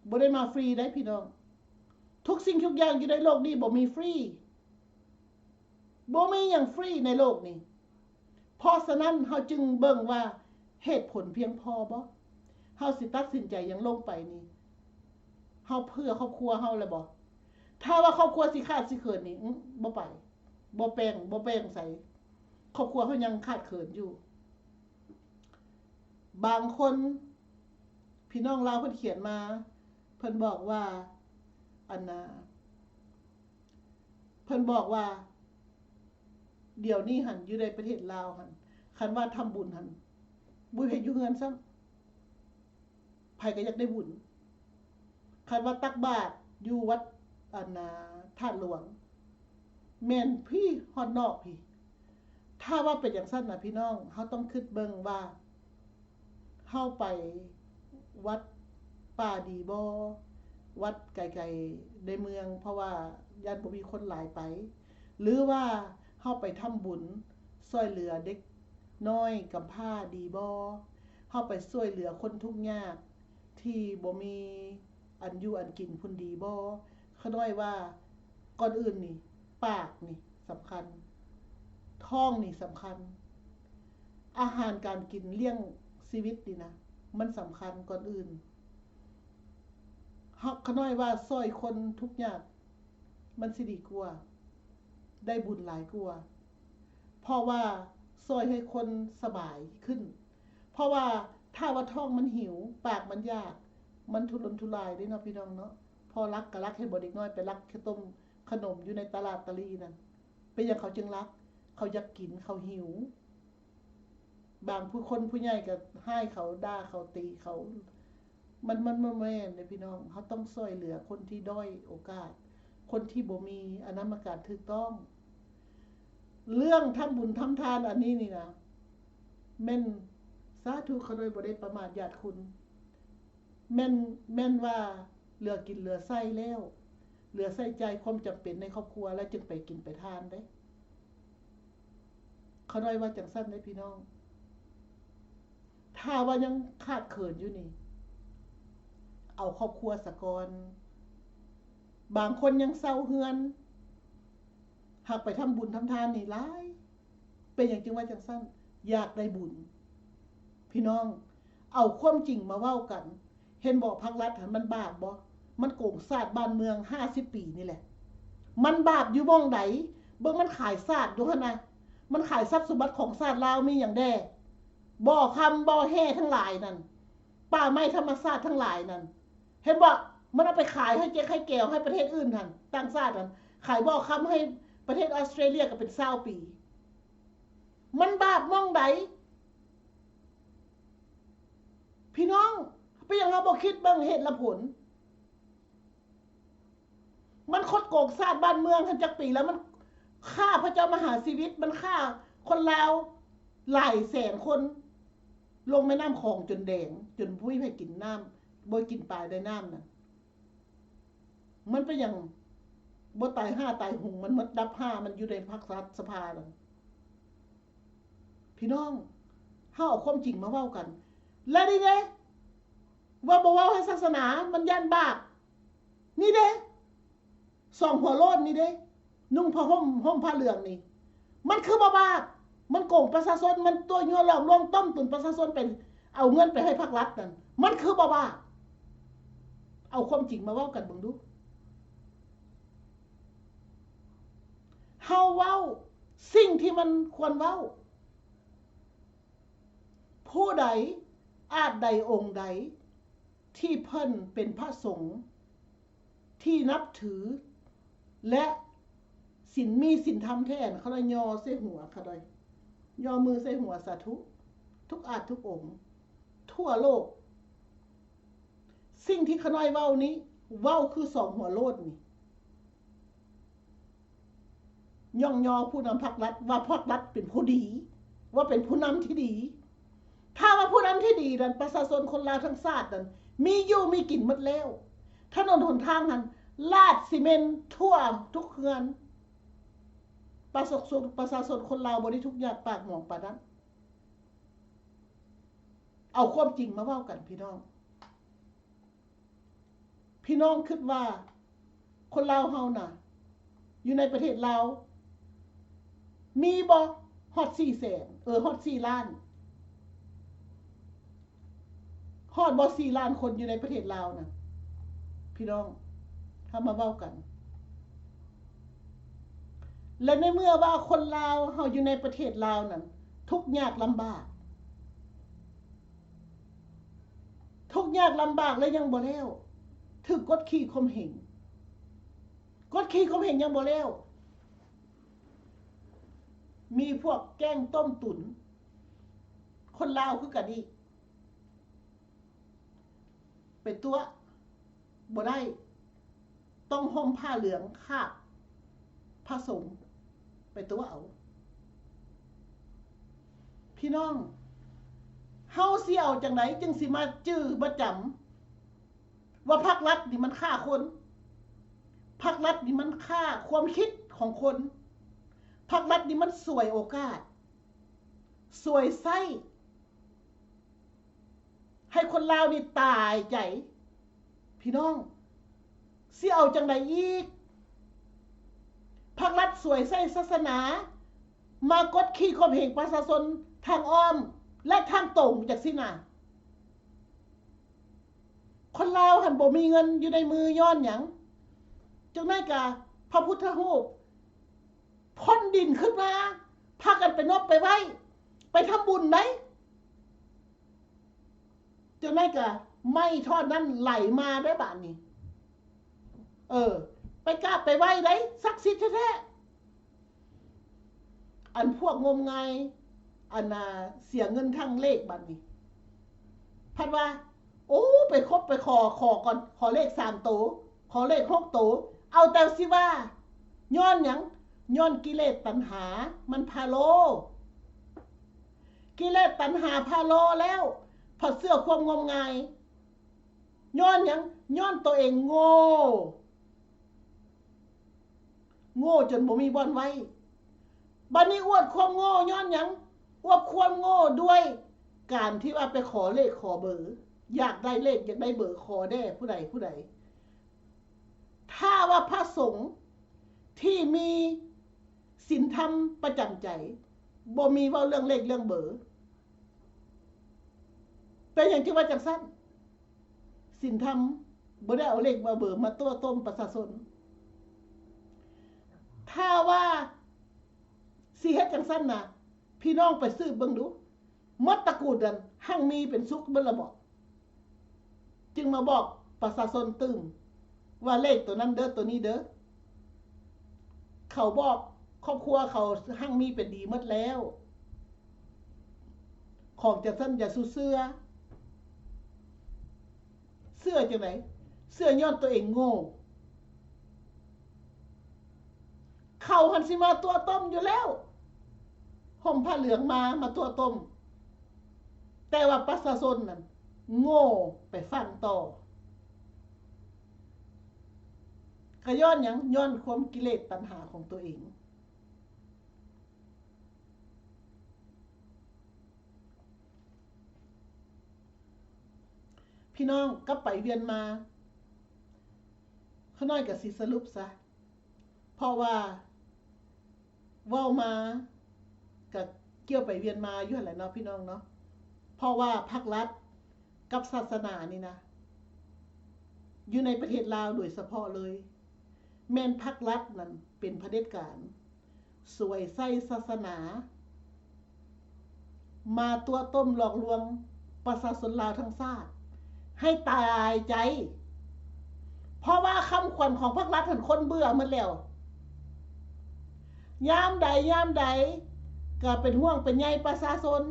ບໍ່ໄດ້ມາຟຣີເດ້ພີ່ນ້ອງ. ທຸກສິ່ງທຸກຢ່າງຢູ່ໃນໂລກນີ້ບໍ່ມີຟຣີ, ບໍ່ມີຫຍັງຟຣີໃນໂລກນີ້. ເພາະສະນັ້ນເຮົາຈຶ່ງເບິ່ງວ່າເຫດຜົນພຽງພໍບໍ່? ເຮົາຊິຕັດສິນໃຈຫຍັງລົງໄປນີ້, ເຮົາເພື່ອຄອບຄົວເຮົາແລ້ວບໍ່? ຖ້າວ່າຄອບຄົວຊິຂາດຊິເຂີນນີ້, ອື ບໍ່ໄປ, ບໍ່ແປງ, ບໍ່ແປງໃສ. ຄອບຄົວເຮົາຍັງຂາດເຂີນຢູ່. ບາງຄົນ ພີ່ນ້ອງລາວເພິ່ນຂຽນມາ, ເພິ່ນບອກວ່າ ອັນນ່າ ເພິ່ນບອກວ່າ ດຽວນີ້ຫັ້ນ ຢູ່ໃນປະເທດລາວຫັ້ນ ຄັນວ່າທຳບຸນຫັ້ນ ບໍ່ເຮັດຢູ່ເຮືອນຊ້ຳ. ໃຜກໍຢາກໄດ້ບຸນ. ຄັນວ່າຕັກບາດຢູ່ວັດ ອັນນ່າ ທາດຫຼວງ ແມ່ນພີ້ຮອດນອກພີ້. ຖ້າວ່າເປັນຈັ່ງຊັ້ນນະ ພີ່ນ້ອງ, ເຮົາຕ້ອງຄິດເບິ່ງວ່າ ເຮົາໄປວັດປ່າດີບໍ່, ວັດໄກໆໃນເມືອງ, ເພາະວ່າຢ້ານບໍ່ມີຄົນຫຼາຍໄປ, ຫຼືວ່າເຮົາໄປທຳບຸນຊ່ວຍເຫຼືອເດັກນ້ອຍກຳພ້າດີບໍ່, ເຮົາໄປຊ່ວຍເຫຼືອຄົນທຸກຍາກ ທີ່ບໍ່ມີອັນຢູ່ອັນກິນພຸ້ນດີບໍ່? ຂ້ານ້ອຍວ່າ ກ່ອນອື່ນນີ້ ປາກນີ້ສຳຄັນ, ທ້ອງນີ້ສຳຄັນ, ອາຫານການກິນລ້ຽງຊີວິດນີ້ນະ ມັນສຳຄັນກ່ອນອື່ນ. ເຮົາ ຂ້ານ້ອຍວ່າຊ່ອຍຄົນທຸກຍາກ ມັນຊິດີກວ່າ, ໄດ້ບຸນຫຼາຍກວ່າ. ເພາະວ່າຊ່ອຍໃຫ້ຄົນສະບາຍຂຶ້ນ. ເພາະວ່າຖ້າວ່າທ້ອງມັນຫິວ, ປາກມັນຢາກ, ມັນທຸລົນທຸລາຍເດ້ເນາະພີ່ນ້ອງເນາະ. ພໍລັກກໍລັກເຫັນບໍ່ ເດັກນ້ອຍໄປລັກເຂົ້າຕົ້ມຂະໜົມຢູ່ໃນຕະຫຼາດຕະຫຼີ່ນັ້ນ. ເປັນຫຍັງເຂົາຈຶ່ງລັກ? ເຂົາຢາກກິນ, ເຂົາຫິວ. ບາງຜູ້ຄົນຜູ້ໃຫຍ່ກໍຮ້າຍເຂົາ, ດ່າເຂົາ, ຕີເຂົາ. ມັນ, ມັນບໍ່ແມ່ນເດ້ພີ່ນ້ອງ. ເຮົາຕ້ອງຊ່ວຍເຫຼືອຄົນທີ່ດ້ອຍໂອກາດ, ຄົນທີ່ບໍ່ມີອະນາມາການຖືກຕ້ອງ. ເລື່ອງທຳບຸນທຳທານອັນນີ້ນີ້ນະ ແມ່ນ, ສາທຸ ຂ້ານ້ອຍບໍ່ໄດ້ປະໝາດຢາດຄຸນ. ແມ່ນ, ແມ່ນວ່າເຫຼືອກິນເຫຼືອໃຊ້ແລ້ວ, ເຫຼືອໃຊ້ຈ່າຍຄວາມຈຳເປັນໃນຄອບຄົວແລ້ວ ຈຶ່ງໄປກິນໄປທານເດ້. ຂ້ານ້ອຍວ່າຈັ່ງຊັ້ນເດ້ພີ່ນ້ອງ. ຖ້າວ່າຍັງຂາດເຂີນຢູ່ນີ້ ເອົາຄອບຄົວສາກ່ອນ. ບາງຄົນຍັງເຊົ່າເຮືອນ, ຫາກໄປທຳບຸນທຳທານນີ້ຫຼາຍ. ເປັນຫຍັງຈຶ່ງວ່າຈັ່ງຊັ້ນ? ຢາກໄດ້ບຸນ. ພີ່ນ້ອງ, ເອົາຄວາມຈິງມາເວົ້າກັນ. ເຫັນບໍ່ ພັກລັດຫັ້ນມັນບາບບໍ່? ມັນໂກງຊາດບ້ານເມືອງຫ້າສິບປີນີ້ແຫຼະ. ມັນບາບຢູ່ໝ່ອງໃດ? ເບິ່ງມັນຂາຍຊາດຢູ່ຫັ້ນນະ. ມັນຂາຍຊັບສົມບັດຂອງຊາດລາວ ມີຫຍັງແດ່? ບໍ່ຄຳບໍ່ແຮ່ທັງຫຼາຍນັ້ນ, ປ່າໄມ້ທຳມະຊາດທັງຫຼາຍນັ້ນ. ເຫັນບໍ່? ມັນເອົາໄປຂາຍໃຫ້ເຈັກໃຫ້ແກວໃຫ້ປະເທດອື່ນຫັ້ນ, ຕ່າງຊາດຫັ້ນ. ຂາຍບໍ່ຄຳໃຫ້ປະເທດອອສເຕຣເລຍກໍເປັນຊາວປີ. ມັນບາບໝ່ອງໃດ? ພີ່ນ້ອງ, ເປັນຫຍັງເຮົາບໍ່ຄິດເບິ່ງເຫດແລະຜົນ? ມັນຄົດໂກງຊາດບ້ານເມືອງຫັ້ນຈັກປີແລ້ວ? ມັນຂ້າພະເຈົ້າມະຫາຊີວິດ, ມັນຂ້າຄົນລາວຫຼາຍແສນຄົນ ລົງແມ່ນ້ຳຂອງຈົນແດງ, ຈົນບໍ່ມີໃຜກິນນ້ຳ, ບໍ່ກິນປາໄດ້ນ້ຳນະ. ມັນເປັນຫຍັງບໍ່ຕາຍຫ້າຕາຍຫົງ? ມັນໝົດດັບຫ້າ, ມັນຢູ່ໃນພັກລັດສະພານັ້ນ. ພີ່ນ້ອງ, ເຮົາເອົາຄວາມຈິງມາເວົ້າກັນ. ແລະນີ້ເດ້ ວ່າບໍ່ເວົ້າໃຫ້ສາສະໜາ, ມັນຢ້ານບາບ. ນີ້ເດ້ ສອງຫົວໂລ້ນນີ້ເດ້ ນຸ່ງຜ້າຫົ່ມ ຫົ່ມຜ້າເຫຼືອງນີ້ ມັນຄືບໍ່ບາບ? ມັນໂກງປະຊາຊົນ, ມັນຕົວະຍົວະຫຼອກລວງຕົ້ມຕຸນປະຊາຊົນ ໄປເອົາເງິນໄປໃຫ້ພັກລັດນັ້ນ, ມັນຄືບໍ່ບາບ? ເອົາຄວາມຈິງມາເວົ້າກັນເບິ່ງດູ. ເຮົາເວົ້າສິ່ງທີ່ມັນຄວນເວົ້າ. ຜູ້ໃດ ອາດໃດ ອົງໃດ ທີ່ເພິ່ນເປັນພະສົງທີ່ນັບຖື ແລະ ສິນ ມີສິນທຳແທ້ ເຂົາໄດ້ຍໍໃສ່ຫົວ ເຂົາໄດ້ຍໍມືໃສ່ຫົວ ສາທຸ ທຸກອາດທຸກອົງ ທົ່ວໂລກ. ສິ່ງທີ່ຂະນ້ອຍເວົ້ານີ້ ເວົ້າຄືສອງຫົວໂລ້ນນີ້. ຍ້ອງຍໍຜູ້ນຳພັກລັດ ວ່າພັກລັດເປັນຜູ້ດີ, ວ່າເປັນຜູ້ນຳທີ່ດີ. ຖ້າວ່າຜູ້ນຳທີ່ດີນັ້ນ ປະຊາຊົນຄົນລາວທັງຊາດນັ້ນ ມີຢູ່ມີກິນໝົດແລ້ວ. ຖະໜົນຫົນທາງຫັ້ນ ລາດຊີເມັນທົ່ວທຸກເຮືອນ. ປະຊາຊົນ ປະຊາຊົນຄົນລາວບໍ່ໄດ້ທຸກຍາກປາກໝອງປານນັ້ນ. ເອົາຄວາມຈິງມາເວົ້າກັນ ພີ່ນ້ອງ. ພີ່ນ້ອງຄິດວ່າຄົນລາວເຮົານະ ຢູ່ໃນປະເທດລາວ ມີບໍ່ຮອດສີ່ແສນ ເອີ ຮອດສີ່ລ້ານ? ຮອດບໍ່ສີ່ລ້ານຄົນຢູ່ໃນປະເທດລາວນະ? ພີ່ນ້ອງ ເຮົາມາເວົ້າກັນ. ແລະ ໃນເມື່ອວ່າຄົນລາວເຮົາຢູ່ໃນປະເທດລາວນັ້ນ ທຸກຍາກລຳບາກ ທຸກຍາກລຳບາກແລ້ວຍັງບໍ່ແລ້ວ ຖືກກົດຂີ່ຂົ່ມເຫງ. ກົດຂີ່ຂົ່ມເຫງຍັງບໍ່ແລ້ວ ມີພວກແກ້ງຕົ້ມຕຸ໋ນ ຄົນລາວຄືກັນອີກ ໄປຕົວະບໍ່ໄດ້ ຕ້ອງຫົ່ມຜ້າເຫຼືອງຄາບພະສົງໄປຕົວະເອົາ. ພີ່ນ້ອງ ເຮົາຊິເອົາຈັ່ງໃດຈຶ່ງຊິມາຈື່ມາຈຳວ່າພັກລັດນີ້ມັນຂ້າຄົນ? ພັກລັດນີ້ມັນຂ້າຄວາມຄິດຂອງຄົນ. ພັກລັດນີ້ມັນສວຍໂອກາດ ສວຍໄສ້ ໃຫ້ຄົນລາວນີ້ຕາຍໃຈ. ພີ່ນ້ອງ ຊິເອົາຈັ່ງໃດອີກ? ພັກລັດສວຍໃຊ້ສາສະໜາ ມາກົດຂີ່ຂົ່ມເຫງປະຊາຊົນທາງອ້ອມ ແລະ ທາງຕົງຈັ່ງຊີ້ນະ. ຄົນລາວຫັ້ນບໍ່ມີເງິນຢູ່ໃນມືຍ້ອນຫຍັງ? ຈັ່ງໃດກະພະພຸດທະຮູບ ພົ້ນດິນຂຶ້ນມາ ພາກັນໄປນົບໄປໄຫວ້ ໄປທຳບຸນໃດ໋. ຈັ່ງໃດກະ ໄມ້ທ່ອນນັ້ນໄຫຼມາເດ້ບາດນີ້. ເອີ ໄປກາບໄປໄຫວ້ໄດ້ ສັກສິດແທ້ໆ. ອັນພວກງົມງາຍ ອັນນ່າ ເສຍເງິນທາງເລກບາດນີ້ ພັດວ່າ ໂອ້ ໄປຄົບໄປຂໍ ຂໍກ່ອນ ຂໍເລກສາມໂຕ ຂໍເລກຫົກໂຕ ເອົາແຕ່ຊິວ່າ ຍ້ອນຫຍັງ? ຍ້ອນກິເລດຕັນຫາມັນພາໂລ ກິເລດຕັນຫາພາໂລແລ້ວ ພັດເຊື່ອຄວາມງົມງາຍ. ຍ້ອນຫຍັງ? ຍ້ອນໂຕເອງໂງ່ ໂງ່ຈົນບໍ່ມີບ່ອນໄວ້. ບັດນີ້ອວດຄວາມໂງ່ຍ້ອນຫຍັງ? ອວດຄວາມໂງ່ດ້ວຍການທີ່ວ່າໄປຂໍເລກຂໍເບີ ຢາກໄດ້ເລກ ຢາກໄດ້ເບີ ຂໍແດ່ຜູ້ໃດຜູ້ໃດ. ຖ້າວ່າພະສົງທີ່ມີ ສິນທຳປະຈຳໃຈ ບໍ່ມີເວົ້າເລື່ອງເລກເລື່ອງເບີ. ເປັນຫຍັງຈຶ່ງວ່າຈັ່ງຊັ້ນ? ສິນທຳບໍ່ໄດ້ເອົາເລກເອົາເບີມາຕົວະຕົ້ມປະຊາຊົນ. ຖ້າວ່າຊິເຮັດຈັ່ງຊັ້ນນະ ພີ່ນ້ອງໄປສືບເບິ່ງດູ. ໝົດຕະກູນນັ້ນຮັ່ງມີເປັນສຸກເບິດລະບໍ? ຈຶ່ງມາບອກປະຊາຊົນຕື່ມວ່າເລກໂຕນັ້ນເດີ ໂຕນີ້ເດີ. ເຂົາບອກຄອບຄົວເຂົາຮັ່ງມີເປັນດີໝົດແລ້ວ. ຂອງຈັ່ງຊັ້ນຢ່າສູ່ເຊື່ອ. ເຊື່ອຈັ່ງໃດ? ເຊື່ອຍ້ອນໂຕເອງໂງ່. ເຂົາຫັ້ນຊິມາຕົວະຕົ້ມຢູ່ແລ້ວ ຫົ່ມຜ້າເຫຼືອງມາ ມາຕົວະຕົ້ມ. ແຕ່ວ່າປະຊາຊົນນັ້ນໂງ່ໄປຟັງຕໍ່. ກະຍ້ອນຫຍັງ? ຍ້ອນຄວາມກິເລດຕັນຫາຂອງຕົວເອງ. ພີ່ນ້ອງ ກັບໄປວຽນມາ ຂ້ານ້ອຍກະຊິສະຫຼຸບຊະ ເພາະວ່າເວົ້າມາກະກ່ຽວໄປວຽນມາຢູ່ຫັ້ນແຫຼະເນາະ ພີ່ນ້ອງເນາະ. ເພາະວ່າພັກລັດກັບສາສະໜານີ້ນະ ຢູ່ໃນປະເທດລາວໂດຍສະເພາະເລີຍ ແມ່ນພັກລັດນັ້ນເປັນຜະເດັດການ ສວຍໃຊ້ສາສະໜາ ມາຕົວະຕົ້ມຫຼອກລວງປະຊາຊົນລາວທັງຊາດໃຫ້ຕາຍໃຈ. ເພາະວ່າຄຳຂວັນຂອງພັກລັດຫັ້ນຄົນເບື່ອໝົດແລ້ວ. ຍາມໃດ ຍາມໃດກະເປັນຫ່ວງເປັນໃຍປະຊາຊົນ,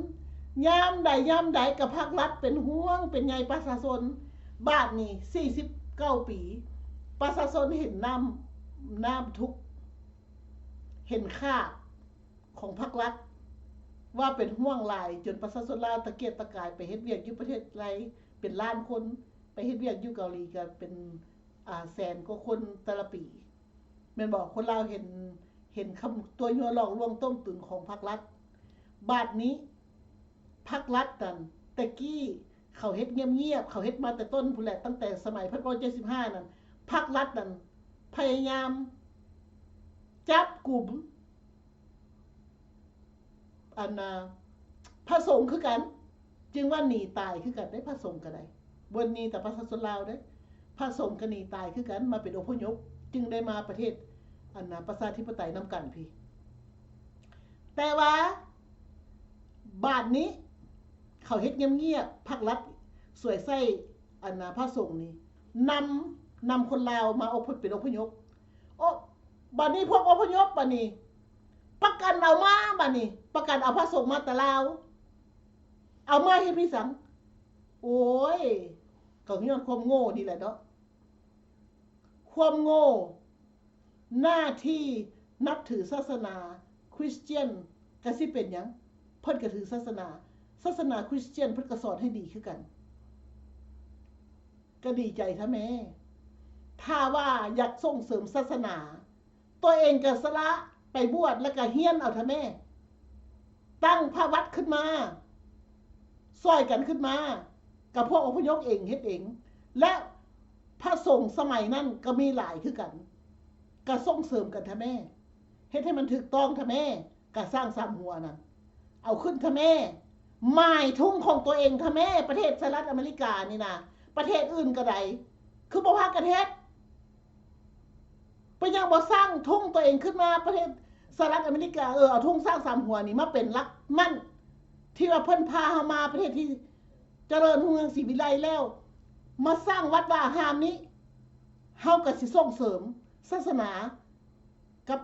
ຍາມໃດ ຍາມໃດກະພັກລັດເປັນຫ່ວງເປັນໃຍປະຊາຊົນ. ບາດນີ້ ສີ່ສິບເກົ້າປີ ປະຊາຊົນເຫັນນ້ຳ ນ້ຳທຸກ ເຫັນຄາບຂອງພັກລັດວ່າເປັນຫ່ວງຫຼາຍ ຈົນປະຊາຊົນລາວຕະກຽກຕະກາຍໄປເຮັດວຽກຢູ່ປະເທດໄລເປັນລ້ານຄົນ, ໄປເຮັດວຽກຢູ່ເກົາຫຼີກະເປັນ ອາ ແສນກວ່າຄົນແຕ່ລະປີ ແມ່ນບໍ່? ຄົນລາວເຫັນ ເຫັນຄຳຕົວະຍົວະຫຼອກລວງຕົ້ມຕຸນຂອງພັກລັດ. ບາດນີ້ ພັກລັດນັ້ນ ແຕ່ກີ້ເຂົາເຮັດງຽບໆ ເຂົາເຮັດມາແຕ່ຕົ້ນພຸ້ນແຫຼະ ຕັ້ງແຕ່ສະໄໝພັນເກົ້າຮ້ອຍເຈັດສິບຫ້ານັ້ນ ພັກລັດນັ້ນພະຍາຍາມຈັບກຸມ ອັນນ່າ ພະສົງຄືກັນ ຈຶ່ງວ່າໜີຕາຍຄືກັນເດ້ ພະສົງກະໄດ້ ບໍ່ໜີແຕ່ປະຊາຊົນລາວເດ້ ພະສົງກະໜີຕາຍຄືກັນ ມາເປັນອົບພະຍົບ ຈຶ່ງໄດ້ມາປະເທດ ອັນນ່າ ປະຊາທິປະໄຕນຳກັນພີ້. ແຕ່ວ່າບາດນີ້ ເຂົາເຮັດງຽບໆ ພັກລັດສວຍໃຊ້ ອັນນ່າ ພະສົງນີ້ ນຳ ນຳຄົນລາວມາອົບ ເປັນອົບພະຍົບ. ໂອ້ ບາດນີ້ພວກອົບພະຍົບບາດນີ້ ປະກັນເອົາມາ ບາດນີ້ປະກັນເອົາພະສົງມາແຕ່ລາວ ເອົາມາເຮັດພິສັງ? ໂອ້ຍ ກະຍ້ອນຄວາມໂງ່ນີ້ແຫຼະເນາະ ຄວາມໂງ່. ໜ້າທີ່ນັບຖືສາສະໜາຄຣິສຕຽນກະຊິເປັນຫຍັງ? ເພິ່ນກະຖືສາສະໜາ ສາສະໜາຄຣິສຕຽນເພິ່ນກະສອນໃຫ້ດີຄືກັນ. ກະດີໃຈທະແມ້ ຖ້າວ່າຢາກສົ່ງເສີມສາສະໜາ ຕົວເອງກະສະຫຼະໄປບວດ ແລ້ວກະຮຽນເອົາທະແມ້ ຕັ້ງພະວັດຂຶ້ນມາ ຊ່ອຍກັນຂຶ້ນມາ ກະພວກອົບພະຍົບເອງເຮັດເອງ ແລະ ພະສົງສະໄໝນັ້ນກະມີຫຼາຍຄືກັນ ກະສົ່ງເສີມກັນທະແມ້ ເຮັດໃຫ້ມັນຖືກຕ້ອງທະແມ້. ກະສ້າງສາມຫົວນັ້ນ ເອົາຂຶ້ນທະແມ້ ໝາຍທຸງຂອງຕົວເອງທະແມ້. ປະເທດສະຫະລັດອາເມລິການີ້ນະ ປະເທດອື່ນກະໄດ້ ຄືບໍ່ພາກັນເຮັດ? ເປັນຫຍັງບໍ່ສ້າງທຸງຕົວເອງຂຶ້ນມາ? ປະເທດສະຫະລັດອາເມລິກາ ເອີ ເອົາທຸງສ້າງສາມຫົວນີ້ມາເປັນຫຼັກໝັ້ນ ທີ່ວ່າເພິ່ນພາເຮົາມາປະເທດທີ່ ຈະເລີນຮຸ່ງເຮືອງສີວິໄລແລ້ວ ມາສ້າງວັດວາອາຮາມນີ້ ເຮົາກໍຊິສົ່ງເສີມສາສະໜາກັບ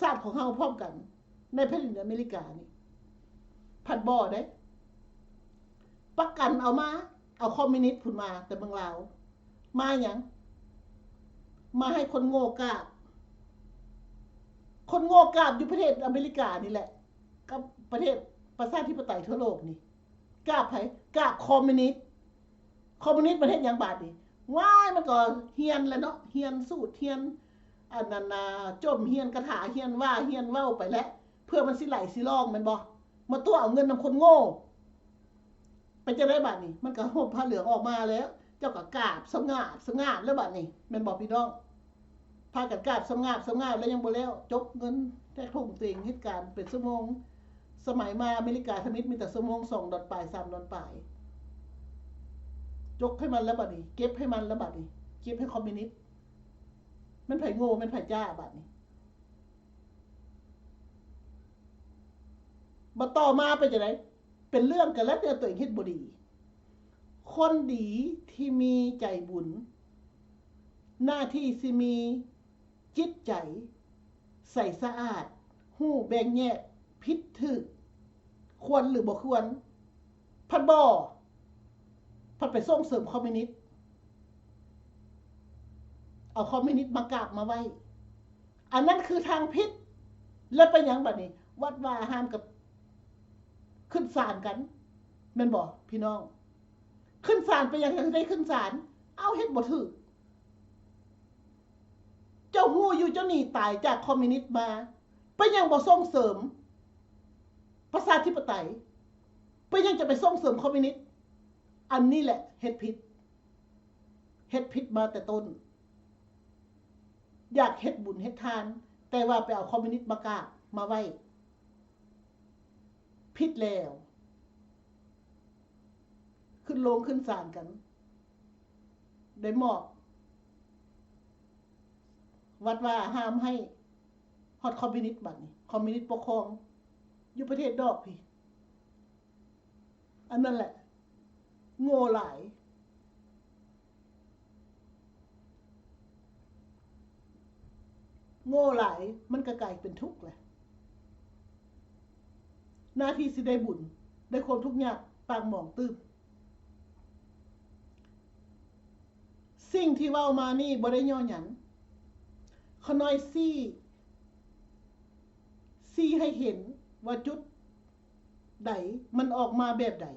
ຊາດຂອງເຮົາພ້ອມກັນໃນແຜ່ນດິນອາເມລິການີ້. ພັດບໍ່ເດ້ ປະກັນເອົາມາ ເອົາຄອມມິວນິດພຸ້ນມາແຕ່ເມືອງລາວ. ມາຫຍັງ? ມາໃຫ້ຄົນໂງ່ກາບ. ຄົນໂງ່ກາບຢູ່ປະເທດອາເມລິການີ້ແຫຼະ ກັບປະເທດປະຊາທິປະໄຕທົ່ວໂລກນີ້. ກາບໃຜ? ກາບຄອມມິວນິດ. ຄອມມິວນິດມັນເຮັດຫຍັງບາດນີ້? ວ້າຍ ມັນກໍຮຽນແຫຼະເນາະ, ຮຽນສູດ ຮຽນອັນນັ້ນນະ, ຈົ່ມຮຽນຄາຖາ, ຮຽນວ່າ ຮຽນເວົ້າໄປແຫຼະ ເພື່ອມັນຊິໄຫຼຊິລ່ອງແມ່ນບໍ່? ມາຕົວະເອົາເງິນນຳຄົນໂງ່. ເປັນຈັ່ງໃດບາດນີ້? ມັນກໍຫົບຜ້າເຫຼືອງອອກມາແລ້ວ, ເຈົ້າກໍກາບສະຫງາບສະຫງາບແລ້ວບາດນີ້ ແມ່ນບໍ່ພີ່ນ້ອງ? ພາກັນກາບສະຫງາບສະຫງາບແລ້ວຍັງບໍ່ແລ້ວ, ຈົກເງິນແຈກຖົງເຕັງເຮັດການເປັນຊົ່ວໂມງ. ສະໄໝມາອາເມລິກາທຳອິດມີແຕ່ຊົ່ວໂມງສອງດອນປາຍ ສາມດອນປາຍ. ຈົກໃຫ້ມັນແລ້ວບາດນີ້, ເກັບໃຫ້ມັນແລ້ວບາດນີ້, ເກັບໃຫ້ຄອມມິວນິດ. ແມ່ນໃຜໂງ່ ແມ່ນໃຜຈ້າບາດນີ້? ບັດຕໍ່ມາເປັນຈັ່ງໃດ? ເປັນເລື່ອງກັນແລ້ວ ແຕ່ຕົວເອງເຮັດບໍ່ດີ. ຄົນດີທີ່ມີໃຈບຸນ ໜ້າທີ່ຊິມີຈິດໃຈໃສສະອາດ, ຮູ້ແບ່ງແຍກຜິດຖືກ, ຄວນຫຼືບໍ່ຄວນ. ພັດບໍ່, ພັດໄປສົ່ງເສີມຄອມມິວນິດ, ເອົາຄອມມິວນິດມາກາບມາໄຫວ້. ອັນນັ້ນຄືທາງຜິດ. ແລ້ວໄປຫຍັງບາດນີ້? ວັດວາອາຮາມກັບຂຶ້ນສານກັນ ແມ່ນບໍ່ພີ່ນ້ອງ? ຂຶ້ນສານໄປຫຍັງ ຈັ່ງໄດ້ຂຶ້ນສານ? ເອົາ ເຮັດບໍ່ຖືກ. ເຈົ້າຮູ້ຢູ່ເຈົ້າໜີຕາຍຈາກຄອມມິວນິດມາ, ເປັນຫຍັງບໍ່ສົ່ງເສີມປະຊາທິປະໄຕ? ເປັນຫຍັງຈະໄປສົ່ງເສີມຄອມມິວນິດ? ອັນນີ້ແຫຼະເຮັດຜິດ. ເຮັດຜິດມາແຕ່ຕົ້ນ. ຢາກເຮັດບຸນເຮັດທານ, ແຕ່ວ່າໄປເອົາຄອມມິວນິດມາກາບມາໄຫວ້. ຜິດແລ້ວ. ຂຶ້ນໂລງຂຶ້ນສານກັນ. ໄດ້ມອບວັດວາອາຮາມໃຫ້ຮອດຄອມມິວນິດ. ບັດນີ້ຄອມມິວນິດປົກຄອງຢູ່ປະເທດນອກພີ້. ອັນນັ້ນແຫຼະ ໂງ່ຫຼາຍ, ໂງ່ຫຼາຍ ມັນກໍກາຍເປັນທຸກແຫຼະ. ໜ້າທີ່ຊິໄດ້ບຸນ ໄດ້ຄວາມທຸກຍາກປາກໝອງຕື່ມ. ສິ່ງທີ່ເວົ້າມານີ້ບໍ່ໄດ້ຍໍ້ຫຍັງ, ຂ້ານ້ອຍຊີ້ ຊີ້ໃຫ້ເຫັນວ່າຈຸດໃດ ມັນອອກມາແບບໃດ.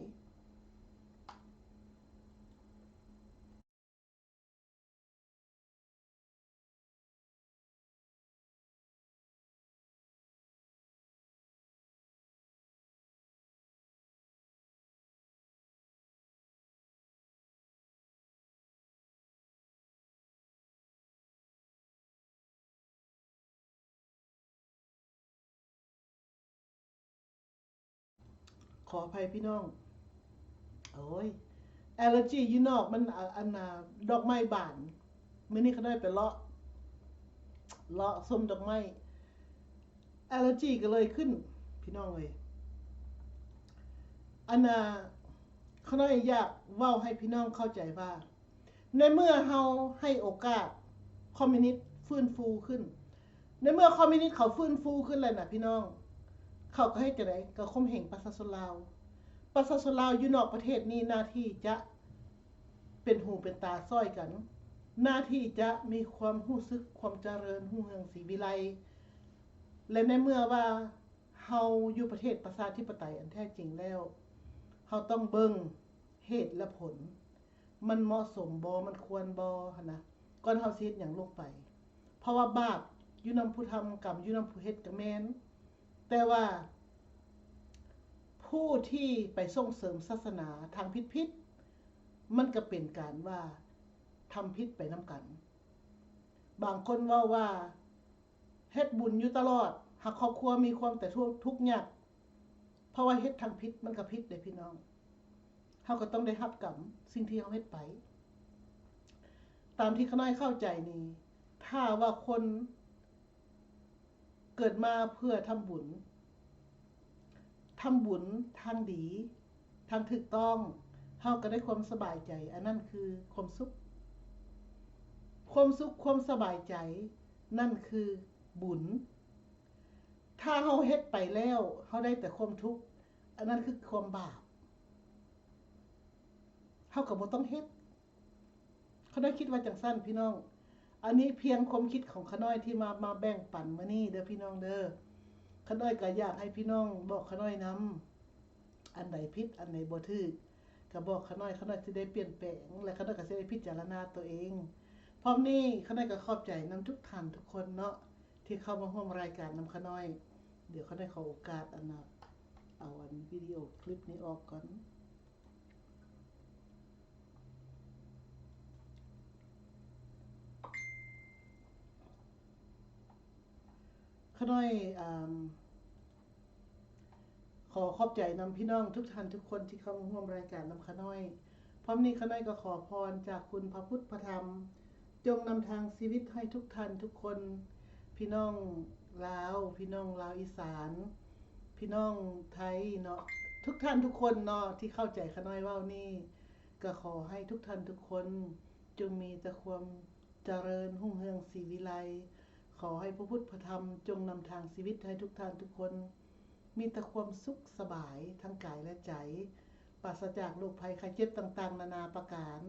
ຂໍອະໄພພີ່ນ້ອງ. ໂອ້ຍ ແອລເຈີຢູ່ນອກມັນ ອາ ອັນນ່າ ດອກໄມ້ບານ. ມື້ນີ້ຂ້ານ້ອຍໄປເລາະ ເລາະຊົມດອກໄມ້ ແອລເຈີກໍເລີຍຂຶ້ນ ພີ່ນ້ອງເອີຍ. ອັນນ່າ ຂ້ານ້ອຍຢາກເວົ້າໃຫ້ພີ່ນ້ອງເຂົ້າໃຈວ່າ ໃນເມື່ອເຮົາໃຫ້ໂອກາດຄອມມິວນິດຟື້ນຟູຂຶ້ນ, ໃນເມື່ອຄອມມິວນິດເຂົາຟື້ນຟູຂຶ້ນແລ້ວນະພີ່ນ້ອງ, ເຂົາກໍເຮັດຈັ່ງໃດ? ກໍຂົ່ມເຫງປະຊາຊົນລາວ. ປະຊາຊົນລາວຢູ່ນອກປະເທດນີ້ໜ້າທີ່ຈະເປັນຫູເປັນຕາຊ່ອຍກັນ, ໜ້າທີ່ຈະມີຄວາມຮູ້ສຶກຄວາມຈະເລີນຮຸ່ງເຮືອງສີວິໄລ. ແລະ ໃນເມື່ອວ່າເຮົາຢູ່ປະເທດປະຊາທິປະໄຕອັນແທ້ຈິງແລ້ວ, ເຮົາຕ້ອງເບິ່ງ ເຫດແລະຜົນ ມັນເໝາະສົມບໍ່ ມັນຄວນບໍ່ຫັ້ນນະ ກ່ອນເຮົາຊິເຮັດຫຍັງລົງໄປ. ເພາະວ່າບາບຢູ່ນຳຜູ້ທຳ ກຳຢູ່ນຳຜູ້ເຮັດກໍແມ່ນ, ແຕ່ວ່າຜູ້ທີ່ໄປສົ່ງເສີມສາສະໜາທາງຜິດໆ ມັນກໍເປັນການວ່າທຳຜິດໄປນຳກັນ. ບາງຄົນເວົ້າວ່າ ເຮັດບຸນຢູ່ຕະຫຼອດ ຫາກຄອບຄົວມີຄວາມແຕ່ທຸກ ທຸກຍາກ ເພາະວ່າເຮັດທາງຜິດມັນກໍຜິດເດ້ພີ່ນ້ອງ. ເຮົາກໍຕ້ອງໄດ້ຮັບກຳສິ່ງທີ່ເຮົາເຮັດໄປ. ຕາມທີ່ຂ້ານ້ອຍເຂົ້າໃຈນີ້ ຖ້າວ່າຄົນເກີດມາເພື່ອທຳບຸນ ທຳບຸນທາງດີ ທາງຖືກຕ້ອງ, ເຮົາກໍໄດ້ຄວາມສະບາຍໃຈ, ອັນນັ້ນຄືຄວາມສຸກ. ຄວາມສຸກ, ຄວາມສະບາຍໃຈ, ນັ້ນຄືບຸນ. ຖ້າເຮົາເຮັດໄປແລ້ວ ເຮົາໄດ້ແຕ່ຄວາມທຸກ, ອັນນັ້ນຄືຄວາມບາບ. ເຮົາກໍບໍ່ຕ້ອງເຮັດ. ຂ້ານ້ອຍຄິດວ່າຈັ່ງຊັ້ນພີ່ນ້ອງ. ອັນນີ້ພຽງຄວາມຄິດຂອງຂ້ານ້ອຍທີ່ມາ ມາແບ່ງປັນມື້ນີ້ເດີພີ່ນ້ອງເດີ. ຂ້ານ້ອຍກໍຢາກໃຫ້ພີ່ນ້ອງບອກຂ້ານ້ອຍນຳ, ອັນໃດຜິດ ອັນໃດບໍ່ຖືກ ກໍບອກຂ້ານ້ອຍ, ຂ້ານ້ອຍຊິໄດ້ປ່ຽນແປງ ແລະ ຂ້ານ້ອຍກໍຊິໄດ້ພິຈາລະນາຕົວເອງ. ພ້ອມນີ້ຂ້ານ້ອຍກໍຂອບໃຈນຳທຸກທ່ານທຸກຄົນເນາະ ທີ່ເຂົ້າມາຮ່ວມລາຍການນຳຂ້ານ້ອຍ. ດຽວຂ້ານ້ອຍຂໍໂອກາດ ອັນນ່າ ເອົາອັນວິດີໂອຄລິບນີ້ອອກກ່ອນ. ຂ້ານ້ອຍ ອາ ຂໍຂອບໃຈນຳພີ່ນ້ອງທຸກທ່ານທຸກຄົນທີ່ເຂົ້າມາຮ່ວມລາຍການນຳຂ້ານ້ອຍ. ພ້ອມນີ້ຂ້ານ້ອຍກໍຂໍພອນຈາກຄຸນພະພຸດພະທຳ ຈົ່ງນຳທາງຊີວິດໃຫ້ທຸກທ່ານທຸກຄົນ, ພີ່ນ້ອງລາວ, ພີ່ນ້ອງລາວອີສານ, ພີ່ນ້ອງໄທເນາະ, ທຸກທ່ານທຸກຄົນເນາະ ທີ່ເຂົ້າໃຈຂ້ານ້ອຍເວົ້ານີ້, ກໍຂໍໃຫ້ທຸກທ່ານທຸກຄົນຈົ່ງມີແຕ່ຄວາມຈະເລີນຮຸ່ງເຮືອງສີວິໄລ. ຂໍໃຫ້ພະພຸດພະທຳຈົ່ງນຳທາງຊີວິດໃຫ້ທຸກທ່ານທຸກຄົນ. ມີແຕ່ຄວາມສຸກສະບາຍທັງກາຍ ແລະ ໃຈ, ປາສະຈາກໂລກໄພໄຂ້ເຈັບຕ່າງໆນານາປະການ.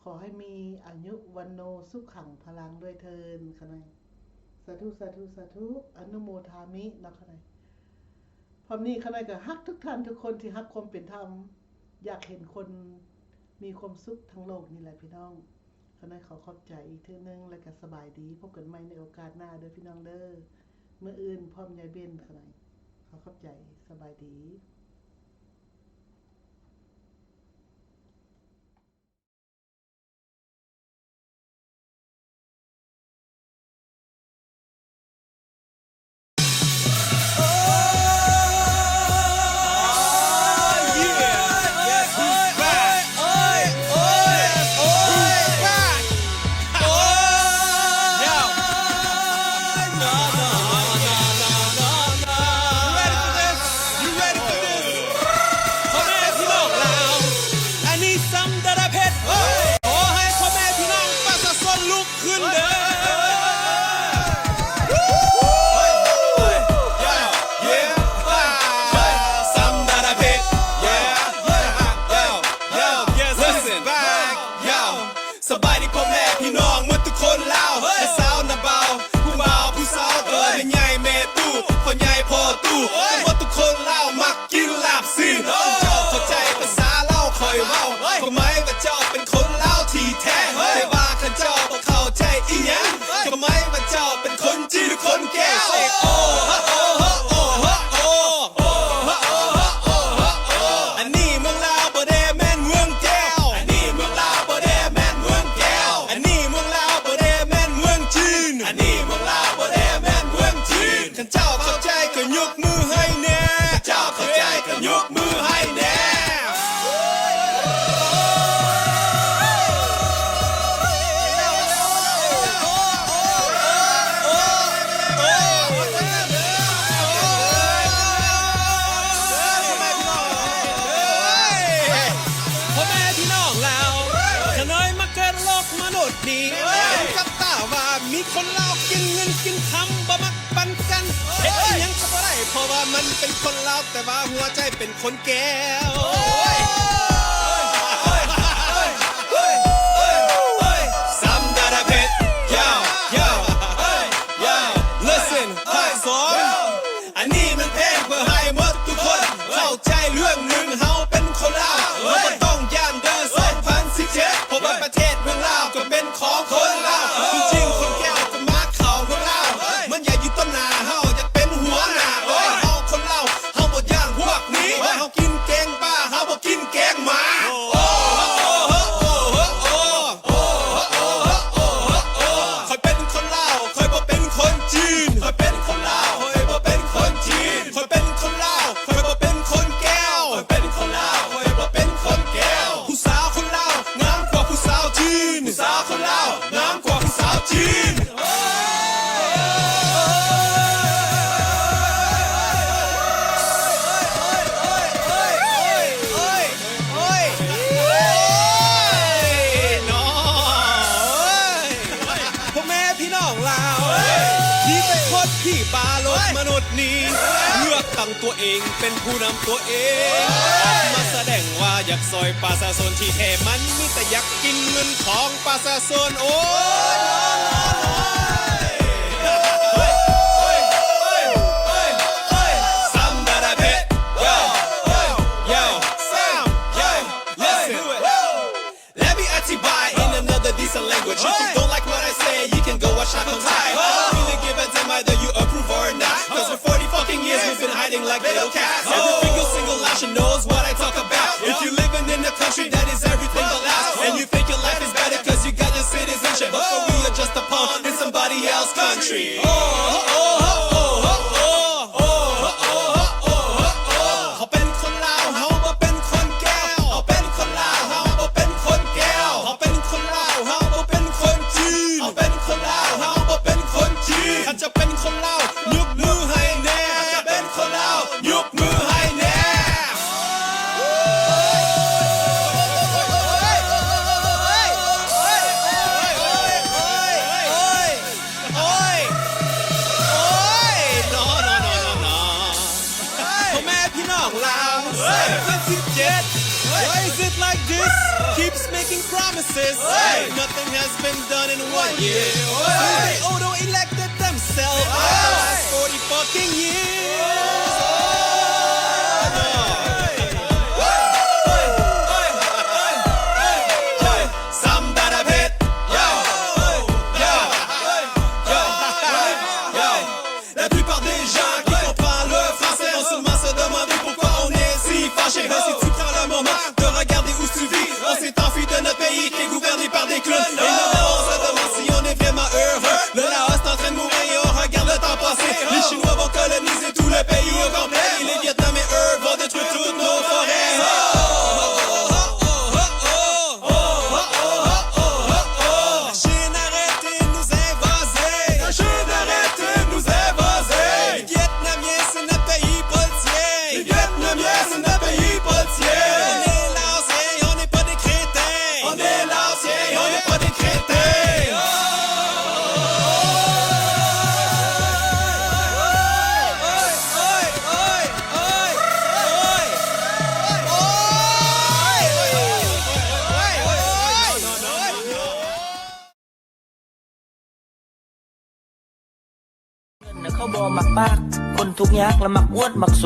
ຂໍໃຫ້ມີອາຍຸວັນໂນສຸຂັງພະລັງດ້ວຍເທີ້ນ. ຂ້ານ້ອຍ ສາທຸ ສາທຸ ສາທຸ ອະນຸໂມທາມິເນາະ ຂ້ານ້ອຍ. ພ້ອມນີ້ຂ້ານ້ອຍກໍຮັກທຸກທ່ານທຸກຄົນທີ່ຮັກຄວາມເປັນທຳ, ຢາກເຫັນຄົນມີຄວາມສຸກທັງໂລກນີ້ແຫຼະພີ່ນ້ອງ. ຂ້ານ້ອຍຂໍຂອບໃຈອີກເທື່ອໜຶ່ງ ແລະ ກໍສະບາຍດີ. ພົບກັນໃໝ່ໃນໂອກາດໜ້າເດີພີ່ນ້ອງເດີ. ມື້ອື່ນພ້ອມຍາຍເບັນ ຂ້ານ້ອຍ ຂໍຂອບໃຈ. ສະບາຍດີ. ອັນນີ້ຊຳດາລາເພັດ. ຂໍໃຫ້ພໍ່ແມ່ພີ່ນ້ອງປະຊາຊົນລຸກຂຶ້ນເດີ. ຊຳດາລາເພັດ. ສະບາຍດີພໍ່ແມ່ພີ່ນ້ອງໝົດທຸກຄົນລາວ ເອີຍ ແມ່ສາວນ້າບ່າວ ຜູ້ບ່າວຜູ້ສາວ ເອີຍ ແມ່ໃຫຍ່ແມ່ຕູ້ ພໍ່ໃຫຍ່ພໍ່ຕູ້ ເອີຍ ໝົດທຸກຄົນລາວ ມັກກິນລາບຊີ້ນ. ເຈົ້າເຂົ້າໃຈພາສາລາວຂ້ອຍເວົ້າ ເອີຍ ກໍໝາຍວ່າເຈົ້າເປັນຄົນລາວທີ່ແທ້ ເອີຍ ແຕ່ວ່າຄັນເຈົ້າບໍ່ເຂົ້າໃຈອີ່ຫຍັງ ເອີຍ ກໍໝາຍວ່າເຈົ້າເປັນຄົນຈີນ ຄົນແກ້ວ. ໂອ້ໂຫ ໂອ້ໂຫ ໂອ້ໂຫ ໂອ້ ອັນນີ້ເມືອງລາວບໍ່ໄດ້ແມ່ນເມືອງແກ້ວ ອັນນີ້ເມືອງລາວບໍ່ໄດ້ແມ່ນເມືອງແກ້ວ ອັນນີ້ເມືອງລາວບໍ່ໄດ້ແມ່ນເມືອງຈີນ ອັນນີ້ເມືອງລາວບໍ່ໄດ້ແມ່ນເມືອງຈີນ. ຄັນເຈົ້າເຂົ້າໃຈກໍຍົກມືໃຫ້ແດ່ ເຈົ້າເຂົ້າໃຈກໍຍົກມືໃຫ້ແດ່. ພໍ່ແມ່ພີ່ນ້ອງລາວ ຂ້ານ້ອຍມາເກີດໂລກມະນຸດນີ້ ເຫັນກັບຕາວ່າມີຄົນລາວກິນເງິນກິນຄຳ ບໍ່ມັກປັນກັນ ເຮັດອີ່ຫຍັງກໍບໍ່ໄດ້ ເພາະວ່າມັນເປັນຄົນລາວ ແຕ່ວ່າຫົວໃຈເປັນຄົນແກ້ວ. ຊຳດາລາເພັດ. Yo yo yo yo listen. ສອງ ອັນນີ້ມັນເພງເພື່ອໃຫ້ໝົດທຸກຄົນເຂົ້າໃຈເລື່ອງໜຶ່ງ ເຮົາເປັນຄົນລາວ ເຮົາບໍ່ຕ້ອງຢ້ານເດີ ສອງພັນສິບເຈັດ ເພາະວ່າປະເທດເມືອງລາວກໍເປັນຂອງຄົນລາວ. ຈິງໆ ຄົນແກ້ວກໍມາເຂົ້າເມືອງລາວ ມັນຢາກຢູ່ຕໍ່ໜ້າເຮົາ ຢາກເປັນຫົວໜ້າ. ໂອ້ຍ ເຮົາຄົນລາວ ເຮົາບໍ່ຢ້ານພວກນີ້ ເຮົາກິນແກງປາ ເຮົາບໍ່ກິນແກງ ທີ່ບາໂລກມະນຸດນີ້ເລືອກຕັ້ງຕົວເອງເປັນຜູ້ນຳຕົວເອງ ອອກມາສະແດງວ່າຢາກຊ່ອຍປະຊາຊົນ ທີ່ແທ້ມັນມີແຕ່ຢາກກິນເງິນຂອງປະຊາຊົນ. ໂອ້ຍ Let me ອະທິບາຍ in another decent language. If you don't like what I say, you can go watch Attack on Titan. I don't really give a damn either you approve or not, 'cause for forty fucking years we've been hiding like little cats. Every single, single line should knows what I talk about. If you living in a country that is everything but loud, and you think your life is better 'cause you got your citizenship, but for we are just a pawn in somebody else's country. ເຮົາເປັນຄົນລາວ ເຮົາບໍ່ເປັນຄົນແກວ. ເຮົາເປັນຄົນລາວ ເຮົາບໍ່ເປັນຄົນແກວ. ເຮົາເປັນຄົນລາວ ເຮົາບໍ່ເປັນຄົນຈີນ. ເຮົາເປັນຄົນລາວ ເຮົາບໍ່ເປັນຄົນຈີນ. ຄັນເຈົ້າເປັນຄົນລາວ ຍົກມືໃຫ້ແນ່. ຄັນເຈົ້າເປັນຄົນລາວ ຍົກມືໃຫ້ແນ່. ໂອ້ຍ ໂອ້ຍ ນອ ນອ ນອ ນອ ນອ ພໍ່ແມ່ພີ່ນ້ອງລາວ ເຈັດສິບເຈັດ Why is it like this? Keeps making promises. Nothing has been done in one year. Since they auto elected themselves for the last forty fucking years. ສຳດານະເພັດ La plupart des gens qui comprennent le français ont seulement se demander pourquoi on est si fâché. Mais si tu prends le moment de regarder où tu vis, on s'est enfui de notre pays qui est gouverné par des clowns. Et maintenant, on se demande si on est vraiment heureux. Le Laos est en train de mourir et on regarde le temps passer. Les Chinois vont coloniser tout le pays au complet. Et les Vietnamiens, eux, vont détruire toutes nos forêts. La Chine arrête de nous invaser. La Chine arrête de nous invaser. Les Vietnamiens, c'est notre pays policier. Les Vietnamiens, c'est notre pays policier. On est Laotiens, on n'est pas des crétins. On est Laotiens, on n'est pas des crétins. ເງິນນະເຂົາບໍ່ມັກປາກ ຄົນທຸກຍາກລະມັກອວດມັກໂຊ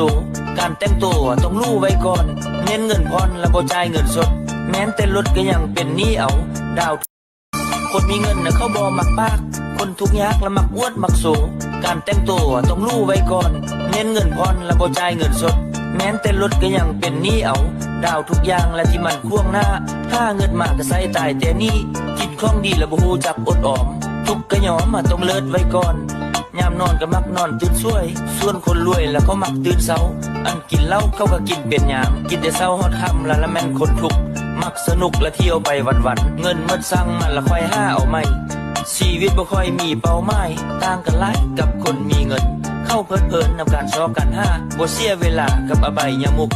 ການແຕ່ງໂຕຕ້ອງຫຼູໄວ້ກ່ອນ ເນັ້ນເງິນຜ່ອນລະບໍ່ຈ່າຍເງິນສົດ ແມ່ນແຕ່ລົດກະຍັງເປັນໜີ້ເອົາ ດາວ ຄົນມີເງິນນະເຂົາບໍ່ມັກປາກ ຄົນທຸກຍາກລະມັກອວດມັກໂຊ ການແຕ່ງໂຕຕ້ອງຫຼູໄວ້ກ່ອນ ເນັ້ນເງິນຜ່ອນລະບໍ່ຈ່າຍເງິນສົດ ແມ່ນແຕ່ລົດກະຍັງເປັນໜີ້ເອົາ ດາວທຸກຢ່າງລະທີ່ມັນຂວາງໜ້າ ຫາເງິນມາກະໃຊ້ຕາຍແຕ່ໜີ້ ກິນຂອງດີລະບໍ່ຮູ້ຈັກອົດອອມ ທຸກກະຍອມ ມາຕ້ອງເລີດໄວ້ກ່ອນ ຍາມນອນກະມັກນອນຕື່ນສວຍ ສ່ວນຄົນລວຍລະເຂົາມັກຕື່ນເຊົ້າ ອັນກິນເຫຼົ້າເຂົາກະກິນເປັນຍາມ ກິນແຕ່ເຊົ້າຮອດຄ່ຳລະລະແມ່ນຄົນທຸກ ມັກສະໜຸກລະທ່ຽວໄປວັນໆ ເງິນໝົດຊັ່ງມັນລະຄ່ອຍຫາເອົາໃໝ່ ຊີວິດບໍ່ຄ່ອຍມີເປົ້າໝາຍ ຕ່າງກັນຫຼາຍກັບຄົນມີເງິນ ເຂົາເພີດເພີນນຳການຊອກການຫາ ບໍ່ເສຍເວລາກັບອະໄບຍະມຸກ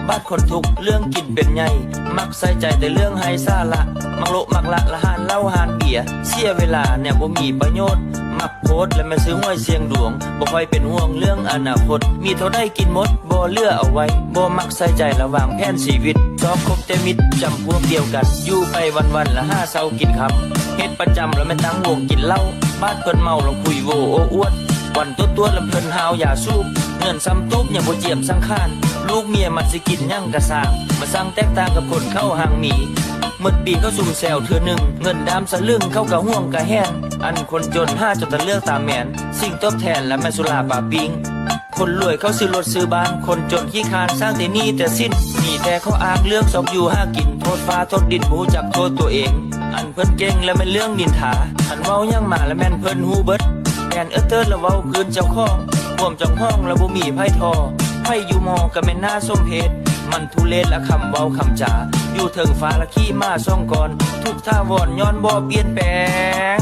ບາດຄົນທຸກເລື່ອງກິນເປັນໃຫຍ່ ມັກໃສ່ໃຈແຕ່ເລື່ອງໄຮ້ສາລະ ມັກໂລະມັກລະລະຮ້ານເຫຼົ້າຮ້ານເບຍ ເສຍເວລາແນວບໍ່ມີປະໂຫຍດ ມັກໂພດລະແມ່ນຊື້ຫວຍສ່ຽງດວງ ບໍ່ຄ່ອຍເປັນຫ່ວງເລື່ອງອະນາຄົດ ມີເທົ່າໃດກິນໝົດ ບໍ່ເຫຼືອເອົາໄວ້ ບໍ່ມັກໃສ່ໃຈລະວາງແຜນຊີວິດ ຊອກຄົບແຕ່ມິດຈຳພວກດຽວກັນ ຢູ່ໄປວັນໆລະຫາເຊົ້າກິນຄ່ຳ ເຮັດປະຈຳລະແມ່ນຕັ້ງວົງກິນເຫຼົ້າ ບາດເພິ່ນເມົາລະຄຸຍໂຫວ້ໂອ້ອວດ ວັນຕົວດໆລະເພິ່ນຫ້າວຢາສູບ ເງິນຊຳຕູບຍັງບໍ່ຈຽມສັງຂານ ລູກເມຍມັນຊິກິນຫຍັງກະຊ່າງ ມາຊ່າງແຕກຕ່າງກັບຄົນເຂົາຮັ່ງມີ ໝົດປີເຂົາຊຸມແຊວເທື່ອໜຶ່ງ ເງິນດາມສະລຶ້ງເຂົາກະຫ່ວງກະແຫນ ອັນຄົນຈົນຫາຈົນຕາເລືອກຕາແມນ ສິ່ງຕອບແທນລະແມ່ນສຸລາປາປີ້ງ ຄົນລວຍເຂົາຊື້ລົດຊື້ບ້ານ ຄົນຈົນຂີ້ຄ້ານສ້າງແຕ່ໜີ້ແຕ່ສິນ ມີແຕ່ເຂົາອ້າງເລື່ອງຊອກຢູ່ຫາກິນ ໂທດຟ້າໂທດດິນ ບໍ່ຮູ້ຈັກໂທດຕົວເອງ ອັນເພິ່ນເກັ່ງລະແມ່ນເລື່ອງນິນທາ ຄັນເວົ້າຫຍັງມາລະແມ່ນເພິ່ນຮູ້ເບິດ ແມ່ນເອີເຕີດລະເວົ້າພື້ນເຈົ້າຂອງ ຄວາມຈອງຫ້ອງລະບໍ່ມີໃຜທໍ້ ໃຜຢູ່ມໍກະແມ່ນໜ້າສົມເພດ ມັນທຸເລດລະຄຳເວົ້າຄຳຈາ ຢູ່ເທິງຟ້າລະຂີ້ໝາສອງກ່ອນ ທຸກຖາວອນຍ້ອນບໍ່ປ່ຽນແປງ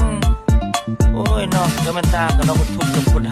ໂອ້ຍເນາະ ກະແມ່ນຕ່າງກັນເນາະ ຄົນທຸກກັບຄົນ